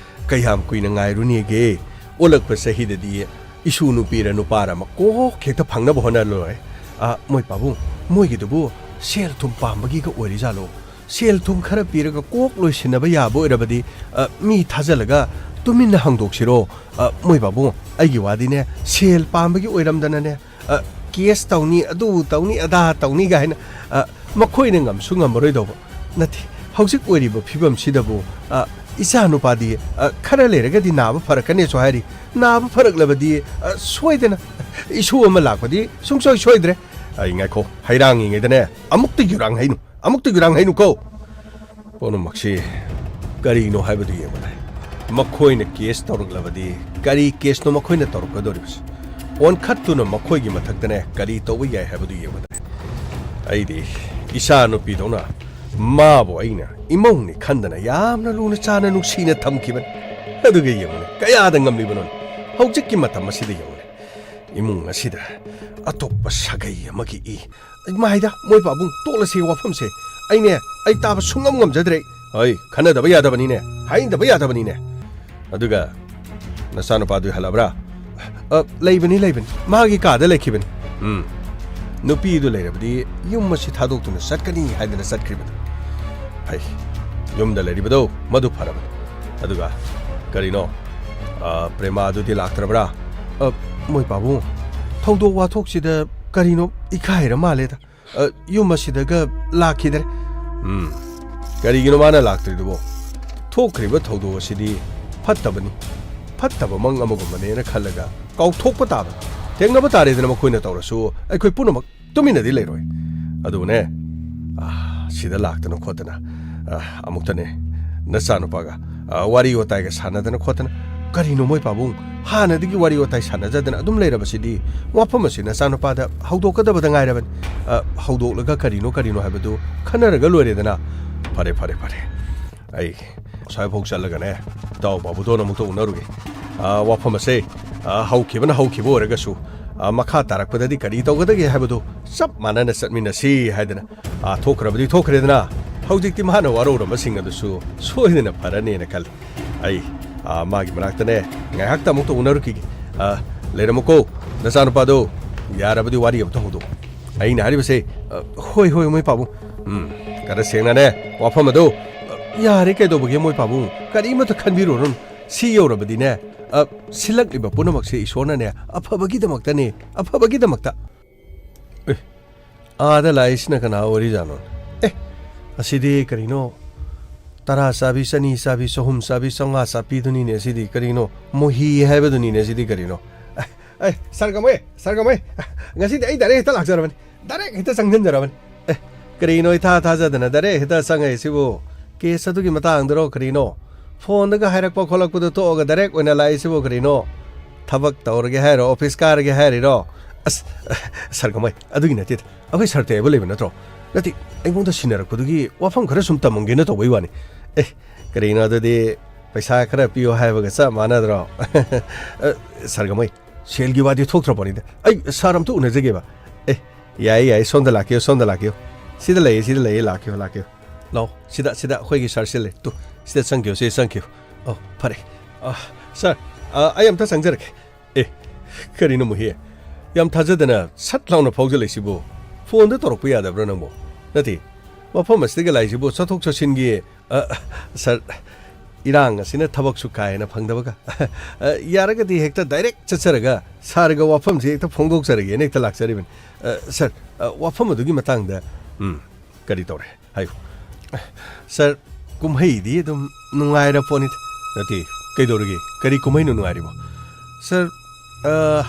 ꯀꯌꯥꯝ ꯀꯨꯏꯅ ꯉꯥꯏꯔꯨꯅꯦꯒꯦ? ꯑꯣꯜꯂꯛꯄ ꯆꯍꯤꯗꯗꯤ ꯏꯁꯨ ꯅꯨꯄꯤꯔ ꯅꯨꯄꯥꯔ ꯑꯃ ꯀꯣꯛ ꯍꯦꯛꯇ ꯐꯪꯅꯕ ꯍꯣꯠꯅ ꯂꯣꯏꯔꯦ꯫ ꯑ, ꯃꯣꯏ ꯄꯥꯕꯨꯡ, ꯃꯣꯏꯒꯤꯗꯨꯕꯨ ꯁꯦꯜ ꯊꯨꯝ ꯄꯥꯝꯕꯒꯤꯒ ꯑꯣꯏꯔꯤꯖꯥꯠꯂꯣ? ꯁꯦꯜ ꯊꯨꯝ ꯈꯔ ꯄꯤꯔꯒ ꯀꯣꯛ ꯂꯣꯏꯁꯤꯟꯅꯕ ꯌꯥꯕ ꯑꯣꯏꯔꯕꯗꯤ, ꯑ, ꯃꯤ ꯊꯥꯖꯜꯂꯒ ꯇꯨꯃꯤꯟꯅ ꯍꯥꯡꯗꯣꯛꯁꯤꯔꯣ? ꯑ, ꯃꯣꯏ ꯄꯥꯕꯨꯡ, ꯑꯩꯒꯤ ꯋꯥꯗꯤꯅꯦ, ꯁꯦꯜ ꯄꯥꯝꯕꯒꯤ ꯑꯣꯏꯔꯝꯗꯅꯅꯦ, ꯑ, ꯀꯦꯁ ꯇꯧꯅꯤ, ꯑꯗꯨ ꯇꯧꯅꯤ, ꯑꯗꯥ ꯇꯧꯅꯤ ꯀꯥꯏꯅ, ꯑ, ꯃꯈꯣꯏꯅ ꯉꯝꯁꯨ ꯉꯝꯃꯔꯣꯏꯗꯧꯕ꯫ ꯅꯠꯇꯦ, ꯍꯧꯖꯤꯛ ꯑꯣꯏꯔꯤꯕ ꯐꯤꯕꯝꯁꯤꯗꯕꯨ, ꯑ, ꯏꯆꯥ ꯅꯨꯄꯥꯗꯤ, ꯑ, ꯈꯔ ꯂꯩꯔꯒꯗꯤ ꯅꯥꯕ ꯐꯔꯛꯀꯅꯤꯁꯨ ꯍꯥꯏꯔꯤ꯫ ꯅꯥꯕ ꯐꯔꯛꯂꯕꯗꯤ, ꯑ, ꯁꯣꯏꯗꯅ ꯏꯁꯨ ꯑꯃ ꯂꯥꯛꯄꯗꯤ ꯁꯨꯡꯁꯣꯏ ꯁꯣꯏꯗ꯭ꯔꯦ꯫ ꯑꯩ ꯉꯥꯏꯈꯣ, ꯍꯩꯔꯥꯡꯉꯤꯉꯩꯗꯅꯦ ꯑꯃꯨꯛꯇ ꯌꯨꯔꯥꯡ ꯍꯩꯅꯨ, ꯑꯃꯨꯛꯇ ꯌꯨꯔꯥꯡ ꯍꯩꯅꯨꯀꯣ꯫ ꯄꯨꯝꯅꯃꯛꯁꯤ ꯀꯔꯤꯅꯣ ꯍꯥꯏꯕꯗꯨ ꯌꯦꯡꯕ ꯇꯥꯏ꯫ ꯃꯈꯣꯏꯅ ꯀꯦꯁ ꯇꯧꯔꯛꯂꯕꯗꯤ ꯀꯔꯤ ꯀꯦꯁꯅꯣ ꯃꯈꯣꯏꯅ ꯇꯧꯔꯛꯀꯗꯧꯔꯤꯕꯁꯤ? ꯑꯣꯟꯈꯠꯇꯨꯅ ꯃꯈꯣꯏꯒꯤ ꯃꯊꯛꯇꯅꯦ ꯀꯔꯤ ꯇꯧꯕ ꯌꯥꯏ ꯍꯥꯏꯕꯗꯨ ꯌꯦꯡꯕ ꯇꯥꯏ꯫ ꯑꯩꯗꯤ ꯏꯆꯥ ꯅꯨꯄꯤꯗꯧꯅ ꯃꯥꯕꯨ ꯑꯩꯅ ꯏꯃꯧꯅꯤ ꯈꯟꯗꯅ ꯌꯥꯝꯅ ꯂꯨꯅ ꯆꯥꯟꯅ ꯅꯨꯡꯁꯤꯅ ꯊꯝꯈꯤꯕꯅꯤ꯫ ꯑꯗꯨꯒ ꯌꯦꯡꯉꯨꯅꯦ, ꯀꯌꯥꯗ ꯉꯝꯂꯤꯕꯅꯣꯅꯦ? ꯍꯧꯖꯤꯛꯀꯤ ꯃꯇꯝ ꯑꯁꯤꯗ ꯌꯦꯡꯉꯨꯅꯦ, ꯏꯃꯨꯡ ꯑꯁꯤꯗ ꯑꯇꯣꯞꯄ ꯁꯥꯒꯩ ꯑꯃꯒꯤ ꯏ꯫ ꯃꯥꯏꯗ, ꯃꯣꯏ ꯄꯥꯕꯨꯡ, ꯇꯣꯛꯂꯁꯤ ꯋꯥꯐꯝꯁꯦ꯫ ꯑꯩꯅꯦ, ꯑꯩ ꯇꯥꯕ ꯁꯨꯡꯉꯝ ꯉꯝꯖꯗ꯭ꯔꯦ꯫ ꯑꯩ ꯈꯟꯅꯗꯕ ꯌꯥꯗꯕꯅꯤꯅꯦ, ꯍꯥꯏꯅꯗꯕ ꯌꯥꯗꯕꯅꯤꯅꯦ꯫ ꯑꯗꯨꯒ ꯅꯆꯥꯅꯨꯄꯥꯗꯨ ꯍꯜꯂꯕ꯭ꯔꯥ? ꯑ, ꯂꯩꯕꯅꯤ, ꯂꯩꯕꯅꯤ꯫ ꯃꯥꯒꯤ ꯀꯥꯗ ꯂꯩꯈꯤꯕꯅꯤ꯫ ꯎꯝ꯫ ꯅꯨꯄꯤꯗꯨ ꯂꯩꯔꯕꯗꯤ ꯌꯨꯝ ꯑꯁꯤ ꯊꯥꯗꯣꯛꯇꯨꯅ ꯆꯠꯀꯅꯤ ꯍꯥꯏꯗꯅ ꯆꯠꯈ꯭ꯔꯤꯕꯅꯤ꯫ ꯐꯩ꯫ ꯌꯨꯝꯗ ꯂꯩꯔꯤꯕꯗꯣ ꯃꯗꯨ ꯐꯔꯕꯅꯤ꯫ ꯑꯗꯨꯒ ꯀꯔꯤꯅꯣ? ꯑ, ꯄ꯭ꯔꯦꯃꯥꯗꯨꯗꯤ ꯂꯥꯛꯇ꯭ꯔꯕ꯭ꯔꯥ? ꯑ, ꯃꯣꯏ ꯄꯥꯕꯨꯡ, ꯊꯧꯗꯣꯛ ꯋꯥꯊꯣꯛꯁꯤꯗ ꯀꯔꯤꯅꯣ ꯏꯀꯥꯏꯔ ꯃꯥꯜꯂꯦꯗ꯫ ꯑ, ꯌꯨꯝ ꯑꯁꯤꯗꯒ ꯂꯥꯛꯈꯤꯗ꯭ꯔꯦ꯫ ꯎꯝ, ꯀꯔꯤꯒꯤꯅꯣ ꯃꯥꯅ ꯂꯥꯛꯇ꯭ꯔꯤꯗꯨꯕꯣ? ꯊꯣꯛꯈ꯭ꯔꯤꯕ ꯊꯧꯗꯣꯛ ꯑꯁꯤꯗꯤ ꯐꯠꯇꯕꯅꯤ, ꯐꯠꯇꯕ ꯃꯪ ꯑꯃꯒꯨꯝꯕꯅꯦꯅ ꯈꯜꯂꯒ ꯀꯥꯎꯊꯣꯛꯄ ꯇꯥꯕꯅꯤ꯫ ꯊꯦꯡꯅꯕ ꯇꯥꯔꯦꯗꯅ ꯃꯈꯣꯏꯅ ꯇꯧꯔꯁꯨ ꯑꯩꯈꯣꯏ ꯄꯨꯝꯅꯃꯛ ꯇꯨꯃꯤꯟꯅꯗꯤ ꯂꯩꯔꯣꯏ꯫ ꯑꯗꯨꯕꯨꯅꯦ, ꯑ, ꯁꯤꯗ ꯂꯥꯛꯇꯅ ꯈꯣꯠꯇꯅ, ꯑ, ꯑꯃꯨꯛꯇꯅꯦ ꯅꯆꯥꯅꯨꯄꯥꯒ, ꯑ, ꯋꯥꯔꯤ ꯋꯥꯇꯥꯏꯒ ꯁꯥꯟꯅꯗꯅ ꯈꯣꯠꯇꯅ, ꯀꯔꯤꯅꯣ ꯃꯣꯏ ꯄꯥꯕꯨꯡ? ꯍꯥꯟꯅꯗꯒꯤ ꯋꯥꯔꯤ ꯋꯥꯇꯥꯏ ꯁꯥꯟꯅꯖꯗꯅ ꯑꯗꯨꯝ ꯂꯩꯔꯕꯁꯤꯗꯤ? ꯋꯥꯐꯝ ꯑꯁꯤ ꯅꯆꯥꯅꯨꯄꯥꯗ ꯍꯧꯗꯣꯛꯀꯗꯕꯗ ꯉꯥꯏꯔꯕꯅꯤ꯫ ꯑ, ꯍꯧꯗꯣꯛꯂꯒ ꯀꯔꯤꯅꯣ ꯀꯔꯤꯅꯣ ꯍꯥꯏꯕꯗꯨ ꯈꯟꯅꯔꯒ ꯂꯣꯏꯔꯦꯗꯅ꯫ ꯐꯔꯦ, ꯐꯔꯦ, ꯐꯔꯦ꯫ ꯑꯩ ꯑꯁ꯭ꯋꯥꯏꯐꯥꯎ ꯆꯠꯂꯒꯅꯦ, ꯏꯇꯥꯎ ꯕꯥꯕꯨꯗꯣꯟ ꯑꯃꯨꯛꯇ ꯎꯅꯔꯨꯒꯦ꯫ ꯑ, ꯋꯥꯐꯝ ꯑꯁꯦ, ꯑ, ꯍꯧꯈꯤꯕꯅ ꯍꯧꯈꯤꯕ ꯑꯣꯏꯔꯒꯁꯨ, ꯑ, ꯃꯈꯥ ꯇꯥꯔꯛꯄꯗꯗꯤ ꯀꯔꯤ ꯇꯧꯒꯗꯒꯦ ꯍꯥꯏꯕꯗꯨ ꯆꯞ ꯃꯥꯟꯅꯅ ꯆꯠꯃꯤꯟꯅꯁꯤ ꯍꯥꯏꯗꯅ, ꯑ, ꯊꯣꯛꯈ꯭ꯔꯕꯗꯤ ꯊꯣꯛꯈ꯭ꯔꯦꯗꯅ, ꯍꯧꯖꯤꯛꯇꯤ ꯃꯥꯅ ꯋꯥꯔꯧꯔꯝꯕꯁꯤꯡ ꯑꯗꯨꯁꯨ ꯁꯣꯏꯗꯅ ꯐꯔꯅꯦꯅ ꯈꯜꯂꯤ꯫ ꯑꯩ, ꯑ, ꯃꯥꯒꯤ ꯃꯅꯥꯛꯇꯅꯦ ꯉꯥꯏꯍꯥꯛꯇ ꯑꯃꯨꯛꯇ ꯎꯅꯔꯨꯈꯤꯒꯦ꯫ ꯑ, ꯂꯩꯔꯝꯃꯨꯀꯣ, ꯅꯆꯥꯅꯨꯄꯥꯗꯣ, ꯌꯥꯔꯕꯗꯤ ꯋꯥꯔꯤ ꯑꯃꯇ ꯍꯧꯗꯣꯛꯑꯣ꯫ ꯑꯩꯅ ꯍꯥꯏꯔꯤꯕꯁꯦ, ꯑ, ꯍꯣꯏ, ꯍꯣꯏ, ꯃꯣꯏ ꯄꯥꯕꯨꯡ꯫ ꯎꯝ, ꯈꯔ ꯁꯦꯡꯅꯅꯦ, ꯋꯥꯐꯝ ꯑꯗꯨ, ꯑ, ꯌꯥꯔꯦ, ꯀꯩꯗꯧꯕꯒꯦ, ꯃꯣꯏ ꯄꯥꯕꯨꯡ? ꯀꯔꯤꯃꯠꯇ ꯈꯟꯕꯤꯔꯨꯔꯅꯨ꯫ ꯁꯤ ꯌꯧꯔꯕꯗꯤꯅꯦ, ꯑ, ꯁꯤꯜꯂꯛꯂꯤꯕ ꯄꯨꯝꯅꯃꯛꯁꯦ ꯏꯁꯣꯔꯅꯅꯦ, ꯑꯐꯕꯒꯤꯗꯃꯛꯇꯅꯦ, ꯑꯐꯕꯒꯤꯗꯃꯛꯇ꯫ ꯑꯦ, ꯑꯥꯗ ꯂꯥꯛꯏꯁꯤꯅ ꯀꯅꯥ ꯑꯣꯏꯔꯤꯖꯥꯠꯅꯣ? ꯑꯦ, ꯑꯁꯤꯗꯤ ꯀꯔꯤꯅꯣ? ꯇꯔꯥ ꯆꯥꯕꯤ, ꯆꯅꯤ ꯆꯥꯕꯤ, ꯆꯍꯨꯝ ꯆꯥꯕꯤ, ꯆꯥꯝꯃꯉꯥ ꯆꯥꯄꯤꯗꯨꯅꯤꯅꯦ ꯁꯤꯗꯤ ꯀꯔꯤꯅꯣ? ꯃꯣꯍꯤ ꯍꯥꯏꯕꯗꯨꯅꯤꯅꯦ ꯁꯤꯗꯤ ꯀꯔꯤꯅꯣ? ꯑꯦ, ꯑꯦ, ꯁꯥꯔ ꯀꯃꯩ, ꯁꯥꯔ ꯀꯃꯩ, ꯉꯁꯤꯗꯤ ꯑꯩ ꯗꯥꯏꯔꯦꯛ ꯍꯦꯛꯇ ꯂꯥꯛꯆꯔꯕꯅꯤ, ꯗꯥꯏꯔꯦꯛ ꯍꯦꯛꯇ ꯆꯪꯁꯤꯟꯖꯔꯕꯅꯤ꯫ ꯑꯦ, ꯀꯔꯤꯅꯣ ꯏꯊꯥ ꯊꯥꯖꯗꯅ ꯗꯥꯏꯔꯦꯛ ꯍꯦꯛꯇ ꯆꯪꯉꯛꯏꯁꯤꯕꯨ? ꯀꯦꯁ ꯑꯗꯨꯒꯤ ꯃꯇꯥꯡꯗꯔꯣ ꯀꯔꯤꯅꯣ? ꯐꯣꯟꯗꯒ ꯍꯥꯏꯔꯛꯄ ꯈꯣꯠꯂꯛꯄꯗꯣ ꯇꯣꯛꯑꯒ ꯗꯥꯏꯔꯦꯛ ꯑꯣꯏꯅ ꯂꯥꯛꯏꯁꯤꯕꯨ ꯀꯔꯤꯅꯣ? ꯊꯕꯛ ꯇꯧꯔꯒꯦ ꯍꯥꯏꯔꯣ? ꯑꯣꯐꯤꯁ ꯀꯥꯔꯒꯦ ꯍꯥꯏꯔꯤꯔꯣ? ꯑꯁ, ꯁꯥꯔ ꯀꯃꯩ, ꯑꯗꯨꯒꯤ ꯅꯠꯇꯦꯗ꯫ ꯑꯩꯈꯣꯏ ꯁꯥꯔ ꯇꯌꯥꯏꯕ ꯂꯩꯕ ꯅꯠꯇ꯭ꯔꯣ? ꯅꯠꯇꯦ, ꯑꯩꯉꯣꯟꯗ ꯁꯤꯟꯅꯔꯛꯄꯗꯨꯒꯤ ꯋꯥꯐꯝ ꯈꯔ ꯁꯨꯝ ꯇꯝꯃꯝꯒꯦꯅ ꯇꯧꯕꯩ ꯋꯥꯅꯤ꯫ ꯑꯦ, ꯀꯔꯤꯅꯣ ꯑꯗꯨꯗꯤ ꯄꯩꯁꯥ ꯈꯔ ꯄꯤꯌꯣ ꯍꯥꯏꯕꯒ ꯆꯞ ꯃꯥꯟꯅꯗ꯭ꯔꯣ? ꯑ, ꯁꯥꯔ ꯀꯃꯩ, ꯁꯦꯜꯒꯤ ꯋꯥꯗꯤ ꯊꯣꯛꯇ꯭ꯔꯄꯣꯠꯅꯤꯗ꯫ ꯑꯩ ꯁꯥꯔ ꯑꯝꯇ ꯎꯅꯖꯒꯦꯕ꯫ ꯑꯦ, ꯌꯥꯏꯌꯦ, ꯌꯥꯏꯌꯦ, ꯁꯣꯝꯗ ꯂꯥꯛꯄꯤꯌꯨ, ꯁꯣꯝꯗ ꯂꯥꯛꯄꯤꯌꯨ꯫ ꯁꯤꯗ ꯂꯩꯌꯦ, ꯁꯤꯗ ꯂꯩꯌꯦ, ꯂꯥꯛꯄꯤꯌꯨ, ꯂꯥꯛꯄꯤꯌꯨ꯫ ꯂꯥꯛꯑꯣ, ꯁꯤꯗ, ꯁꯤꯗ ꯑꯩꯈꯣꯏꯒꯤ ꯁꯥꯔ ꯁꯤꯗ ꯂꯩ꯫ ꯇꯨ, ꯁꯤꯗ ꯆꯪꯈꯤꯌꯨ, ꯁꯤꯗ ꯆꯪꯈꯤꯌꯨ꯫ ꯑꯣ, ꯐꯔꯦ꯫ ꯑ, ꯁꯥꯔ, ꯑ, ꯑꯩ ꯑꯝꯇ ꯆꯪꯖꯔꯛꯀꯦ꯫ ꯑꯦ, ꯀꯔꯤꯅꯣ ꯃꯨꯍꯤ? ꯌꯥꯝ ꯊꯥꯖꯗꯅ ꯁꯠ ꯂꯥꯎꯅ ꯐꯥꯎꯖꯜꯂꯛꯏꯁꯤꯕꯨ? ꯐꯣꯟꯗ ꯇꯧꯔꯛꯄ ꯌꯥꯗꯕ꯭ꯔꯥ ꯅꯪꯕꯣ? ꯅꯠꯇꯦ, ꯃꯐꯝ ꯑꯁꯤꯗꯒ ꯂꯥꯛꯏꯁꯤꯕꯨ ꯆꯠꯊꯣꯛ ꯆꯠꯁꯤꯟꯒꯤ, ꯑ, ꯁꯥꯔ, ꯏꯔꯥꯡ ꯑꯁꯤꯅ ꯊꯕꯛꯁꯨ ꯀꯥ ꯍꯦꯟꯅ ꯐꯪꯗꯕꯒ꯫ ꯑ, ꯌꯥꯔꯒꯗꯤ ꯍꯦꯛꯇ ꯗꯥꯏꯔꯦꯛ ꯆꯠꯆꯔꯒ ꯁꯥꯔꯒ ꯋꯥꯐꯝꯁꯤ ꯍꯦꯛꯇ ꯐꯣꯡꯗꯣꯛꯆꯔꯒꯦꯅ ꯍꯦꯛꯇ ꯂꯥꯛꯆꯔꯤꯕꯅꯤ꯫ ꯑ, ꯁꯥꯔ, ꯑ, ꯋꯥꯐꯝ ꯑꯗꯨꯒꯤ ꯃꯇꯥꯡꯗ, ꯎꯝ, ꯀꯔꯤ ꯇꯧꯔꯦ? ꯍꯥꯏꯌꯨ꯫ ꯁꯥꯔ, ꯀꯨꯝꯍꯩꯗꯤ ꯑꯗꯨꯝ ꯅꯨꯡꯉꯥꯏꯔ ꯄꯣꯠꯅꯤꯗ꯫ ꯅꯠꯇꯦ, ꯀꯩꯗꯧꯔꯒꯦ? ꯀꯔꯤ ꯀꯨꯝꯍꯩꯅꯣ ꯅꯨꯡꯉꯥꯏꯔꯤꯕꯣ? ꯁꯥꯔ, ꯑ,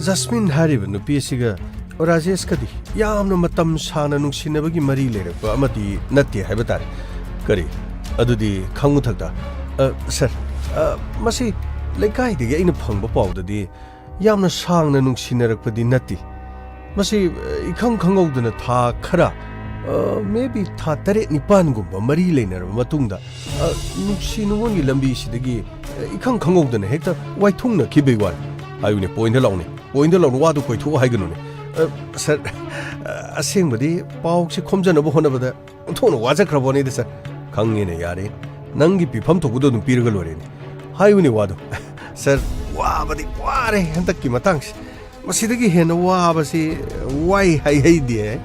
ꯖꯁꯃꯤꯟ ꯍꯥꯏꯔꯤꯕ ꯅꯨꯄꯤ ꯑꯁꯤꯒ ꯔꯥꯖꯦꯁꯀꯗꯤ ꯌꯥꯝꯅ ꯃꯇꯝ ꯁꯥꯡꯅ ꯅꯨꯡꯁꯤꯅꯕꯒꯤ ꯃꯔꯤ ꯂꯩꯔꯛꯄ ꯑꯃꯗꯤ ꯅꯠꯇꯦ ꯍꯥꯏꯕ ꯇꯥꯔꯦ꯫ ꯀꯔꯤ? ꯑꯗꯨꯗꯤ ꯈꯪꯉꯨ ꯊꯛꯇ? ꯑ, ꯁꯥꯔ, ꯑ, ꯃꯁꯤ ꯂꯩꯀꯥꯏꯗꯒꯤ ꯑꯩꯅ ꯐꯪꯕ ꯄꯥꯎꯗꯗꯤ ꯌꯥꯝꯅ ꯁꯥꯡꯅ ꯅꯨꯡꯁꯤꯅꯔꯛꯄꯗꯤ ꯅꯠꯇꯦ꯫ ꯃꯁꯤ, ꯑ, ꯏꯈꯪ ꯈꯪꯍꯧꯗꯅ ꯊꯥ ꯈꯔ, ꯑ, maybe ꯊꯥ ꯇꯔꯦꯠ ꯅꯤꯄꯥꯟꯒꯨꯝꯕ ꯃꯔꯤ ꯂꯩꯅꯔꯕ ꯃꯇꯨꯡꯗ, ꯑ, ꯅꯨꯡꯁꯤ ꯅꯨꯡꯉꯣꯟꯒꯤ ꯂꯝꯕꯤꯁꯤꯗꯒꯤ, ꯑ, ꯏꯈꯪ ꯈꯪꯍꯧꯗꯅ ꯍꯦꯛꯇ ꯋꯥꯏꯊꯨꯡꯅꯈꯤꯕꯩ ꯋꯥꯅꯤ꯫ ꯍꯥꯏꯌꯨꯅꯦ, ꯄꯣꯏꯟꯗ ꯂꯥꯎꯅꯦ, ꯄꯣꯏꯟꯗ ꯂꯥꯎꯅ ꯋꯥꯗꯨ ꯀꯣꯏꯊꯣꯛꯑꯣ ꯍꯥꯏꯒꯅꯨꯅꯦ꯫ ꯑ, ꯁꯥꯔ, ꯑ, ꯑꯁꯦꯡꯕꯗꯤ ꯄꯥꯎꯁꯤ ꯈꯣꯝꯖꯅꯕ ꯍꯣꯠꯅꯕꯗ ꯑꯣꯟꯊꯣꯛꯅ ꯋꯥꯖꯈ꯭ꯔꯕꯣꯅꯤꯗ, ꯁꯥꯔ꯫ ꯈꯪꯉꯦꯅꯦ, ꯌꯥꯔꯦ꯫ ꯅꯪꯒꯤ ꯄꯤꯐꯝ ꯊꯣꯛꯄꯗꯣ ꯑꯗꯨꯝ ꯄꯤꯔꯒ ꯂꯣꯏꯔꯦꯅꯦ꯫ ꯍꯥꯏꯌꯨꯅꯦ ꯋꯥꯗꯣ꯫ ꯁꯥꯔ, ꯋꯥꯕꯗꯤ ꯋꯥꯔꯦ ꯍꯟꯗꯛꯀꯤ ꯃꯇꯥꯡꯁꯤ꯫ ꯃꯁꯤꯗꯒꯤ ꯍꯦꯟꯅ ꯋꯥꯕꯁꯤ ꯋꯥꯏ ꯍꯥꯏꯍꯩꯗꯦ꯫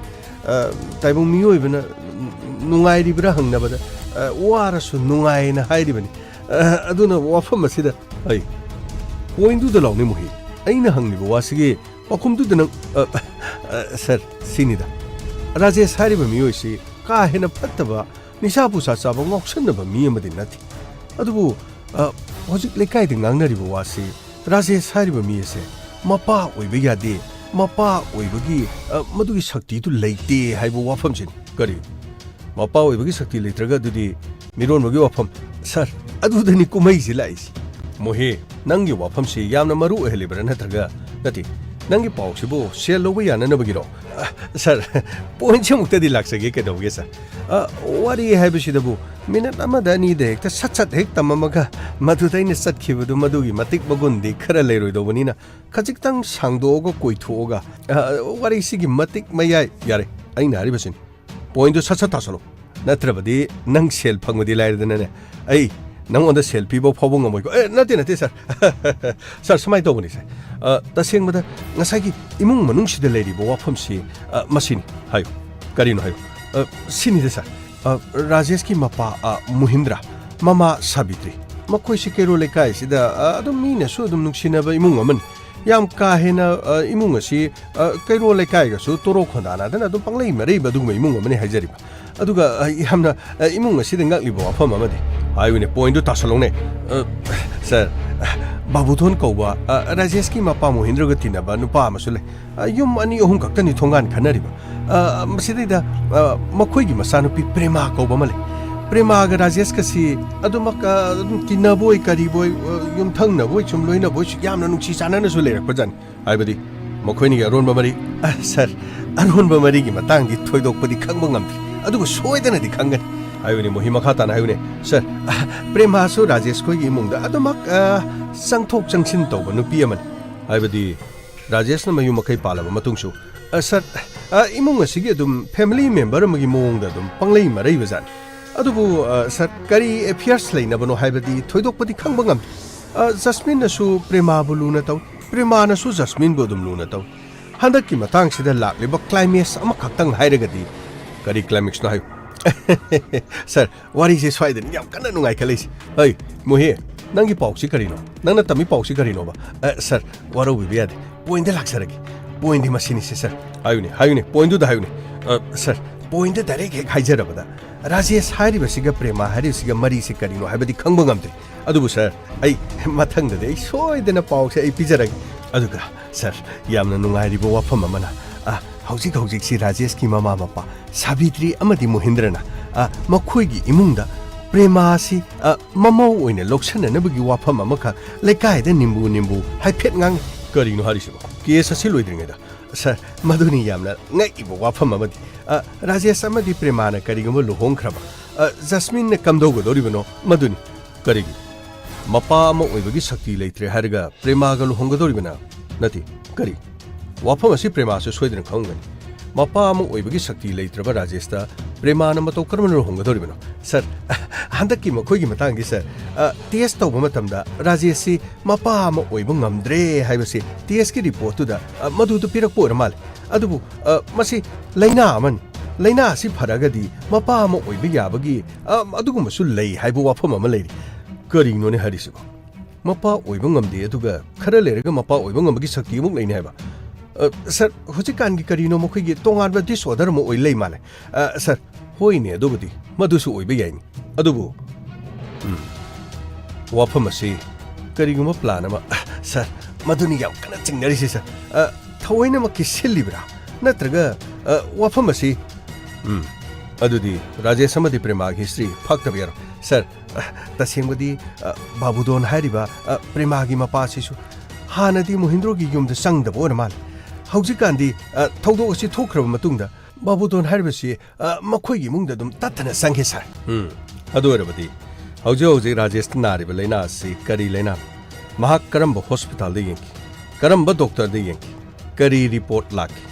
ꯑ, ꯇꯥꯏꯕꯪ ꯃꯤꯑꯣꯏꯕꯅ ꯅꯨꯡꯉꯥꯏꯔꯤꯕ꯭ꯔꯥ ꯍꯪꯅꯕꯗ, ꯑ, "ꯋꯥꯔꯁꯨ ꯅꯨꯡꯉꯥꯏꯅ" ꯍꯥꯏꯔꯤꯕꯅꯤ꯫ ꯑ, ꯑꯗꯨꯅ ꯋꯥꯐꯝ ꯑꯁꯤꯗ ꯑꯩ ꯄꯣꯏꯟꯗꯨꯗ ꯂꯥꯎꯅꯤ, ꯃꯨꯍꯤ꯫ ꯑꯩꯅ ꯍꯪꯂꯤꯕ ꯋꯥꯁꯤꯒꯤ ꯄꯥꯎꯈꯨꯝꯗꯨꯗ ꯅꯪ, ꯑ, ꯑ, ꯁꯥꯔ, ꯁꯤꯅꯤꯗ꯫ ꯔꯥꯖꯦꯁ ꯍꯥꯏꯔꯤꯕ ꯃꯤꯑꯣꯏꯁꯤ ꯀꯥ ꯍꯦꯟꯅ ꯐꯠꯇꯕ, ꯅꯤꯁꯥ ꯄꯨꯁꯥ ꯆꯥꯕ, ꯉꯥꯎꯁꯟꯅꯕ ꯃꯤ ꯑꯃꯗꯤ ꯅꯠꯇꯦ꯫ ꯑꯗꯨꯕꯨ, ꯑ, ꯍꯧꯖꯤꯛ ꯂꯩꯀꯥꯏꯗ ꯉꯥꯡꯅꯔꯤꯕ ꯋꯥꯁꯤ ꯔꯥꯖꯦꯁ ꯍꯥꯏꯔꯤꯕ ꯃꯤ ꯑꯁꯦ ꯃꯄꯥ ꯑꯣꯏꯕ ꯌꯥꯗꯦ, ꯃꯄꯥ ꯑꯣꯏꯕꯒꯤ, ꯑ, ꯃꯗꯨꯒꯤ ꯁꯛꯇꯤꯗꯨ ꯂꯩꯇꯦ ꯍꯥꯏꯕ ꯋꯥꯐꯝꯁꯤꯅꯤ꯫ ꯀꯔꯤ? ꯃꯄꯥ ꯑꯣꯏꯕꯒꯤ ꯁꯛꯇꯤ ꯂꯩꯇ꯭ꯔꯒ ꯑꯗꯨꯗꯤ ꯃꯤꯔꯣꯟꯕꯒꯤ ꯋꯥꯐꯝ? ꯁꯥꯔ, ꯑꯗꯨꯗꯅꯤ ꯀꯨꯝꯍꯩꯁꯤ ꯂꯥꯛꯏꯁꯤ꯫ ꯃꯣꯍꯦ, ꯅꯪꯒꯤ ꯋꯥꯐꯝꯁꯤ ꯌꯥꯝꯅ ꯃꯔꯨ ꯑꯣꯏꯍꯜꯂꯤꯕ꯭ꯔꯥ, ꯅꯠꯇ꯭ꯔꯒ, ꯅꯠꯇꯦ, ꯅꯪꯒꯤ ꯄꯥꯎꯁꯤꯕꯨ ꯁꯦꯜ ꯂꯧꯕ ꯌꯥꯅꯅꯕꯒꯤꯔꯣ? ꯑ, ꯁꯥꯔ, ꯄꯣꯏꯟꯁꯤ ꯑꯃꯨꯛꯇꯗꯤ ꯂꯥꯛꯆꯒꯦ, ꯀꯩꯗꯧꯒꯦ, ꯁꯥꯔ? ꯑ, ꯋꯥꯔꯤ ꯍꯥꯏꯕꯁꯤꯗꯕꯨ ꯃꯤꯅꯠ ꯑꯃꯗ ꯑꯅꯤꯗ ꯍꯦꯛꯇ ꯁꯠ ꯁꯠ ꯍꯦꯛ ꯇꯝꯃꯝꯃꯒ ꯃꯗꯨꯗ ꯑꯩꯅ ꯆꯠꯈꯤꯕꯗꯨ ꯃꯗꯨꯒꯤ ꯃꯇꯤꯛ ꯃꯒꯨꯟꯗꯤ ꯈꯔ ꯂꯩꯔꯣꯏꯗꯧꯕꯅꯤꯅ, ꯈꯖꯤꯛꯇꯪ ꯁꯥꯡꯗꯣꯛꯑꯒ, ꯀꯣꯏꯊꯣꯛꯑꯒ, ꯑ, ꯋꯥꯔꯤꯁꯤꯒꯤ ꯃꯇꯤꯛ ꯃꯌꯥꯏ, ꯌꯥꯔꯦ, ꯑꯩꯅ ꯍꯥꯏꯔꯤꯕꯁꯤꯅꯤ꯫ ꯄꯣꯏꯟꯗꯨ ꯁꯠ ꯁꯠ ꯇꯥꯁꯜꯂꯣ꯫ ꯅꯠꯇ꯭ꯔꯕꯗꯤ ꯅꯪ ꯁꯦꯜ ꯐꯪꯕꯗꯤ ꯂꯥꯏꯔꯗꯅꯅꯦ, ꯑꯩ ꯅꯪꯉꯣꯟꯗ ꯁꯦꯜ ꯄꯤꯕ ꯐꯥꯎꯕ ꯉꯝꯃꯣꯏꯀꯣ꯫ ꯑꯦ, ꯅꯠꯇꯦ, ꯅꯠꯇꯦ, ꯁꯥꯔ꯫ ꯁꯥꯔ, ꯁꯨꯃꯥꯏꯅ ꯇꯧꯕꯅꯤ, ꯁꯥꯔ꯫ ꯑ, ꯇꯁꯦꯡꯕꯗ, ꯉꯁꯥꯏꯒꯤ ꯏꯃꯨꯡ ꯃꯅꯨꯡꯁꯤꯗ ꯂꯩꯔꯤꯕ ꯋꯥꯐꯝꯁꯤ, ꯑ, ꯃꯁꯤꯅꯤ꯫ ꯍꯥꯏꯌꯨ꯫ ꯀꯔꯤꯅꯣ ꯍꯥꯏꯌꯨ꯫ ꯑ, ꯁꯤꯅꯤꯗ, ꯁꯥꯔ꯫ ꯑ, ꯔꯥꯖꯦꯁꯀꯤ ꯃꯄꯥ, ꯑ, ꯃꯨꯍꯤꯟꯗ꯭ꯔ, ꯃꯃꯥ ꯁꯥꯕꯤꯇ꯭ꯔꯤ꯫ ꯃꯈꯣꯏꯁꯤ ꯀꯩꯔꯣꯜ ꯂꯩꯀꯥꯏꯁꯤꯗ, ꯑ, ꯑꯗꯨꯝ ꯃꯤꯅꯁꯨ ꯑꯗꯨꯝ ꯅꯨꯡꯁꯤꯅꯕ ꯏꯃꯨꯡ ꯑꯃꯅꯤ꯫ ꯌꯥꯝ ꯀꯥ ꯍꯦꯟꯅ, ꯑ, ꯏꯃꯨꯡ ꯑꯁꯤ, ꯑ, ꯀꯩꯔꯣꯜ ꯂꯩꯀꯥꯏꯒꯁꯨ ꯇꯣꯔꯣꯛ ꯈꯣꯟꯗꯥꯅꯗꯅ ꯑꯗꯨꯝ ꯄꯪꯂꯩ ꯃꯔꯩꯕ ꯑꯗꯨꯒꯨꯝꯕ ꯏꯃꯨꯡ ꯑꯃꯅꯤ ꯍꯥꯏꯖꯔꯤꯕ꯫ ꯑꯗꯨꯒ, ꯑ, ꯌꯥꯝꯅ, ꯑ, ꯏꯃꯨꯡ ꯑꯁꯤꯗ ꯉꯛꯂꯤꯕ ꯋꯥꯐꯝ ꯑꯃꯗꯤ, ꯍꯥꯏꯌꯨꯅꯦ, ꯄꯣꯏꯟꯗꯨ ꯇꯥꯁꯜꯂꯧꯅꯦ꯫ ꯑ, ꯁꯥꯔ, ꯕꯥꯕꯨꯊꯣꯟ ꯀꯧꯕ, ꯑ, ꯔꯥꯖꯦꯁꯀꯤ ꯃꯄꯥ ꯃꯣꯍꯤꯟꯗ꯭ꯔꯒ ꯇꯤꯟꯅꯕ ꯅꯨꯄꯥ ꯑꯃꯁꯨ ꯂꯩ꯫ ꯑ, ꯌꯨꯝ ꯑꯅꯤ ꯑꯍꯨꯝ ꯈꯛꯇꯅꯤ ꯊꯣꯡꯒꯥꯟ ꯈꯟꯅꯔꯤꯕ꯫ ꯑ, ꯃꯁꯤꯗꯩꯗ, ꯑ, ꯃꯈꯣꯏꯒꯤ ꯃꯆꯥꯅꯨꯄꯤ ꯄ꯭ꯔꯦꯃꯥ ꯀꯧꯕ ꯑꯃ ꯂꯩ꯫ ꯄ꯭ꯔꯦꯃꯥꯒ ꯔꯥꯖꯦꯁꯀꯁꯤ ꯑꯗꯨꯃꯛ, ꯑ, ꯑꯗꯨꯝ ꯇꯤꯟꯅꯕꯣꯏ ꯀꯔꯤꯕꯣꯏ, ꯑ, ꯌꯨꯝꯊꯪꯅꯕꯣꯏ ꯁꯨꯝ ꯂꯣꯏꯅꯕꯣꯏ ꯌꯥꯝꯅ ꯅꯨꯡꯁꯤ ꯆꯥꯟꯅꯅꯁꯨ ꯂꯩꯔꯛꯄꯖꯥꯠꯅꯤ꯫ ꯍꯥꯏꯕꯗꯤ ꯃꯈꯣꯏꯅꯤꯒꯤ ꯑꯔꯣꯟꯕ ꯃꯔꯤ, ꯑ, ꯁꯥꯔ, ꯑꯔꯣꯟꯕ ꯃꯔꯤꯒꯤ ꯃꯇꯥꯡꯗꯤ ꯊꯣꯏꯗꯣꯛꯄꯗꯤ ꯈꯪꯕ ꯉꯝꯗ꯭ꯔꯤ, ꯑꯗꯨꯕꯨ ꯁꯣꯏꯗꯅꯗꯤ ꯈꯪꯒꯅꯤ꯫ ꯍꯥꯏꯌꯨꯅꯦ, ꯃꯣꯍꯤ, ꯃꯈꯥ ꯇꯥꯅ ꯍꯥꯏꯌꯨꯅꯦ꯫ ꯁꯥꯔ, ꯑ, ꯄ꯭ꯔꯦꯃꯥꯁꯨ ꯔꯥꯖꯦꯁ ꯈꯣꯏꯒꯤ ꯏꯃꯨꯡꯗ ꯑꯗꯨꯃꯛ, ꯑ, ꯆꯪꯊꯣꯛ ꯆꯪꯁꯤꯟ ꯇꯧꯕ ꯅꯨꯄꯤ ꯑꯃꯅꯤ꯫ ꯍꯥꯏꯕꯗꯤ ꯔꯥꯖꯦꯁꯅ ꯃꯌꯨꯝ ꯃꯀꯩ ꯄꯥꯜꯂꯕ ꯃꯇꯨꯡꯁꯨ, ꯑ, ꯁꯥꯔ, ꯑ, ꯏꯃꯨꯡ ꯑꯁꯤꯒꯤ ꯑꯗꯨꯝ ꯐꯦꯃꯤꯂꯤ ꯃꯦꯝꯕꯔ ꯑꯃꯒꯤ ꯃꯑꯣꯡꯗ ꯑꯗꯨꯝ ꯄꯪꯂꯩ ꯃꯔꯩꯕꯖꯥꯠꯅꯤ꯫ ꯑꯗꯨꯕꯨ, ꯑ, ꯁꯥꯔ, ꯀꯔꯤ ꯑꯦꯐꯤꯌꯔꯁ ꯂꯩꯅꯕꯅꯣ ꯍꯥꯏꯕꯗꯤ ꯊꯣꯏꯗꯣꯛꯄꯗꯤ ꯈꯪꯕ ꯉꯝꯗꯦ꯫ ꯑ, ꯖꯁꯃꯤꯟꯅꯁꯨ ꯄ꯭ꯔꯦꯃꯥꯕꯨ ꯂꯨꯅ ꯇꯧꯏ꯫ ꯄ꯭ꯔꯦꯃꯥꯅꯁꯨ ꯖꯁꯃꯤꯟꯕꯨ ꯑꯗꯨꯝ ꯂꯨꯅ ꯇꯧꯏ꯫ ꯍꯟꯗꯛꯀꯤ ꯃꯇꯥꯡꯁꯤꯗ ꯂꯥꯛꯂꯤꯕ climax ꯑꯃꯈꯛꯇꯪ ꯍꯥꯏꯔꯒꯗꯤ꯫ ꯀꯔꯤ climaxꯅꯣ ꯍꯥꯏꯌꯨ? ꯁꯥꯔ, ꯋꯥꯔꯤꯁꯦ ꯁ꯭ꯋꯥꯏꯗꯅꯤ ꯌꯥꯝ ꯀꯟꯅ ꯅꯨꯡꯉꯥꯏꯈꯠꯂꯛꯏꯁꯦ꯫ ꯍꯩ, ꯃꯣꯍꯦ, ꯅꯪꯒꯤ ꯄꯥꯎꯁꯤ ꯀꯔꯤꯅꯣ? ꯅꯪꯅ ꯇꯝꯃꯤ ꯄꯥꯎꯁꯤ ꯀꯔꯤꯅꯣꯕ? ꯑ, ꯁꯥꯔ, ꯋꯥꯔꯧꯕꯤꯕ ꯌꯥꯗꯦ꯫ Pointꯗ ꯂꯥꯛꯆꯔꯒꯦ꯫ Pointꯗꯤ ꯃꯁꯤꯅꯤꯁꯦ, ꯁꯥꯔ꯫ ꯍꯥꯏꯌꯨꯅꯦ, ꯍꯥꯏꯌꯨꯅꯦ, pointꯗꯨꯗ ꯍꯥꯏꯌꯨꯅꯦ꯫ ꯑ, ꯁꯥꯔ, pointꯗ direct ꯍꯦꯛ ꯍꯥꯏꯖꯔꯕꯗ, ꯔꯥꯖꯦꯁ ꯍꯥꯏꯔꯤꯕꯁꯤꯒ ꯄ꯭ꯔꯦꯃꯥ ꯍꯥꯏꯔꯤꯕꯁꯤꯒ ꯃꯔꯤꯁꯦ ꯀꯔꯤꯅꯣ ꯍꯥꯏꯕꯗꯤ ꯈꯪꯕ ꯉꯝꯗ꯭ꯔꯤ꯫ ꯑꯗꯨꯕꯨ ꯁꯥꯔ, ꯑꯩ ꯃꯊꯪꯗꯗꯤ ꯑꯩ ꯁꯣꯏꯗꯅ ꯄꯥꯎꯁꯦ ꯑꯩ ꯄꯤꯖꯔꯒꯦ꯫ ꯑꯗꯨꯒ ꯁꯥꯔ, ꯌꯥꯝꯅ ꯅꯨꯡꯉꯥꯏꯔꯤꯕ ꯋꯥꯐꯝ ꯑꯃꯅ, ꯑ, ꯍꯧꯖꯤꯛ ꯍꯧꯖꯤꯛꯁꯤ ꯔꯥꯖꯦꯁꯀꯤ ꯃꯃꯥ ꯃꯄꯥ ꯁꯥꯕꯤꯇ꯭ꯔꯤ ꯑꯃꯗꯤ ꯃꯣꯍꯤꯟꯗ꯭ꯔꯅ, ꯑ, ꯃꯈꯣꯏꯒꯤ ꯏꯃꯨꯡꯗ ꯄ꯭ꯔꯦꯃꯥꯁꯤ, ꯑ, ꯃꯃꯧ ꯑꯣꯏꯅ ꯂꯧꯁꯤꯟꯅꯅꯕꯒꯤ ꯋꯥꯐꯝ ꯑꯃꯈꯛ ꯂꯩꯀꯥꯏꯗ ꯅꯤꯝꯕꯨ ꯅꯤꯝꯕꯨ ꯍꯥꯏꯐꯦꯠ ꯉꯥꯡ꯫ ꯀꯔꯤꯅꯣ ꯍꯥꯏꯔꯤꯁꯤꯕꯣ? Case ꯑꯁꯤ ꯂꯣꯏꯗ꯭ꯔꯤꯉꯩꯗ? ꯁꯥꯔ, ꯃꯗꯨꯅꯤ ꯌꯥꯝꯅ ꯉꯛꯏꯕ ꯋꯥꯐꯝ ꯑꯃꯗꯤ꯫ ꯑ, ꯔꯥꯖꯦꯁ ꯑꯃꯗꯤ ꯄ꯭ꯔꯦꯃꯥꯅ ꯀꯔꯤꯒꯨꯝꯕ ꯂꯨꯍꯣꯡꯈ꯭ꯔꯕ, ꯑ, ꯖꯁꯃꯤꯟꯅ ꯀꯝꯗꯧꯒꯗꯧꯔꯤꯕꯅꯣ ꯃꯗꯨꯅꯤ꯫ ꯀꯔꯤꯒꯤ? ꯃꯄꯥ ꯑꯃ ꯑꯣꯏꯕꯒꯤ ꯁꯛꯇꯤ ꯂꯩꯇ꯭ꯔꯦ ꯍꯥꯏꯔꯒ ꯄ꯭ꯔꯦꯃꯥꯒ ꯂꯨꯍꯣꯡꯒꯗꯧꯔꯤꯕꯅ? ꯅꯠꯇꯦ, ꯀꯔꯤ? ꯋꯥꯐꯝ ꯑꯁꯤ ꯄ꯭ꯔꯦꯃꯥꯁꯨ ꯁꯣꯏꯗꯅ ꯈꯪꯉꯝꯒꯅꯤ꯫ ꯃꯄꯥ ꯑꯃ ꯑꯣꯏꯕꯒꯤ ꯁꯛꯇꯤ ꯂꯩꯇ꯭ꯔꯕ ꯔꯥꯖꯦꯁꯇ ꯄ꯭ꯔꯦꯃꯥꯅ ꯃꯇꯧ ꯀꯔꯝꯅ ꯂꯨꯍꯣꯡꯒꯗꯧꯔꯤꯕꯅꯣ? ꯁꯥꯔ, ꯍꯟꯗꯛꯀꯤ ꯃꯈꯣꯏꯒꯤ ꯃꯇꯥꯡꯗꯤ, ꯁꯥꯔ, ꯑ, test ꯇꯧꯕ ꯃꯇꯝꯗ ꯔꯥꯖꯦꯁꯁꯤ ꯃꯄꯥ ꯑꯃ ꯑꯣꯏꯕ ꯉꯝꯗ꯭ꯔꯦ ꯍꯥꯏꯕꯁꯤ testꯀꯤ reportꯇꯨꯗ, ꯑ, ꯃꯗꯨꯗ ꯄꯤꯔꯛꯄ ꯑꯣꯏꯔ ꯃꯥꯜꯂꯦ꯫ ꯑꯗꯨꯕꯨ, ꯑ, ꯃꯁꯤ ꯂꯥꯏꯅꯥ ꯑꯃꯅꯤ꯫ ꯂꯥꯏꯅꯥ ꯑꯁꯤ ꯐꯔꯒꯗꯤ ꯃꯄꯥ ꯑꯃ ꯑꯣꯏꯕ ꯌꯥꯕꯒꯤ, ꯑ, ꯑꯗꯨꯒꯨꯝꯕꯁꯨ ꯂꯩ ꯍꯥꯏꯕ ꯋꯥꯐꯝ ꯑꯃ ꯂꯩꯔꯤ꯫ ꯀꯔꯤꯅꯣꯅꯦ ꯍꯥꯏꯔꯤꯁꯤꯕꯣ? ꯃꯄꯥ ꯑꯣꯏꯕ ꯉꯝꯗꯦ, ꯑꯗꯨꯒ ꯈꯔ ꯂꯩꯔꯒ ꯃꯄꯥ ꯑꯣꯏꯕ ꯉꯝꯕꯒꯤ ꯁꯛꯇꯤ ꯑꯃꯨꯛ ꯂꯩꯅꯤ ꯍꯥꯏꯕ? ꯑ, ꯁꯥꯔ, ꯍꯧꯖꯤꯛꯀꯥꯟꯒꯤ ꯀꯔꯤꯅꯣ ꯃꯈꯣꯏꯒꯤ ꯇꯣꯉꯥꯟꯕ disorder ꯑꯃ ꯑꯣꯏ ꯂꯩ ꯃꯥꯜꯂꯦ꯫ ꯑ, ꯁꯥꯔ, ꯍꯣꯏꯅꯦ, ꯑꯗꯨꯕꯨꯗꯤ ꯃꯗꯨꯁꯨ ꯑꯣꯏꯕ ꯌꯥꯏꯅꯤ꯫ ꯑꯗꯨꯕꯨ, ꯎꯝ, ꯋꯥꯐꯝ ꯑꯁꯤ ꯀꯔꯤꯒꯨꯝꯕ plan ꯑꯃ, ꯑ, ꯁꯥꯔ, ꯃꯗꯨꯅꯤ ꯌꯥꯝ ꯀꯟꯅ ꯆꯤꯡꯅꯔꯤꯁꯤ, ꯁꯥꯔ꯫ ꯑ, ꯊꯑꯣꯏꯅꯃꯛꯀꯤ ꯁꯤꯜꯂꯤꯕ꯭ꯔꯥ? ꯅꯠꯇ꯭ꯔꯒ, ꯑ, ꯋꯥꯐꯝ ꯑꯁꯤ, ꯎꯝ, ꯑꯗꯨꯗꯤ ꯔꯥꯖꯦꯁ ꯑꯃꯗꯤ ꯄ꯭ꯔꯦꯃꯥꯒꯤ history ꯐꯥꯛꯇꯕ ꯌꯥꯔꯣꯏ꯫ ꯁꯥꯔ, ꯑ, ꯇꯁꯦꯡꯕꯗꯤ, ꯑ, ꯕꯥꯕꯨꯗꯣꯟ ꯍꯥꯏꯔꯤꯕ, ꯑ, ꯄ꯭ꯔꯦꯃꯥꯒꯤ ꯃꯄꯥꯁꯤꯁꯨ ꯍꯥꯟꯅꯗꯤ ꯃꯣꯍꯤꯟꯗ꯭ꯔꯣꯒꯤ ꯌꯨꯝꯗ ꯆꯪꯗꯕ ꯑꯣꯏꯔ ꯃꯥꯜꯂꯦ꯫ ꯍꯧꯖꯤꯛꯀꯥꯟꯗꯤ, ꯑ, ꯊꯧꯗꯣꯛ ꯑꯁꯤ ꯊꯣꯛꯈ꯭ꯔꯕ ꯃꯇꯨꯡꯗ ꯕꯥꯕꯨꯗꯣꯟ ꯍꯥꯏꯔꯤꯕꯁꯤ, ꯑ, ꯃꯈꯣꯏꯒꯤ ꯏꯃꯨꯡꯗ ꯑꯗꯨꯝ ꯇꯠꯇꯅ ꯆꯪꯈꯤ, ꯁꯥꯔ꯫ ꯎꯝ, ꯑꯗꯨ ꯑꯣꯏꯔꯕꯗꯤ ꯍꯧꯖꯤꯛ ꯍꯧꯖꯤꯛ ꯔꯥꯖꯦꯁꯇ ꯅꯥꯔꯤꯕ ꯂꯥꯏꯅꯥ ꯑꯁꯤ ꯀꯔꯤ ꯂꯥꯏꯅꯥꯅꯣ? ꯃꯍꯥꯛ ꯀꯔꯝꯕ hospitalꯗ ꯌꯦꯡꯈꯤ? ꯀꯔꯝꯕ doctorꯗ ꯌꯦꯡꯈꯤ? ꯀꯔꯤ report ꯂꯥꯛꯈꯤ?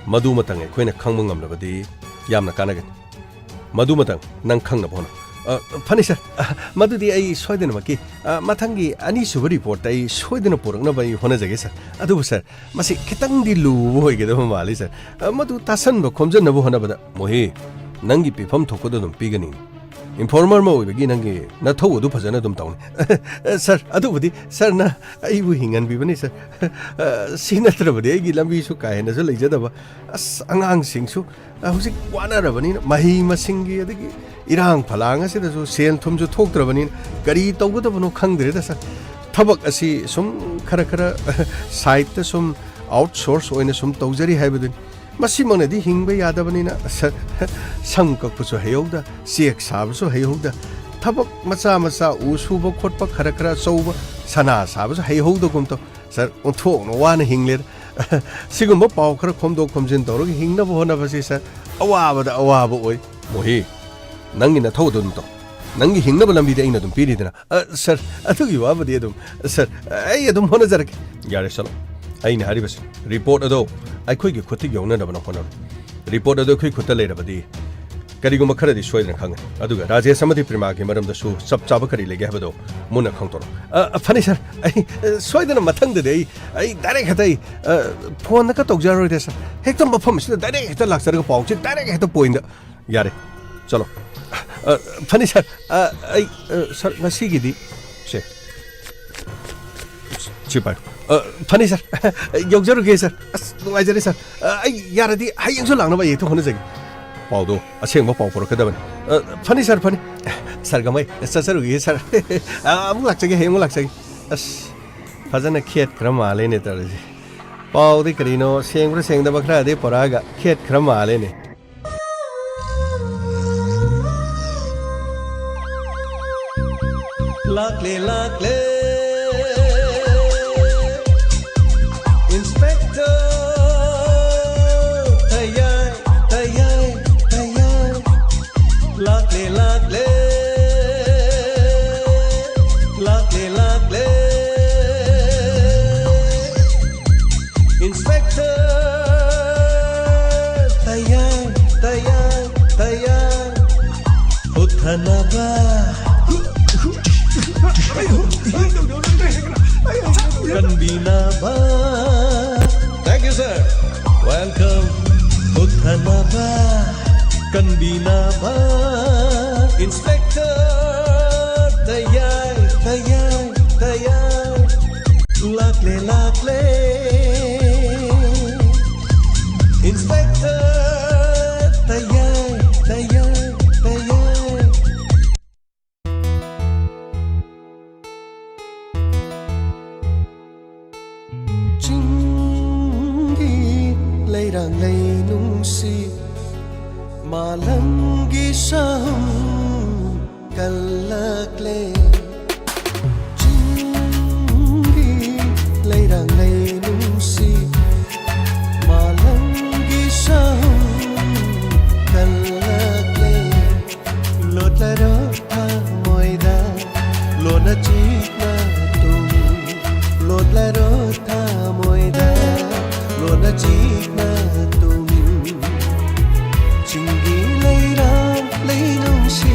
ꯃꯗꯨꯃꯇꯪ ꯑꯩꯈꯣꯏꯅ ꯈꯪꯕ ꯉꯝꯂꯕꯗꯤ ꯌꯥꯝꯅ ꯀꯥꯟꯅꯒꯅꯤ꯫ ꯃꯗꯨꯃꯇꯪ ꯅꯪ ꯈꯪꯅꯕ ꯍꯣꯠꯅꯧ꯫ ꯑ, ꯐꯅꯤ, ꯁꯥꯔ꯫ ꯑ, ꯃꯗꯨꯗꯤ ꯑꯩ ꯁꯣꯏꯗꯅꯃꯛꯀꯤ, ꯑ, ꯃꯊꯪꯒꯤ ꯑꯅꯤꯁꯨꯕ ꯔꯤꯄꯣꯔꯠꯇ ꯑꯩ ꯁꯣꯏꯗꯅ ꯄꯨꯔꯛꯅꯕ ꯑꯩ ꯍꯣꯠꯅꯖꯒꯦ, ꯁꯥꯔ꯫ ꯑꯗꯨꯕꯨ, ꯁꯥꯔ, ꯃꯁꯤ ꯈꯤꯇꯪꯗꯤ ꯂꯨꯕ ꯑꯣꯏꯒꯗꯕ ꯃꯥꯜꯂꯤ, ꯁꯥꯔ꯫ ꯑ, ꯃꯗꯨ ꯇꯥꯁꯟꯕ ꯈꯣꯝꯖꯟꯅꯕ ꯍꯣꯠꯅꯕꯗ, ꯃꯣꯍꯤ, ꯅꯪꯒꯤ ꯄꯤꯐꯝ ꯊꯣꯛꯄꯗꯨ ꯑꯗꯨꯝ ꯄꯤꯒꯅꯤ꯫ ꯏꯟꯐꯣꯔꯃꯔ ꯑꯃ ꯑꯣꯏꯕꯒꯤ ꯅꯪꯒꯤ ꯅꯊꯧ ꯑꯗꯨ ꯐꯖꯅ ꯑꯗꯨꯝ ꯇꯧꯅꯤ꯫ ꯑ, ꯁꯥꯔ, ꯑꯗꯨꯕꯨꯗꯤ ꯁꯥꯔꯅ ꯑꯩꯕꯨ ꯍꯤꯡꯍꯟꯕꯤꯕꯅꯤ, ꯁꯥꯔ꯫ ꯑ, ꯁꯤ ꯅꯠꯇ꯭ꯔꯕꯗꯤ ꯑꯩꯒꯤ ꯂꯝꯕꯤꯁꯨ ꯀꯥ ꯍꯦꯟꯅꯁꯨ ꯂꯩꯖꯗꯕ꯫ ꯑꯁ, ꯑꯉꯥꯡꯁꯤꯡꯁꯨ, ꯑ, ꯍꯧꯖꯤꯛ ꯋꯥꯅꯔꯕꯅꯤꯅ, ꯃꯍꯩ ꯃꯁꯤꯡꯒꯤ, ꯑꯗꯒꯤ ꯏꯔꯥꯡ ꯐꯂꯥꯡ ꯑꯁꯤꯗꯁꯨ ꯁꯦꯜ ꯊꯨꯝꯁꯨ ꯊꯣꯛꯇ꯭ꯔꯕꯅꯤꯅ, ꯀꯔꯤ ꯇꯧꯒꯗꯕꯅꯣ ꯈꯪꯗ꯭ꯔꯦꯗ, ꯁꯥꯔ꯫ ꯊꯕꯛ ꯑꯁꯤ ꯁꯨꯝ ꯈꯔ ꯈꯔ ꯁꯥꯏꯠꯇ ꯁꯨꯝ ꯑꯥꯎꯠꯁꯣꯔꯁ ꯑꯣꯏꯅ ꯁꯨꯝ ꯇꯧꯖꯔꯤ ꯍꯥꯏꯕꯗꯨꯅꯤ꯫ ꯃꯁꯤꯃꯛꯅꯗꯤ ꯍꯤꯡꯕ ꯌꯥꯗꯕꯅꯤꯅ, ꯁꯥꯔ, ꯁꯝ ꯀꯛꯄꯁꯨ ꯍꯩꯍꯧꯗ, ꯆꯦꯛ ꯁꯥꯕꯁꯨ ꯍꯩꯍꯧꯗ, ꯊꯕꯛ ꯃꯆꯥ ꯃꯆꯥ, ꯎ ꯁꯨꯕ ꯈꯣꯠꯄ, ꯈꯔ ꯈꯔ ꯑꯆꯧꯕ ꯁꯅꯥ ꯁꯥꯕꯁꯨ ꯍꯩꯍꯧꯗꯒꯨꯝ ꯇꯧ꯫ ꯁꯥꯔ, ꯑꯣꯟꯊꯣꯛꯅ ꯋꯥꯅ ꯍꯤꯡꯂꯦꯗ꯫ ꯁꯤꯒꯨꯝꯕ ꯄꯥꯎ ꯈꯔ ꯈꯣꯝꯗꯣꯛ ꯈꯣꯝꯖꯤꯟ ꯇꯧꯔꯒ ꯍꯤꯡꯅꯕ ꯍꯣꯠꯅꯕꯁꯤ, ꯁꯥꯔ, ꯑꯋꯥꯕꯗ ꯑꯋꯥꯕ ꯑꯣꯏ꯫ ꯃꯣꯍꯤ, ꯅꯪꯒꯤ ꯅꯊꯧ ꯑꯗꯨ ꯑꯗꯨꯝ ꯇꯧ꯫ ꯅꯪꯒꯤ ꯍꯤꯡꯅꯕ ꯂꯝꯕꯤꯗꯤ ꯑꯩꯅ ꯑꯗꯨꯝ ꯄꯤꯔꯤꯗꯅ꯫ ꯑ, ꯁꯥꯔ, ꯑꯗꯨꯒꯤ ꯋꯥꯕꯨꯗꯤ ꯑꯗꯨꯝ, ꯁꯥꯔ, ꯑꯩ ꯑꯗꯨꯝ ꯍꯣꯠꯅꯖꯔꯛꯀꯦ꯫ ꯌꯥꯔꯦ, ꯆꯠꯂꯣ꯫ ꯑꯩꯅ ꯍꯥꯏꯔꯤꯕꯁꯤ, ꯔꯤꯄꯣꯔꯠ ꯑꯗꯣ ꯑꯩꯈꯣꯏꯒꯤ ꯈꯨꯠꯇ ꯌꯧꯅꯅꯕꯅ ꯍꯣꯠꯅꯔꯣ꯫ ꯔꯤꯄꯣꯔꯠ ꯑꯗꯣ ꯑꯩꯈꯣꯏ ꯈꯨꯠꯇ ꯂꯩꯔꯕꯗꯤ ꯀꯔꯤꯒꯨꯝꯕ ꯈꯔꯗꯤ ꯁꯣꯏꯗꯅ ꯈꯪꯒꯅꯤ꯫ ꯑꯗꯨꯒ ꯔꯥꯖꯦꯁ ꯑꯃꯗꯤ ꯄ꯭ꯔꯤꯃꯥꯒꯤ ꯃꯔꯝꯗꯁꯨ ꯆꯞ ꯆꯥꯕ ꯀꯔꯤ ꯂꯩꯒꯦ ꯍꯥꯏꯕꯗꯣ ꯃꯨꯟꯅ ꯈꯪꯗꯣꯔꯛꯑꯣ꯫ ꯑ, ꯑ, ꯐꯅꯤ, ꯁꯥꯔ꯫ ꯑꯩ, ꯑ, ꯁꯣꯏꯗꯅ ꯃꯊꯪꯗꯗꯤ ꯑꯩ, ꯑꯩ ꯗꯥꯏꯔꯦꯛ ꯍꯦꯛꯇ ꯑꯩ, ꯑ, ꯐꯣꯟꯗꯒ ꯇꯧꯖꯔꯔꯣꯏꯗ, ꯁꯥꯔ꯫ ꯍꯦꯛꯇ ꯃꯐꯝ ꯑꯁꯤꯗ ꯗꯥꯏꯔꯦꯛ ꯍꯦꯛꯇ ꯂꯥꯛꯆꯔꯒ ꯄꯥꯎꯁꯦ ꯗꯥꯏꯔꯦꯛ ꯍꯦꯛꯇ ꯄꯣꯏꯟꯗ꯫ ꯌꯥꯔꯦ, ꯆꯠꯂꯣ꯫ ꯑ, ꯐꯅꯤ, ꯁꯥꯔ꯫ ꯑ, ꯑꯩ, ꯑ, ꯁꯥꯔ, ꯉꯁꯤꯒꯤꯗꯤ ꯁꯦ꯫ ꯁꯤ ꯄꯥꯏꯌꯨ꯫ ꯑ, ꯐꯅꯤ, ꯁꯥꯔ꯫ ꯌꯧꯖꯔꯨꯒꯦ, ꯁꯥꯔ꯫ ꯑꯁ, ꯅꯨꯡꯉꯥꯏꯖꯔꯦ, ꯁꯥꯔ꯫ ꯑ, ꯑꯩ ꯌꯥꯔꯗꯤ ꯍꯌꯦꯡꯁꯨ ꯂꯥꯛꯅꯕ ꯑꯩ ꯍꯦꯛꯇ ꯍꯣꯠꯅꯖꯒꯦ꯫ ꯄꯥꯎꯗꯣ ꯑꯁꯦꯡꯕ ꯄꯥꯎ ꯄꯨꯔꯛꯀꯗꯕꯅꯤ꯫ ꯑ, ꯐꯅꯤ, ꯁꯥꯔ, ꯐꯅꯤ꯫ ꯁꯥꯔ ꯒꯃꯩ, ꯆꯠꯆꯔꯨꯒꯦ, ꯁꯥꯔ꯫ ꯑ, ꯑꯃꯨꯛ ꯂꯥꯛꯆꯒꯦ, ꯍꯌꯦꯡ ꯑꯃꯨꯛ ꯂꯥꯛꯆꯒꯦ꯫ ꯑꯁ, ꯐꯖꯅ ꯈꯦꯠꯈ꯭ꯔ ꯃꯥꯜꯂꯦꯅꯦ ꯇꯧꯔꯤꯁꯦ꯫ ꯄꯥꯎꯗꯤ ꯀꯔꯤꯅꯣ, ꯁꯦꯡꯕ꯭ꯔꯥ ꯁꯦꯡꯗꯕ ꯈꯔꯗꯤ ꯄꯨꯔꯛꯑꯒ ꯈꯦꯠꯈ꯭ꯔ ꯃꯥꯜꯂꯦꯅꯦ꯫ ꯂꯥꯛꯂꯦ, ꯂꯥꯛꯂꯦ, ꯏꯟꯁꯄꯦꯛꯇꯔ ꯇꯌꯥꯏ, ꯇꯌꯥꯏ, ꯇꯌꯥꯏ꯫ ꯂꯥꯛꯂꯦ, ꯂꯥꯛꯂꯦ, ꯂꯥꯛꯂꯦ, ꯂꯥꯛꯂꯦ, ꯏꯟꯁꯄꯦꯛꯇꯔ ꯇꯌꯥꯏ, ꯇꯌꯥꯏ, ꯇꯌꯥꯏ꯫ ꯈꯨꯠ ꯀꯨꯠꯊꯅꯕ, ꯀꯟꯕꯤꯅꯕ꯫ Thank you, sir. Welcome. ꯀꯨꯠꯊꯅꯕ, ꯀꯟꯕꯤꯅꯕ꯫ Inspector ꯇꯌꯥꯏ, ꯇꯌꯥꯏ, ꯇꯌꯥꯏ꯫ ꯂꯥꯛꯂꯦ, ꯂꯥꯛꯂꯦ꯫ Inspector ꯇꯌꯥꯏ, ꯇꯌꯥꯏ, ꯇꯌꯥꯏ꯫ ꯆꯤꯡꯒꯤ ꯂꯩꯔꯥꯡ ꯂꯩ ꯅꯨꯡꯁꯤꯠ, ꯃꯥꯂꯪꯒꯤ ꯁꯍꯨꯝ ꯀꯜꯂꯛꯂꯦ꯫ ꯆꯤꯡꯒꯤ ꯂꯩꯔꯥꯡ ꯂꯩ ꯅꯨꯡꯁꯤꯠ, ꯃꯥꯂꯪꯒꯤ ꯁꯍꯨꯝ ꯀꯜꯂꯛꯂꯦ꯫ ꯂꯣꯠꯂꯔꯣ ꯊꯃꯣꯏꯗ ꯂꯣꯟꯅ ꯆꯤꯛꯅ ꯇꯨꯝ, ꯂꯣꯠꯂꯔꯣ ꯊꯃꯣꯏꯗ ꯂꯣꯟꯅ ꯆꯤꯛꯅ ꯇꯨꯝ꯫ ꯆꯤꯡꯒꯤ ꯂꯩꯔꯥꯡ ꯂꯩ ꯅꯨꯡꯁꯤꯠ,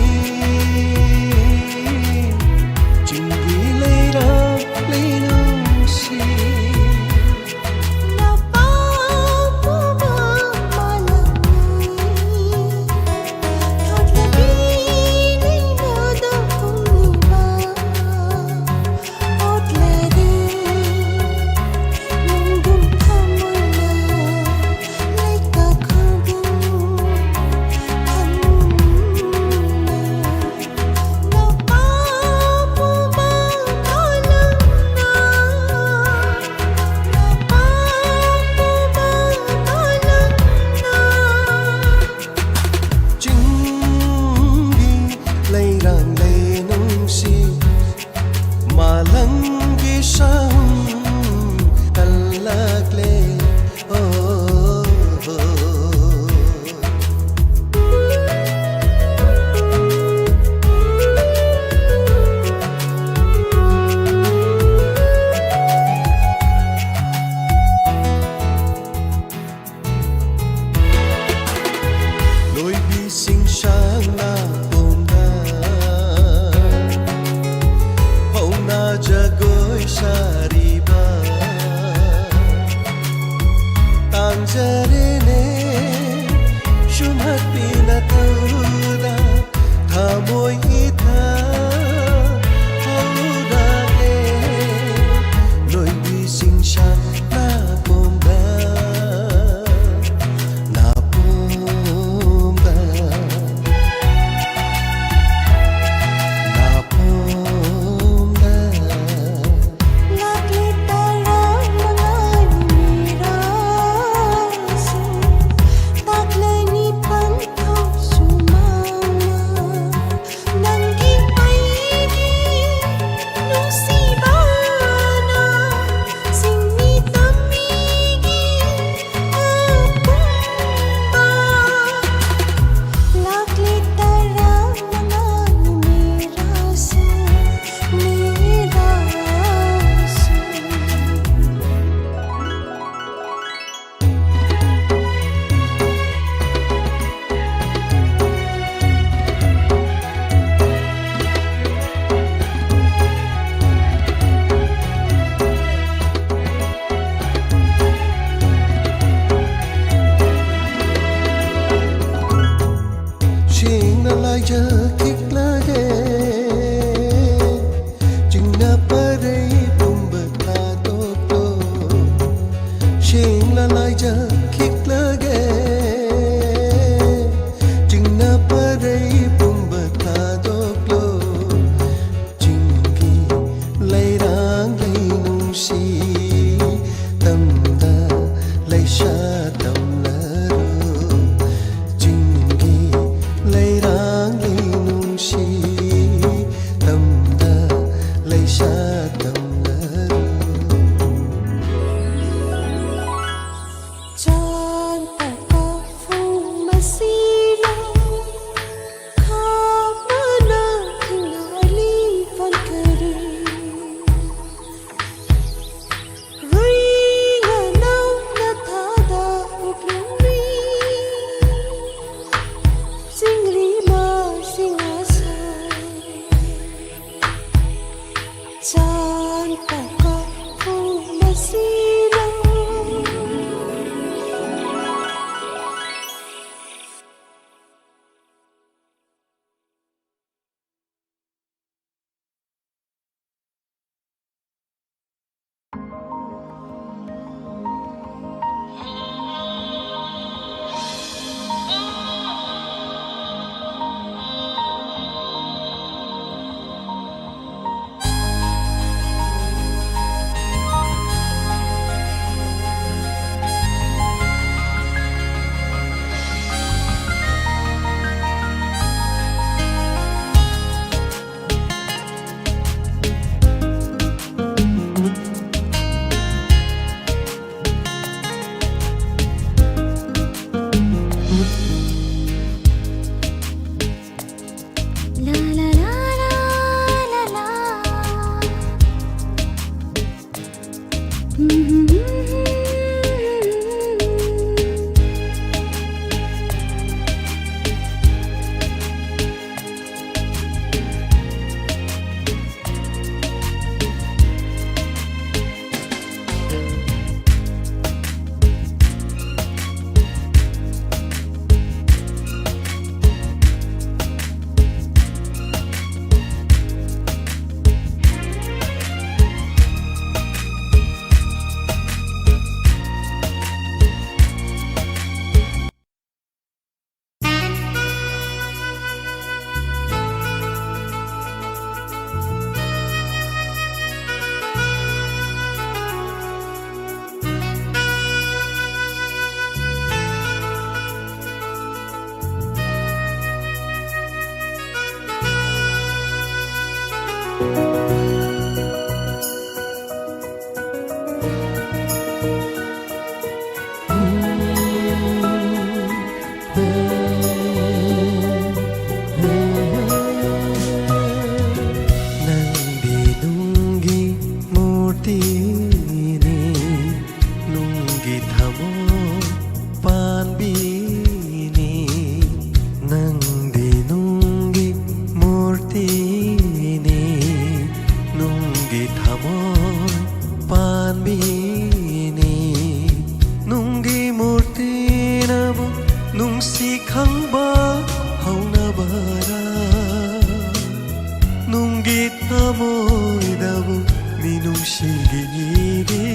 ꯊꯃꯣꯏꯗꯕꯨ ꯃꯤꯅꯨꯡꯁꯤꯒꯤ ꯏꯒꯤ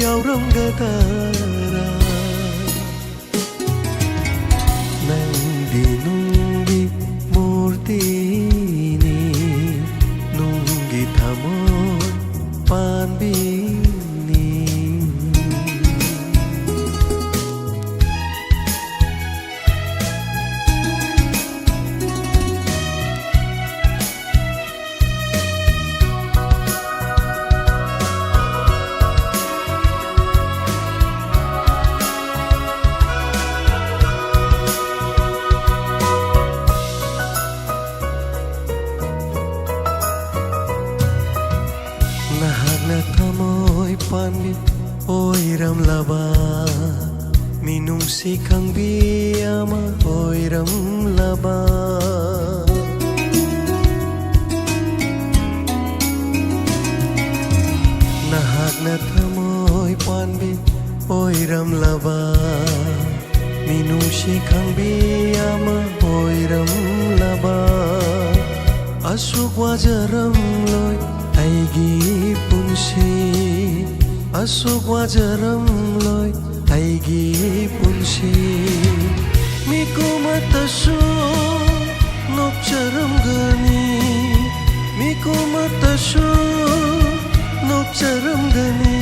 ꯌꯥꯎꯔꯝꯒꯗꯔꯥ? ꯅꯪꯗꯤ ꯅꯨꯡꯒꯤ ꯃꯨꯔꯇꯤꯅꯤ, ꯅꯨꯡꯒꯤ ꯊꯃꯣꯏ ꯄꯥꯟꯕꯤꯅꯤ꯫ ꯅꯍꯥꯛꯅ ꯊꯃꯣꯏ ꯄꯥꯟꯕꯤ ꯑꯣꯏꯔꯝꯂꯕ, ꯃꯤꯅꯨꯡꯁꯤ ꯈꯪꯕꯤ ꯑꯃ ꯑꯣꯏꯔꯝꯂꯕ꯫ ꯅꯍꯥꯛꯅ ꯊꯃꯣꯏ ꯄꯥꯟꯕꯤ ꯑꯣꯏꯔꯝꯂꯕ, ꯃꯤꯅꯨꯡꯁꯤ ꯈꯪꯕꯤ ꯑꯃ ꯑꯣꯏꯔꯝꯂꯕ꯫ ꯑꯁꯨꯛ ꯋꯥꯖꯔꯝꯂꯣꯏ ꯑꯩꯒꯤ ꯄꯨꯟꯁꯤ, ꯑꯁꯨꯛ ꯋꯥꯖꯔꯝꯂꯣꯏ ꯑꯩꯒꯤ ꯄꯨꯟꯁꯤ꯫ ꯃꯤꯀꯨꯝ ꯑꯃꯠꯇꯁꯨ ꯅꯣꯛꯆꯔꯝꯒꯅꯤ, ꯃꯤꯀꯨꯝ ꯑꯃꯠꯇꯁꯨ ꯅꯣꯛꯆꯔꯝꯒꯅꯤ꯫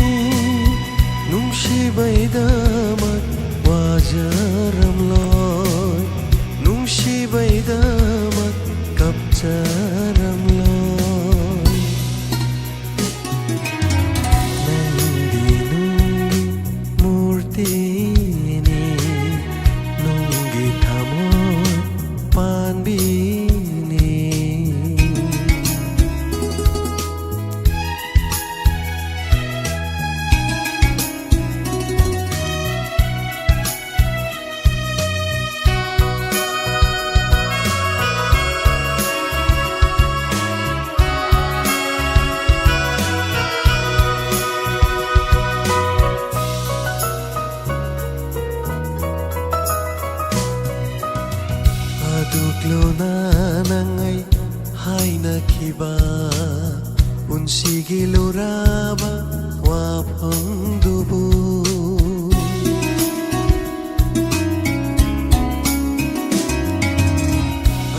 ꯅꯨꯡꯁꯤꯕꯩꯗꯃꯛ ꯋꯥꯖꯔꯝꯂꯣꯏ, ꯅꯨꯡꯁꯤꯕꯩꯗꯃꯛ ꯀꯞꯆꯔꯝꯂꯣꯏ꯫ ꯅꯪꯗꯤ ꯅꯨꯡꯒꯤ ꯃꯨꯔꯇꯤꯅꯤ, ꯅꯨꯡꯒꯤ ꯊꯃꯣꯏ ꯄꯥꯟꯕꯤꯅꯤ꯫ ꯍꯥꯏꯅꯈꯤꯕ ꯄꯨꯟꯁꯤꯒꯤ ꯂꯨꯔꯕ ꯋꯥꯐꯝꯗꯨꯕꯨ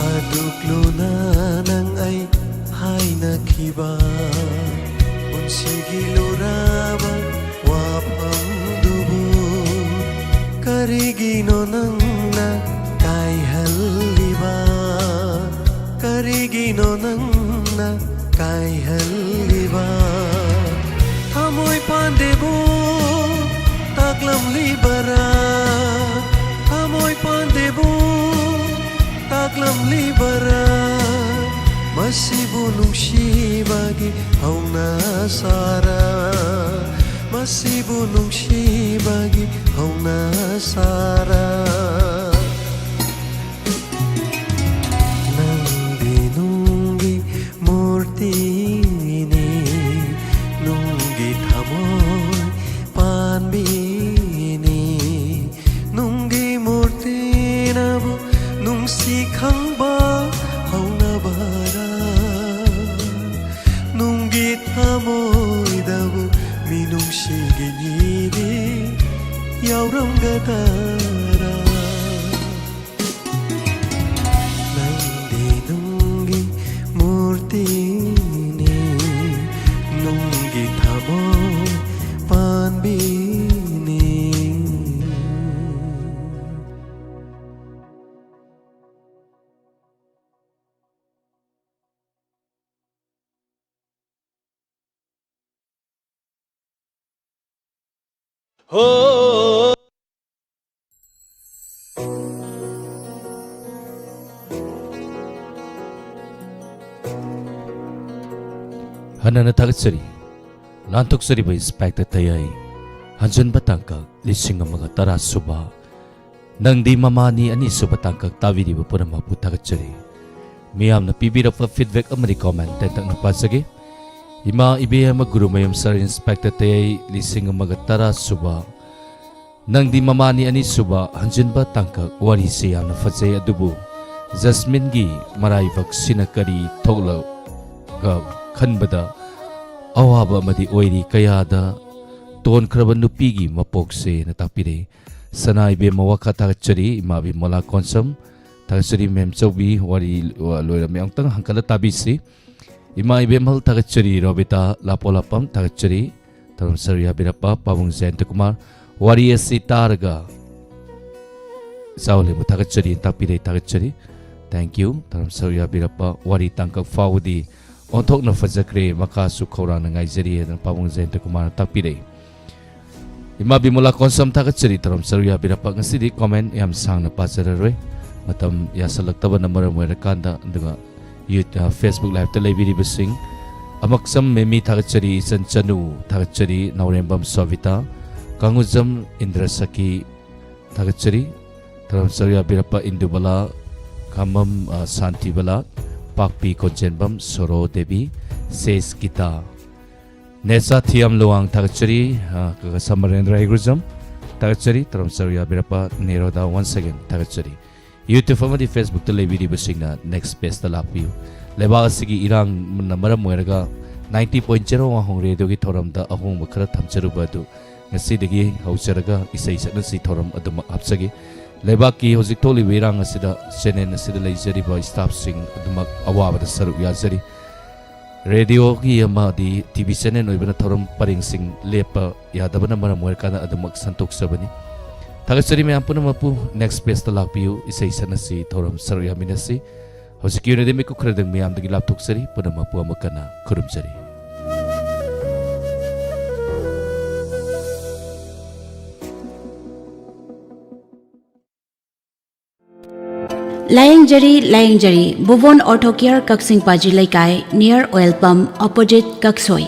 ꯑꯗꯨꯛ ꯂꯨꯅ ꯅꯪ ꯑꯩ ꯍꯥꯏꯅꯈꯤꯕ ꯄꯨꯟꯁꯤꯒꯤ ꯂꯨꯔꯕ ꯋꯥꯐꯝꯗꯨꯕꯨ ꯀꯔꯤꯒꯤꯅꯣ ꯅꯪꯅ ꯀꯥꯏꯍꯜꯂꯤꯕ? ꯀꯔꯤꯒꯤꯅꯣ ꯅꯪꯅ ꯀꯥꯏꯍꯜꯂꯤꯕ? ꯊꯃꯣꯏ ꯄꯥꯟꯗꯦꯕꯨ ꯇꯥꯛꯂꯝꯂꯤꯕꯔꯥ? ꯊꯃꯣꯏ ꯄꯥꯟꯗꯦꯕꯨ ꯇꯥꯛꯂꯝꯂꯤꯕꯔꯥ? ꯃꯁꯤꯕꯨ ꯅꯨꯡꯁꯤꯕꯒꯤ ꯍꯧꯅ ꯁꯥꯔ, ꯃꯁꯤꯕꯨ ꯅꯨꯡꯁꯤꯕꯒꯤ ꯍꯧꯅ ꯁꯥꯔ꯫ ꯅꯪꯗꯤ ꯅꯨꯡꯒꯤ ꯃꯨꯔꯇꯤꯅꯤ, ꯅꯨꯡꯒꯤ ꯊꯃꯣꯏ ꯄꯥꯟꯕꯤꯅꯤ꯫ ꯅꯨꯡꯒꯤ ꯃꯨꯔꯇꯤꯅꯕꯨ ꯅꯨꯡꯁꯤ ꯈꯪꯕ ꯍꯧꯅꯕꯔꯥ? ꯅꯨꯡꯒꯤ ꯊꯃꯣꯏꯗꯕꯨ ꯃꯤꯅꯨꯡꯁꯤꯒꯤ ꯅꯤꯗꯤ ꯌꯥꯎꯔꯝꯒꯗꯔꯥ? ꯅꯪꯗꯤ ꯅꯨꯡꯒꯤ ꯃꯨꯔꯇꯤꯅꯤ, ꯅꯨꯡꯒꯤ ꯊꯃꯣꯏ ꯄꯥꯟꯕꯤꯅꯤ꯫ ꯍꯣ꯫ ꯍꯟꯅꯅ ꯊꯥꯒꯠꯆꯔꯤ꯫ ꯂꯥꯟꯊꯣꯛꯆꯔꯤꯕ ꯏꯟꯁꯄꯦꯛꯇꯔ ꯇꯌꯥꯏ, ꯍꯟꯖꯤꯟꯕ ꯇꯥꯡꯀꯛ ꯂꯤꯁꯤꯡ ꯑꯃꯒ ꯇꯔꯥ ꯁꯨꯕ꯫ ꯅꯪꯗꯤ ꯃꯃꯥꯅꯤ ꯑꯅꯤꯁꯨꯕ ꯇꯥꯡꯀꯛ ꯇꯥꯕꯤꯔꯤꯕ ꯄꯨꯝꯅꯃꯛꯄꯨ ꯊꯥꯒꯠꯆꯔꯤ꯫ ꯃꯤꯌꯥꯝꯅ ꯄꯤꯕꯤꯔꯛꯄ feedback ꯑꯃꯗꯤ comment ꯇꯦꯟꯇꯛꯅ ꯄꯥꯖꯒꯦ꯫ ꯏꯃꯥ ꯏꯕꯦꯝꯃ ꯒꯨꯔꯨꯃꯌꯨꯝ ꯁꯥꯔ ꯏꯟꯁꯄꯦꯛꯇꯔ ꯇꯌꯥꯏ ꯂꯤꯁꯤꯡ ꯑꯃꯒ ꯇꯔꯥ ꯁꯨꯕ꯫ ꯅꯪꯗꯤ ꯃꯃꯥꯅꯤ ꯑꯅꯤꯁꯨꯕ ꯍꯟꯖꯤꯟꯕ ꯇꯥꯡꯀꯛ ꯋꯥꯔꯤꯁꯤ ꯌꯥꯝꯅ ꯐꯖꯩ, ꯑꯗꯨꯕꯨ ꯖꯁꯃꯤꯟꯒꯤ ꯃꯔꯥꯏꯕꯛꯁꯤꯅ ꯀꯔꯤ ꯊꯣꯛꯂꯒ ꯈꯟꯕꯗ ꯑꯋꯥꯕ ꯑꯃꯗꯤ ꯑꯣꯏꯔꯤ꯫ ꯀꯌꯥꯗ ꯇꯣꯟꯈ꯭ꯔꯕ ꯅꯨꯄꯤꯒꯤ ꯃꯄꯣꯛꯁꯦꯅ ꯇꯥꯛꯄꯤꯔꯛꯏ꯫ ꯁꯅꯥ ꯏꯕꯦꯝꯃ ꯋꯥꯈꯥ ꯊꯥꯒꯠꯆꯔꯤ꯫ ꯏꯃꯥ ꯕꯤꯃꯣꯂꯥ ꯀꯣꯟꯁꯝ ꯊꯥꯒꯠꯆꯔꯤ꯫ ꯃꯦꯝꯆꯧꯕꯤ ꯋꯥꯔꯤ ꯂꯣꯏꯔꯝꯃꯤ꯫ ꯑꯃꯨꯛꯇꯪ ꯍꯟꯀꯠꯂ ꯇꯥꯕꯤꯁꯤ꯫ ꯏꯃꯥ ꯏꯕꯦꯝꯍꯜ ꯊꯥꯒꯠꯆꯔꯤ꯫ ꯔꯣꯕꯤꯇꯥ ꯂꯥꯄꯣꯂꯥꯄꯝ ꯊꯥꯒꯠꯆꯔꯤ꯫ ꯊꯧꯔꯝ ꯁꯔꯨꯛ ꯌꯥꯕꯤꯔꯛꯄ ꯄꯥꯕꯨꯡ ꯖꯌꯟꯇ ꯀꯨꯃꯥꯔ꯫ ꯋꯥꯔꯤ ꯑꯁꯤ ꯇꯥꯔꯒ ꯆꯥꯎꯂꯦꯕꯨ ꯊꯥꯒꯠꯆꯔꯤ, ꯇꯥꯛꯄꯤꯔꯦ ꯊꯥꯒꯠꯆꯔꯤ꯫ Thank you꯫ ꯊꯧꯔꯝ ꯁꯔꯨꯛ ꯌꯥꯕꯤꯔꯛꯄ ꯋꯥꯔꯤ ꯇꯥꯡꯀꯛ ꯐꯥꯎꯕꯗꯤ ꯑꯣꯟꯊꯣꯛꯅ ꯐꯖꯈ꯭ꯔꯦ, ꯃꯈꯥꯁꯨ ꯈꯧꯔꯥꯡꯅ ꯉꯥꯏꯖꯔꯤ ꯍꯥꯏꯗꯅ ꯄꯥꯕꯨꯡ ꯖꯌꯟꯇ ꯀꯨꯃꯥꯔꯅ ꯇꯥꯛꯄꯤꯔꯛꯏ꯫ ꯏꯃꯥ ꯕꯤꯃꯣꯂꯥ ꯀꯣꯟꯁꯝ ꯊꯥꯒꯠꯆꯔꯤ꯫ ꯊꯧꯔꯝ ꯁꯔꯨꯛ ꯌꯥꯕꯤꯔꯛꯄ꯫ ꯉꯁꯤꯗꯤ comment ꯌꯥꯝ ꯁꯥꯡꯅ ꯄꯥꯖꯔꯔꯣꯏ, ꯃꯇꯝ ꯌꯥꯁꯜꯂꯛꯇꯕꯅ ꯃꯔꯝ ꯑꯣꯏꯔꯀꯥꯟꯗ꯫ ꯑꯗꯨꯒ ꯌꯨꯠ-, ꯑ, Facebook live-ꯇ ꯂꯩꯕꯤꯔꯤꯕꯁꯤꯡ, ꯑꯃꯛꯁꯝ ꯃꯦꯃꯤ ꯊꯥꯒꯠꯆꯔꯤ, ꯏꯆꯟ ꯆꯅꯨ ꯊꯥꯒꯠꯆꯔꯤ, ꯅꯥꯎꯔꯦꯝꯕꯝ ꯁꯣꯚꯤꯇꯥ, ꯀꯥꯡꯉꯨꯖꯝ ꯏꯟꯗ꯭ꯔꯁꯈꯤ ꯊꯥꯒꯠꯆꯔꯤ꯫ ꯊꯧꯔꯝ ꯁꯔꯨꯛ ꯌꯥꯕꯤꯔꯛꯄ ꯏꯟꯗꯨꯕꯂꯥ, ꯈꯥꯃꯝ, ꯑ, ꯁꯥꯟꯇꯤꯕꯂꯥ, ꯄꯥꯛꯄꯤ ꯀꯣꯟꯖꯦꯟꯕꯝ, ꯁꯣꯔꯣ ꯗꯦꯕꯤ, ꯁꯦꯁ ꯒꯤꯇꯥ, ꯅꯦꯁꯥ ꯊꯤꯌꯥꯝ ꯂꯨꯋꯥꯡ ꯊꯥꯒꯠꯆꯔꯤ, ꯑ, ꯀꯀꯥ ꯁꯃꯔꯦꯟꯗ꯭ꯔ ꯍꯩꯒ꯭ꯔꯨꯖꯝ ꯊꯥꯒꯠꯆꯔꯤ꯫ ꯊꯧꯔꯝ ꯁꯔꯨꯛ ꯌꯥꯕꯤꯔꯛꯄ ꯅꯦꯔꯣꯗꯥ once again ꯊꯥꯒꯠꯆꯔꯤ꯫ YouTube ꯑꯃꯗꯤ Facebook-ꯇ ꯂꯩꯕꯤꯔꯤꯕꯁꯤꯡꯅ next page-ꯇ ꯂꯥꯛꯄꯤꯌꯨ꯫ ꯂꯩꯕꯥꯛ ꯑꯁꯤꯒꯤ ꯏꯔꯥꯡꯅ ꯃꯔꯝ ꯑꯣꯏꯔꯒ ninety point zero ꯋꯥꯍꯣꯡ ꯔꯦꯗꯤꯑꯣꯒꯤ ꯊꯧꯔꯝꯗ ꯑꯍꯣꯡꯕ ꯈꯔ ꯊꯝꯖꯔꯨꯕ ꯑꯗꯨ ꯉꯁꯤꯗꯒꯤ ꯍꯧꯖꯔꯒ ꯏꯁꯩ ꯁꯛꯅꯁꯤ ꯊꯧꯔꯝ ꯑꯗꯨꯃꯛ ꯍꯥꯞꯆꯒꯦ꯫ ꯂꯩꯕꯥꯛꯀꯤ ꯍꯧꯖꯤꯛ ꯊꯣꯛꯂꯤꯕ ꯏꯔꯥꯡ ꯑꯁꯤꯗ channel ꯑꯁꯤꯗ ꯂꯩꯖꯔꯤꯕ staff-ꯁꯤꯡ ꯑꯗꯨꯃꯛ ꯑꯋꯥꯕꯗ ꯁꯔꯨꯛ ꯌꯥꯖꯔꯤ꯫ ꯔꯦꯗꯤꯑꯣꯒꯤ ꯑꯃꯗꯤ TV channel ꯑꯣꯏꯕꯅ ꯊꯧꯔꯝ ꯄꯔꯦꯡꯁꯤꯡ ꯂꯦꯞꯄ ꯌꯥꯗꯕꯅ ꯃꯔꯝ ꯑꯣꯏꯔꯀꯥꯟꯗ ꯑꯗꯨꯃꯛ ꯁꯟꯗꯣꯛꯆꯕꯅꯤ꯫ ꯊꯥꯒꯠꯆꯔꯤ ꯃꯌꯥꯝ ꯄꯨꯝꯅꯃꯛꯄꯨ꯫ Next page-ꯇ ꯂꯥꯛꯄꯤꯌꯨ, ꯏꯁꯩ ꯁꯛꯅꯁꯤ, ꯊꯧꯔꯝ ꯁꯔꯨꯛ ꯌꯥꯃꯤꯟꯅꯁꯤ꯫ ꯍꯧꯖꯤꯛꯀꯤ ꯑꯣꯏꯅꯗꯤ ꯃꯤꯀꯨꯞ ꯈꯔꯗꯪ ꯃꯌꯥꯝꯗꯒꯤ ꯂꯥꯞꯊꯣꯛꯆꯔꯤ꯫ ꯄꯨꯝꯅꯃꯛꯄꯨ ꯑꯃꯨꯛ ꯍꯟꯅ ꯈꯨꯔꯨꯝꯖꯔꯤ꯫ ꯂꯥꯌꯦꯡꯖꯔꯤ, ꯂꯥꯌꯦꯡꯖꯔꯤ꯫ ꯕꯨꯕꯣꯟ ꯑꯣꯔꯊꯣ ꯀꯤꯌꯔ, ꯀꯛꯆꯤꯡ ꯄꯥꯖꯤ ꯂꯩꯀꯥꯏ, near oil pump, opposite ꯀꯛꯁꯣꯏ꯫